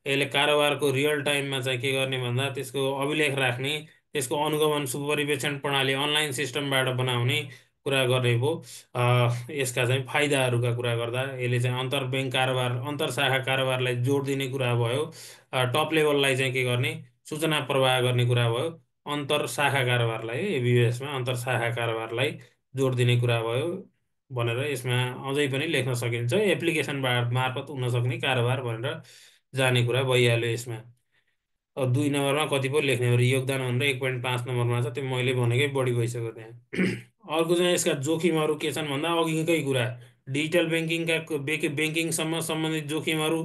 यसले कारोबारको रियल टाइममा चाहिँ के गर्ने भन्दा त्यसको अभिलेख राख्ने, त्यसको अनुगमन सुपरिवेक्षण प्रणाली अनलाइन सिस्टमबाट बनाउने कुरा गर्ने भयो। यसका चाहिँ फाइदाहरूका कुरा गर्दा यसले चाहिँ अन्तर ब्याङ्क कारोबार, अन्तर शाखा कारोबारलाई जोड दिने कुरा भयो। टप लेभललाई चाहिँ के गर्ने, सूचना प्रवाह गर्ने कुरा भयो। अन्तर शाखा कारोबारलाई, एबियुएसमा अन्तर शाखा कारोबारलाई जोड दिने कुरा भयो भनेर यसमा अझै पनि लेख्न सकिन्छ। एप्लिकेसन मार्फत हुन सक्ने कारोबार भनेर जाने कुरा भइहाल्यो यसमा। अब 2 नम्बरमा कति पो लेख्ने हो र योगदान भनेर 1.5 नम्बरमा छ, त्यो मैले भनेकै बढी भइसक्यो त्यहाँ। अर्को चाहिँ यसका जोखिमहरू के छन् भन्दा अघिकै कुरा, डिजिटल ब्याङ्किङसम्म सम्बन्धित जोखिमहरू,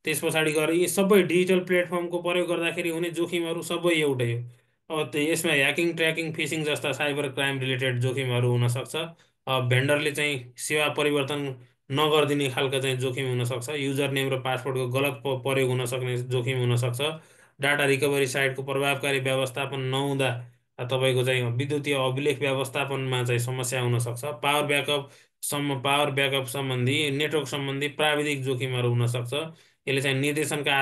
त्यस पछाडि गएर यी सबै डिजिटल प्लेटफर्मको प्रयोग गर्दाखेरि हुने जोखिमहरू सबै एउटै हो। अब यसमा ह्याकिङ, ट्र्याकिङ, फिसिङ जस्ता साइबर क्राइम रिलेटेड जोखिमहरू हुनसक्छ। भेन्डरले चाहिँ सेवा परिवर्तन नगरिदिने खालको चाहिँ जोखिम हुनसक्छ। युजर नेम र पासवर्डको गलत प्रयोग हुन सक्ने जोखिम हुनसक्छ। डाटा रिकभरी साइटको प्रभावकारी व्यवस्थापन नहुँदा तपाईँको चाहिँ विद्युतीय अभिलेख व्यवस्थापनमा चाहिँ समस्या हुनसक्छ। पावर ब्याकअप सम्बन्धी, नेटवर्क सम्बन्धी प्राविधिक जोखिमहरू हुनसक्छ। यसले चाहिँ निर्देशनका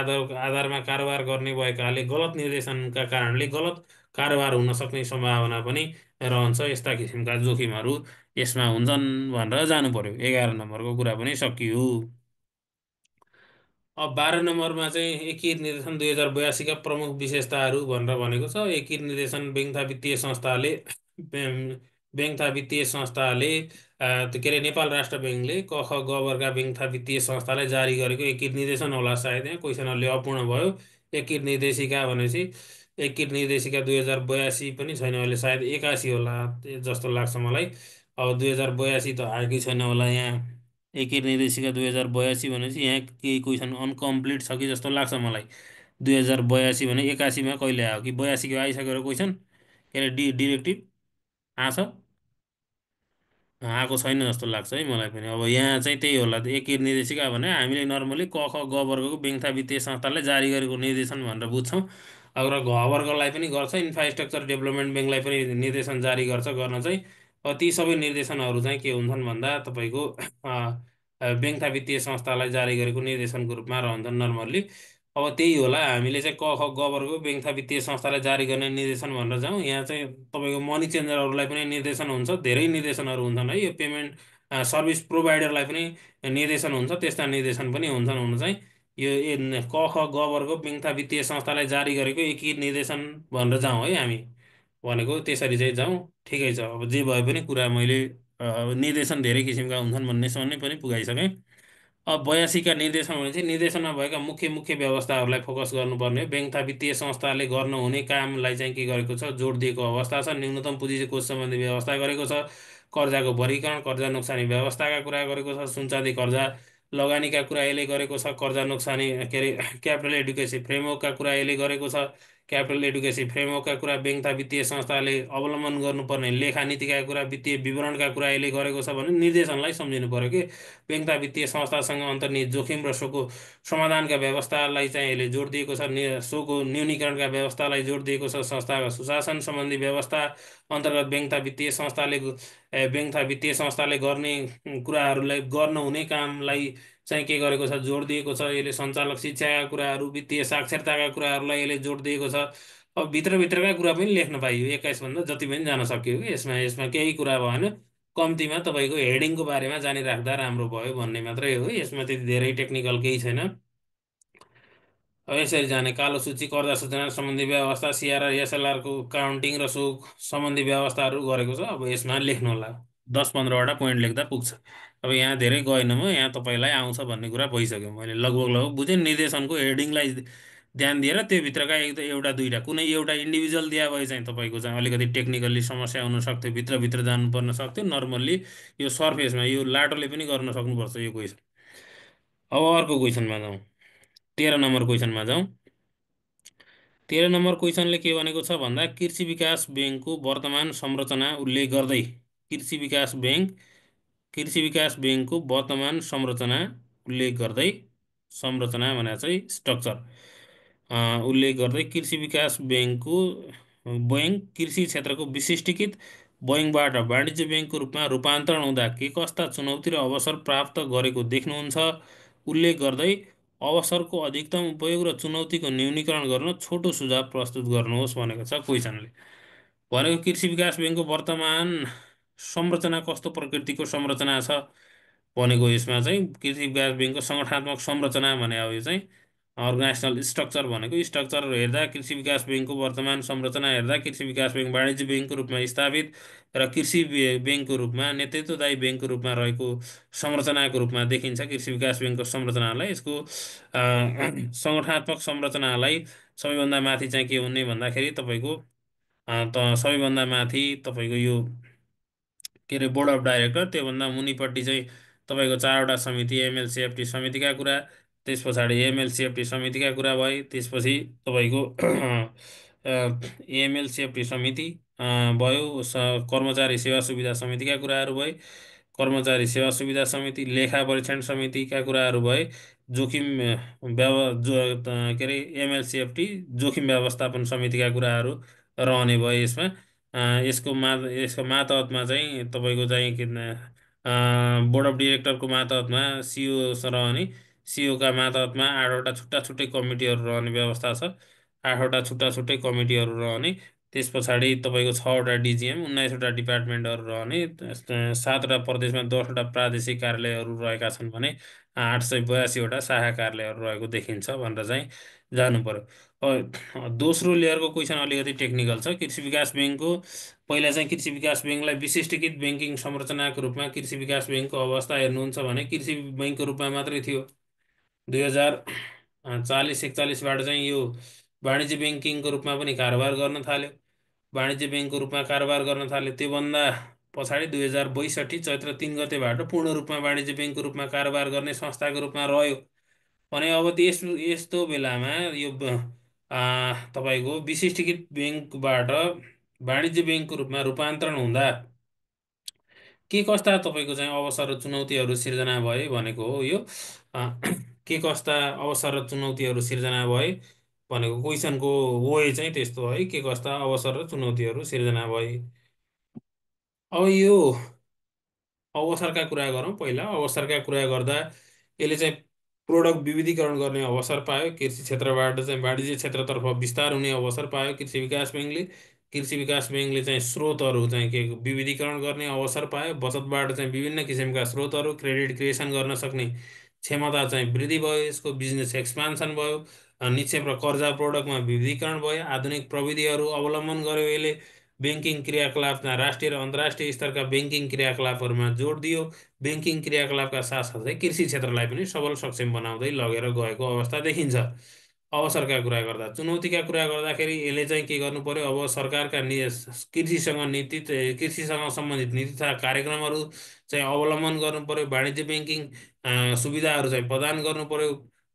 आधारमा कारोबार गर्ने भएकाले गलत निर्देशनका कारणले गलत कारोबार हुन सक्ने सम्भावना पनि रहन्छ। यस्ता किसिमका जोखिमहरू यसमा हुन्छन् भनेर जानु पर्यो। 11 नम्बरको कुरा पनि सकियो। अब 12 नम्बरमा चाहिँ एकीकृत निर्देशन 2082का प्रमुख विशेषताहरू भनेर भनेको छ। एकीकृत निर्देशन ब्याङ्क तथा वित्तीय संस्थाले के अरे नेपाल राष्ट्र ब्याङ्कले क ख ग वर्गका ब्याङ्क तथा वित्तीय संस्थालाई जारी गरेको एकीकृत निर्देशन होला। सायद यहाँ क्वेसनहरूले अपूर्ण भयो। एकीकृत निर्देशिका भनेपछि एकीकृत निर्देशिका 2082 पनि छैन, अहिले सायद 81 होला जस्तो लाग्छ मलाई। अब 2082 त आएकै छैन होला यहाँ। एकीकृत निर्देशिका 2082 भनेपछि यहाँ केही क्वेसन अनकम्प्लिट छ कि जस्तो लाग्छ मलाई। 2082 भने 81मा कहिले आयो कि 82को आइसकेर क्वेसन के अरे डिरेक्टिभ आछ? आएको छैन जस्तो लाग्छ है मलाई पनि। अब यहाँ चाहिँ त्यही होला, एक निर्देशिका भने हामीले नर्मली क ख ग वर्गको ब्याङ्क तथा वित्तीय संस्थाले जारी गरेको निर्देशन भनेर बुझ्छौँ। अब र घ वर्गलाई पनि गर्छ, इन्फ्रास्ट्रक्चर डेभलपमेन्ट ब्याङ्कलाई पनि निर्देशन जारी गर्छ गर्न चाहिँ। अब ती सबै निर्देशनहरू चाहिँ के हुन्छन् भन्दा तपाईँको ब्याङ्क तथा वित्तीय संस्थालाई जारी गरेको निर्देशनको रूपमा रहन्छन् नर्मल्ली। अब त्यही होला, हामीले चाहिँ क ख ग वर्गको ब्याङ्क तथा वित्तीय संस्थालाई जारी गर्ने निर्देशन भनेर जाउँ। यहाँ चाहिँ तपाईँको मनी चेन्जरहरूलाई पनि निर्देशन हुन्छ, धेरै निर्देशनहरू हुन्छन् है। यो पेमेन्ट सर्भिस प्रोभाइडरलाई पनि निर्देशन हुन्छ, त्यस्ता निर्देशन पनि हुन्छन् हुन चाहिँ। यो क ख ग वर्गको ब्याङ्क तथा वित्तीय संस्थालाई जारी गरेको एकीकृत निर्देशन भनेर जाउँ है हामी, भनेको त्यसरी चाहिँ जाउँ। ठिकै छ, अब जे भए पनि कुरा मैले निर्देशन धेरै किसिमका हुन्छन् भन्नेसम्म नै पनि पुगाइसकेँ। अब 82 का निर्देशन भने चाहिँ निर्देशनमा भएका मुख्य मुख्य व्यवस्थाहरूलाई फोकस गर्नुपर्ने हो। ब्याङ्क तथा वित्तीय संस्थाले गर्नुहुने कामलाई चाहिँ के गरेको छ, जोड दिएको अवस्था छ। न्यूनतम पुँजी कोष सम्बन्धी व्यवस्था गरेको छ। कर्जाको वर्गीकरण, कर्जा नोक्सानी व्यवस्थाका कुरा गरेको छ। सुनचाँदी कर्जा लगानीका कुरा यसले गरेको छ। कर्जा नोक्सानी के अरे क्यापिटल एडुकेसी फ्रेमवर्कका कुरा यसले गरेको छ। क्यापिटल एडुकेसी फ्रेमवर्कका कुरा, ब्याङ्क तथा वित्तीय संस्थाले अवलम्बन गर्नुपर्ने लेखा नीतिका कुरा, वित्तीय विवरणका कुरा यसले गरेको छ भने निर्देशनलाई सम्झिनु पर्यो कि ब्याङ्क तथा वित्तीय संस्थासँग अन्तर्निहित जोखिम र सोको समाधानका व्यवस्थालाई चाहिँ यसले जोड दिएको छ। सोको न्यूनीकरणका व्यवस्थालाई जोड दिएको छ। संस्थाको सुशासन सम्बन्धी व्यवस्था अन्तर्गत ब्याङ्क तथा वित्तीय संस्थाले गर्ने कुराहरूलाई गर्न हुने कामलाई चाहिँ के गरेको छ, जोड दिएको छ। यसले सञ्चालक शिक्षाका कुराहरू, वित्तीय साक्षरताका कुराहरूलाई यसले जोड दिएको छ। अब भित्रभित्रका कुरा पनि लेख्न पाइयो, 21 भन्दा जति पनि जान सक्यो कि यसमा यसमा केही कुरा भएन। कम्तीमा तपाईँको हेडिङको बारेमा जानिराख्दा राम्रो भयो भन्ने मात्रै हो, यसमा त्यति धेरै टेक्निकल केही छैन। अब यसरी जाने कालो सूची, कर्जा सूचना सम्बन्धी व्यवस्था, सिआरआर एसएलआरको काउन्टिङ र सो सम्बन्धी व्यवस्थाहरू गरेको छ। अब यसमा लेख्नु होला, 10-15वटा पोइन्ट लेख्दा पुग्छ। अब यहाँ धेरै गएन म, यहाँ तपाईँलाई आउँछ भन्ने कुरा भइसक्यो, मैले लगभग लगभग बुझेँ। निर्देशनको हेडिङलाई ध्यान दिएर त्योभित्रका एउटा दुईवटा, कुनै एउटा इन्डिभिजुअल दिया भए चाहिँ तपाईँको चाहिँ अलिकति टेक्निकल्ली समस्या हुनसक्थ्यो, भित्रभित्र जानुपर्न सक्थ्यो। नर्मल्ली यो सर्फेसमा यो लाटोले पनि गर्न सक्नुपर्छ यो क्वेसन। अब अर्को क्वेसनमा जाउँ, 13 नम्बर क्वेसनमा जाउँ। 13 नम्बर क्वेसनले के भनेको छ भन्दा, कृषि विकास ब्याङ्कको वर्तमान संरचना उल्लेख गर्दै कृषि विकास ब्याङ्कको वर्तमान संरचना उल्लेख गर्दै, संरचना भने चाहिँ स्ट्रक्चर उल्लेख गर्दै कृषि विकास बैङ्क कृषि क्षेत्रको विशिष्टीकृत बैङ्कबाट वाणिज्य ब्याङ्कको रूपमा रूपान्तरण हुँदा के कस्ता चुनौती र अवसर प्राप्त गरेको देख्नुहुन्छ, उल्लेख गर्दै अवसरको अधिकतम उपयोग र चुनौतीको न्यूनीकरण गर्न छोटो सुझाव प्रस्तुत गर्नुहोस् भनेको छ क्वेसनले। भनेको कृषि विकास ब्याङ्कको वर्तमान संरचना कस्तो प्रकृतिको संरचना छ भनेको, यसमा चाहिँ कृषि विकास ब्याङ्कको सङ्गठनात्मक संरचना भने अब यो चाहिँ अर्गनाइजेसनल स्ट्रक्चर भनेको, स्ट्रक्चर हेर्दा कृषि विकास ब्याङ्कको वर्तमान संरचना हेर्दा कृषि विकास ब्याङ्क वाणिज्य ब्याङ्कको रूपमा स्थापित र कृषि ब्याङ्कको रूपमा नेतृत्वदायी ब्याङ्कको रूपमा रहेको संरचनाको रूपमा देखिन्छ। कृषि विकास ब्याङ्कको संरचनालाई, यसको सङ्गठनात्मक संरचनालाई सबैभन्दा माथि चाहिँ के हुने भन्दाखेरि तपाईँको सबैभन्दा माथि तपाईँको यो के अरे बोर्ड अफ डाइरेक्टर, त्योभन्दा मुनिपट्टि चाहिँ तपाईँको 4वटा समिति, एमएलसिएफटी समितिका कुरा, त्यस पछाडि एमएलसिएफटी समितिका कुरा भए, त्यसपछि तपाईँको एमएलसिएफटी समिति भयो, कर्मचारी सेवा सुविधा समितिका कुराहरू भए, कर्मचारी सेवा सुविधा समिति, लेखा परीक्षण समितिका कुराहरू भए, जोखिम के अरे एमएलसिएफटी जोखिम व्यवस्थापन समितिका कुराहरू रहने भयो यसमा। यसको मातहतमा चाहिँ तपाईँको चाहिँ बोर्ड अफ डिरेक्टरको मातहतमा सिओ रहने, सिओका मातहतमा 8वटा छुट्टा छुट्टै कमिटीहरू रहने व्यवस्था छ। 8वटा छुट्टा छुट्टै कमिटीहरू रहने, त्यस पछाडि तपाईँको 6वटा डिजिएम, 19वटा डिपार्टमेन्टहरू रहने, 7वटा प्रदेशमा 10वटा प्रादेशिक कार्यालयहरू रहेका छन् भने 882वटा शाखा कार्यालयहरू रहेको देखिन्छ भनेर चाहिँ जानु पर्यो। दोस्रो लेयरको क्वेसन अलिकति टेक्निकल छ। कृषि विकास ब्याङ्कको पहिला चाहिँ कृषि विकास ब्याङ्कलाई विशिष्टीकृत ब्याङ्किङ संरचनाको रूपमा कृषि विकास ब्याङ्कको अवस्था हेर्नुहुन्छ भने कृषि ब्याङ्कको रूपमा मात्रै थियो। 2040-41बाट चाहिँ यो वाणिज्य ब्याङ्किङको रूपमा पनि कारोबार गर्न थाल्यो। वाणिज्य ब्याङ्कको रूपमा कारोबार गर्न थाल्यो, त्योभन्दा पछाडि 2062 चैत्र 3 गतेबाट पूर्ण रूपमा वाणिज्य ब्याङ्कको रूपमा कारोबार गर्ने संस्थाको रूपमा रह्यो। भने अब यस्तो बेलामा यो तपाईँको विशिष्टीकृत ब्याङ्कबाट वाणिज्य ब्याङ्कको रूपमा रूपान्तरण हुँदा के कस्ता तपाईँको चाहिँ अवसर र चुनौतीहरू सिर्जना भए भनेको हो यो। अ, के कस्ता अवसर र चुनौतीहरू सिर्जना भए भनेको क्वेसनको वे चाहिँ त्यस्तो है, के कस्ता अवसर र चुनौतीहरू सिर्जना भए। अब यो अवसरका कुरा गरौँ पहिला। अवसरका कुरा गर्दा यसले चाहिँ प्रोडक्ट विविधीकरण गर्ने अवसर पायो, कृषि क्षेत्रबाट चाहिँ वाणिज्य क्षेत्रतर्फ विस्तार हुने अवसर पायो कृषि विकास ब्याङ्कले। कृषि विकास ब्याङ्कले चाहिँ स्रोतहरू चाहिँ के विविधीकरण गर्ने अवसर पायो, बचतबाट चाहिँ विभिन्न किसिमका स्रोतहरू क्रेडिट क्रिएसन गर्न सक्ने क्षमता चाहिँ वृद्धि भयो, यसको बिजनेस एक्सपान्सन भयो। निक्षेप र कर्जा प्रोडक्टमा विविधीकरण भयो, आधुनिक प्रविधिहरू अवलम्बन गर्यो यसले। ब्याङ्किङ क्रियाकलापमा राष्ट्रिय र अन्तर्राष्ट्रिय स्तरका ब्याङ्किङ क्रियाकलापहरूमा जोड दियो। ब्याङ्किङ क्रियाकलापका साथसाथै कृषि क्षेत्रलाई पनि सबल सक्षम बनाउँदै लगेर गएको अवस्था देखिन्छ। अवसरका कुरा गर्दा, चुनौतीका कुरा गर्दाखेरि यसले चाहिँ के गर्नु पर्यो, अब सरकारका कृषिसँग कृषिसँग सम्बन्धित नीति तथा कार्यक्रमहरू चाहिँ अवलम्बन गर्नु पर्यो। वाणिज्य ब्याङ्किङ सुविधाहरू चाहिँ प्रदान गर्नु पर्यो।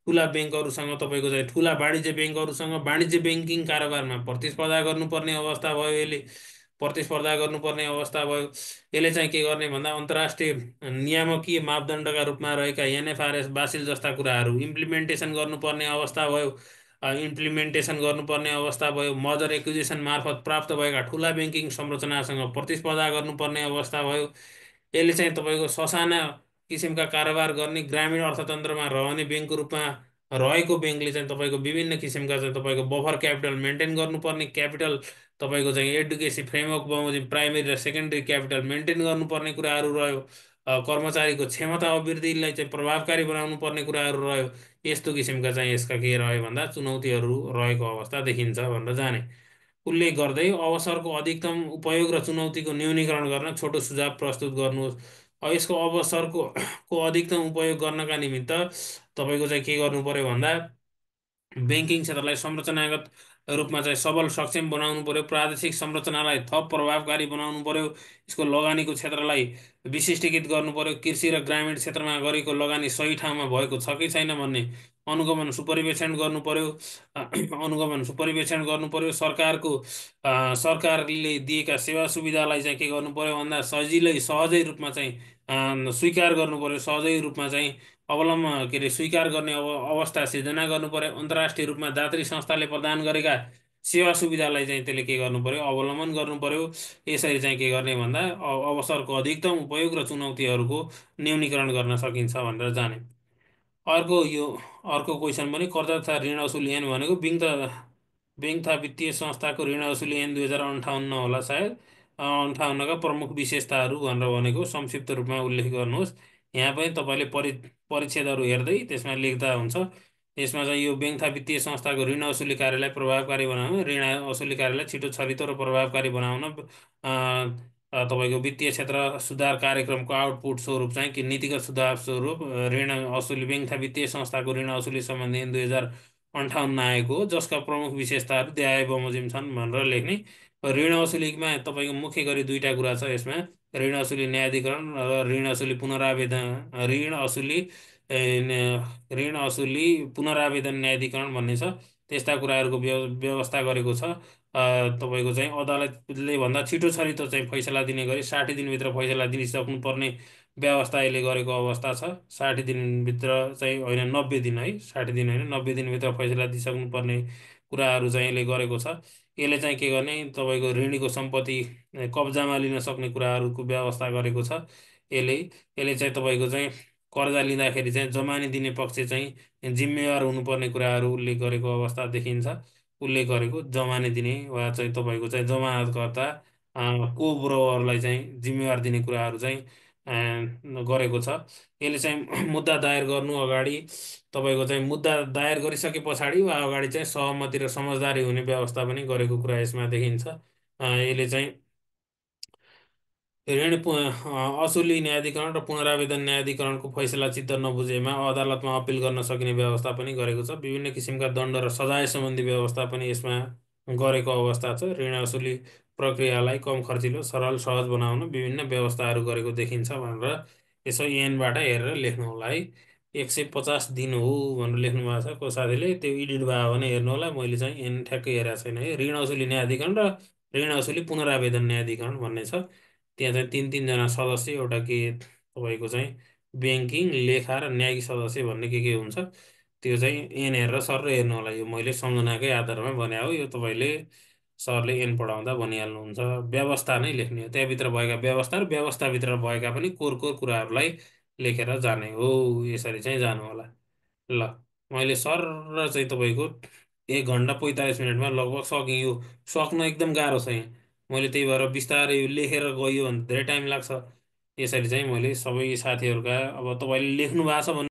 ठुला ब्याङ्कहरूसँग तपाईँको चाहिँ ठुला वाणिज्य ब्याङ्कहरूसँग वाणिज्य ब्याङ्किङ कारोबारमा प्रतिस्पर्धा गर्नुपर्ने अवस्था भयो यसले। प्रतिस्पर्धा गर्नुपर्ने अवस्था भयो। यसले चाहिँ के गर्ने भन्दा अन्तर्राष्ट्रिय नियामकीय मापदण्डका रूपमा रहेका एनएफआरएस बासिल जस्ता कुराहरू इम्प्लिमेन्टेसन गर्नुपर्ने अवस्था भयो। इम्प्लिमेन्टेसन गर्नुपर्ने अवस्था भयो। मर्जर एक्विजिसन मार्फत प्राप्त भएका ठुला ब्याङ्किङ संरचनासँग प्रतिस्पर्धा गर्नुपर्ने अवस्था भयो। यसले चाहिँ तपाईँको ससाना किसिमका कारोबार गर्ने ग्रामीण अर्थतन्त्रमा रहने ब्याङ्कको रूपमा रहेको ब्याङ्कले चाहिँ तपाईँको विभिन्न किसिमका चाहिँ तपाईँको बफर क्यापिटल मेन्टेन गर्नुपर्ने, क्यापिटल तपाईँको चाहिँ एडुकेसन फ्रेमवर्क बमोजिम प्राइमेरी र सेकेन्डरी क्यापिटल मेन्टेन गर्नुपर्ने कुराहरू रह्यो। कर्मचारीको क्षमता अभिवृद्धिलाई चाहिँ प्रभावकारी बनाउनु पर्ने कुराहरू रह्यो। यस्तो किसिमका चाहिँ यसका के रह्यो भन्दा चुनौतीहरू रहेको अवस्था देखिन्छ भनेर जाने। उल्लेख गर्दै अवसरको अधिकतम उपयोग र चुनौतीको न्यूनीकरण गर्न छोटो सुझाव प्रस्तुत गर्नुहोस्। यसको अवसरको को अधिकतम उपयोग गर्नका निमित्त तपाईँको चाहिँ के गर्नु पर्यो भन्दा ब्याङ्किङ क्षेत्रलाई संरचनागत रूपमा चाहिँ सबल सक्षम बनाउनु पर्यो। प्रादेशिक संरचनालाई थप प्रभावकारी बनाउनु पर्यो। यसको लगानीको क्षेत्रलाई विशिष्टीकृत गर्नु पर्यो। कृषि र ग्रामीण क्षेत्रमा गरेको लगानी सही ठाउँमा भएको छ कि छैन भन्ने अनुगमन सुपरिवेक्षण गर्नु पर्यो। अनुगमन सुपरिवेक्षण गर्नु पर्यो। सरकारले दिएका सेवा सुविधालाई चाहिँ के गर्नु पर्यो भन्दा सहजै रूपमा चाहिँ स्वीकार गर्नु पर्यो। सहजै रूपमा चाहिँ के अरे स्वीकार गर्ने अवस्था सिर्जना गर्नु पर्यो। अन्तर्राष्ट्रिय रूपमा दात्री संस्थाले प्रदान गरेका सेवा सुविधालाई चाहिँ त्यसले के गर्नु पर्यो, अवलम्बन गर्नु पर्यो। यसरी चाहिँ के गर्ने भन्दा अवसरको अधिकतम उपयोग र चुनौतीहरूको न्यूनीकरण गर्न सकिन्छ भनेर जाने। अर्को क्वेसन पनि कर्जा तथा ऋण असुली ऐन भनेको ब्याङ्क तथा वित्तीय संस्थाको ऋण असुली ऐन 2058 होला सायद। 58का प्रमुख विशेषताहरू भनेर भनेको संक्षिप्त रूपमा उल्लेख गर्नुहोस्। यहाँ पनि तपाईँले परिच्छेदहरू हेर्दै त्यसमा लेख्दा हुन्छ। यसमा चाहिँ यो ब्याङ्क तथा वित्तीय संस्थाको ऋण असुली कार्यलाई प्रभावकारी बनाउन, ऋण असुली कार्यलाई छिटो छरितो र प्रभावकारी बनाउन तपाईँको वित्तीय क्षेत्र सुधार कार्यक्रमको आउटपुट स्वरूप चाहिँ कि नीतिगत सुधार स्वरूप ऋण असुली ब्याङ्क तथा वित्तीय संस्थाको ऋण असुली सम्बन्धी ऐन 2058 आएको हो, जसका प्रमुख विशेषताहरू देहाय बमोजिम छन् भनेर लेख्ने। ऋण असुलीमा तपाईँको मुख्य गरी दुईवटा कुरा छ यसमा। ऋण असुली न्यायाधिकरण र ऋण असुली पुनरावेदन, ऋण असुली पुनरावेदन न्यायाधिकरण भन्ने छ। त्यस्ता कुराहरूको व्यवस्था गरेको छ। तपाईँको चाहिँ अदालतले भन्दा छिटो छरितो चाहिँ फैसला दिने गरी 60 दिनभित्र फैसला दिइसक्नुपर्ने व्यवस्था यसले गरेको अवस्था छ। 60 दिनभित्र चाहिँ होइन, 90 दिन है, 60 दिन होइन, 90 दिनभित्र फैसला दिइसक्नुपर्ने कुराहरू चाहिँ यसले गरेको छ। यसले चाहिँ के गर्ने, तपाईँको ऋणीको सम्पत्ति कब्जामा लिन सक्ने कुराहरूको व्यवस्था गरेको छ। यसले यसले चाहिँ तपाईँको चाहिँ कर्जा लिँदाखेरि चाहिँ जमानी दिने पक्ष चाहिँ जिम्मेवार हुनुपर्ने कुराहरू उल्लेख गरेको अवस्था देखिन्छ। उल्लेख गरेको जमानी दिने वा चाहिँ तपाईँको चाहिँ जमानतकर्ता को बोरोवरलाई चाहिँ जिम्मेवार दिने कुराहरू चाहिँ गरेको छ। यसले चाहिँ मुद्दा दायर गर्नु अगाडि तपाईँको चाहिँ मुद्दा दायर गरिसके पछाडि वा अगाडि चाहिँ सहमति र समझदारी हुने व्यवस्था पनि गरेको कुरा यसमा देखिन्छ। यसले चाहिँ असुली न्यायाधिकरण र पुनरावेदन न्यायाधिकरणको फैसला चित्त नबुझेमा अदालतमा अपिल गर्न सकिने व्यवस्था पनि गरेको छ। विभिन्न किसिमका दण्ड र सजाय सम्बन्धी व्यवस्था पनि यसमा गरेको अवस्था छ। ऋण असुली प्रक्रियालाई कम खर्चिलो, सरल, सहज बनाउन विभिन्न व्यवस्थाहरू गरेको देखिन्छ भनेर यसो ऐनबाट हेरेर लेख्नु होला है। 150 दिन हो भनेर लेख्नु भएको छ को साथीले, त्यो एडिट भयो भने हेर्नु होला। मैले चाहिँ ऐन ठ्याक्कै हेरेको छैन है। ऋण असुली न्यायाधिकरण र ऋण असुली पुनरावेदन न्यायाधिकरण भन्ने छ। त्यहाँ चाहिँ तिनजना सदस्य, एउटा के तपाईँको चाहिँ ब्याङ्किङ, लेखा र न्यायिक सदस्य भन्ने के हुन्छ, त्यो चाहिँ एन हेरेर सर हेर्नु होला। यो मैले सम्झनाकै आधारमा भने हो, यो तपाईँले सरले एन पढाउँदा भनिहाल्नुहुन्छ। व्यवस्था नै लेख्ने हो, त्यहाँभित्र भएका व्यवस्था र व्यवस्थाभित्र भएका पनि कोर कोर कुराहरूलाई लेखेर जाने हो। यसरी चाहिँ जानु होला। ल, मैले सर र चाहिँ तपाईँको 1 घन्टा 45 मिनटमा लगभग सकेँ। यो सक्न एकदम गाह्रो छ यहाँ। मैले त्यही भएर बिस्तारै यो लेखेर गयो भने धेरै टाइम लाग्छ। यसरी चाहिँ मैले सबै साथीहरूका, अब तपाईँले लेख्नु भएको छ भने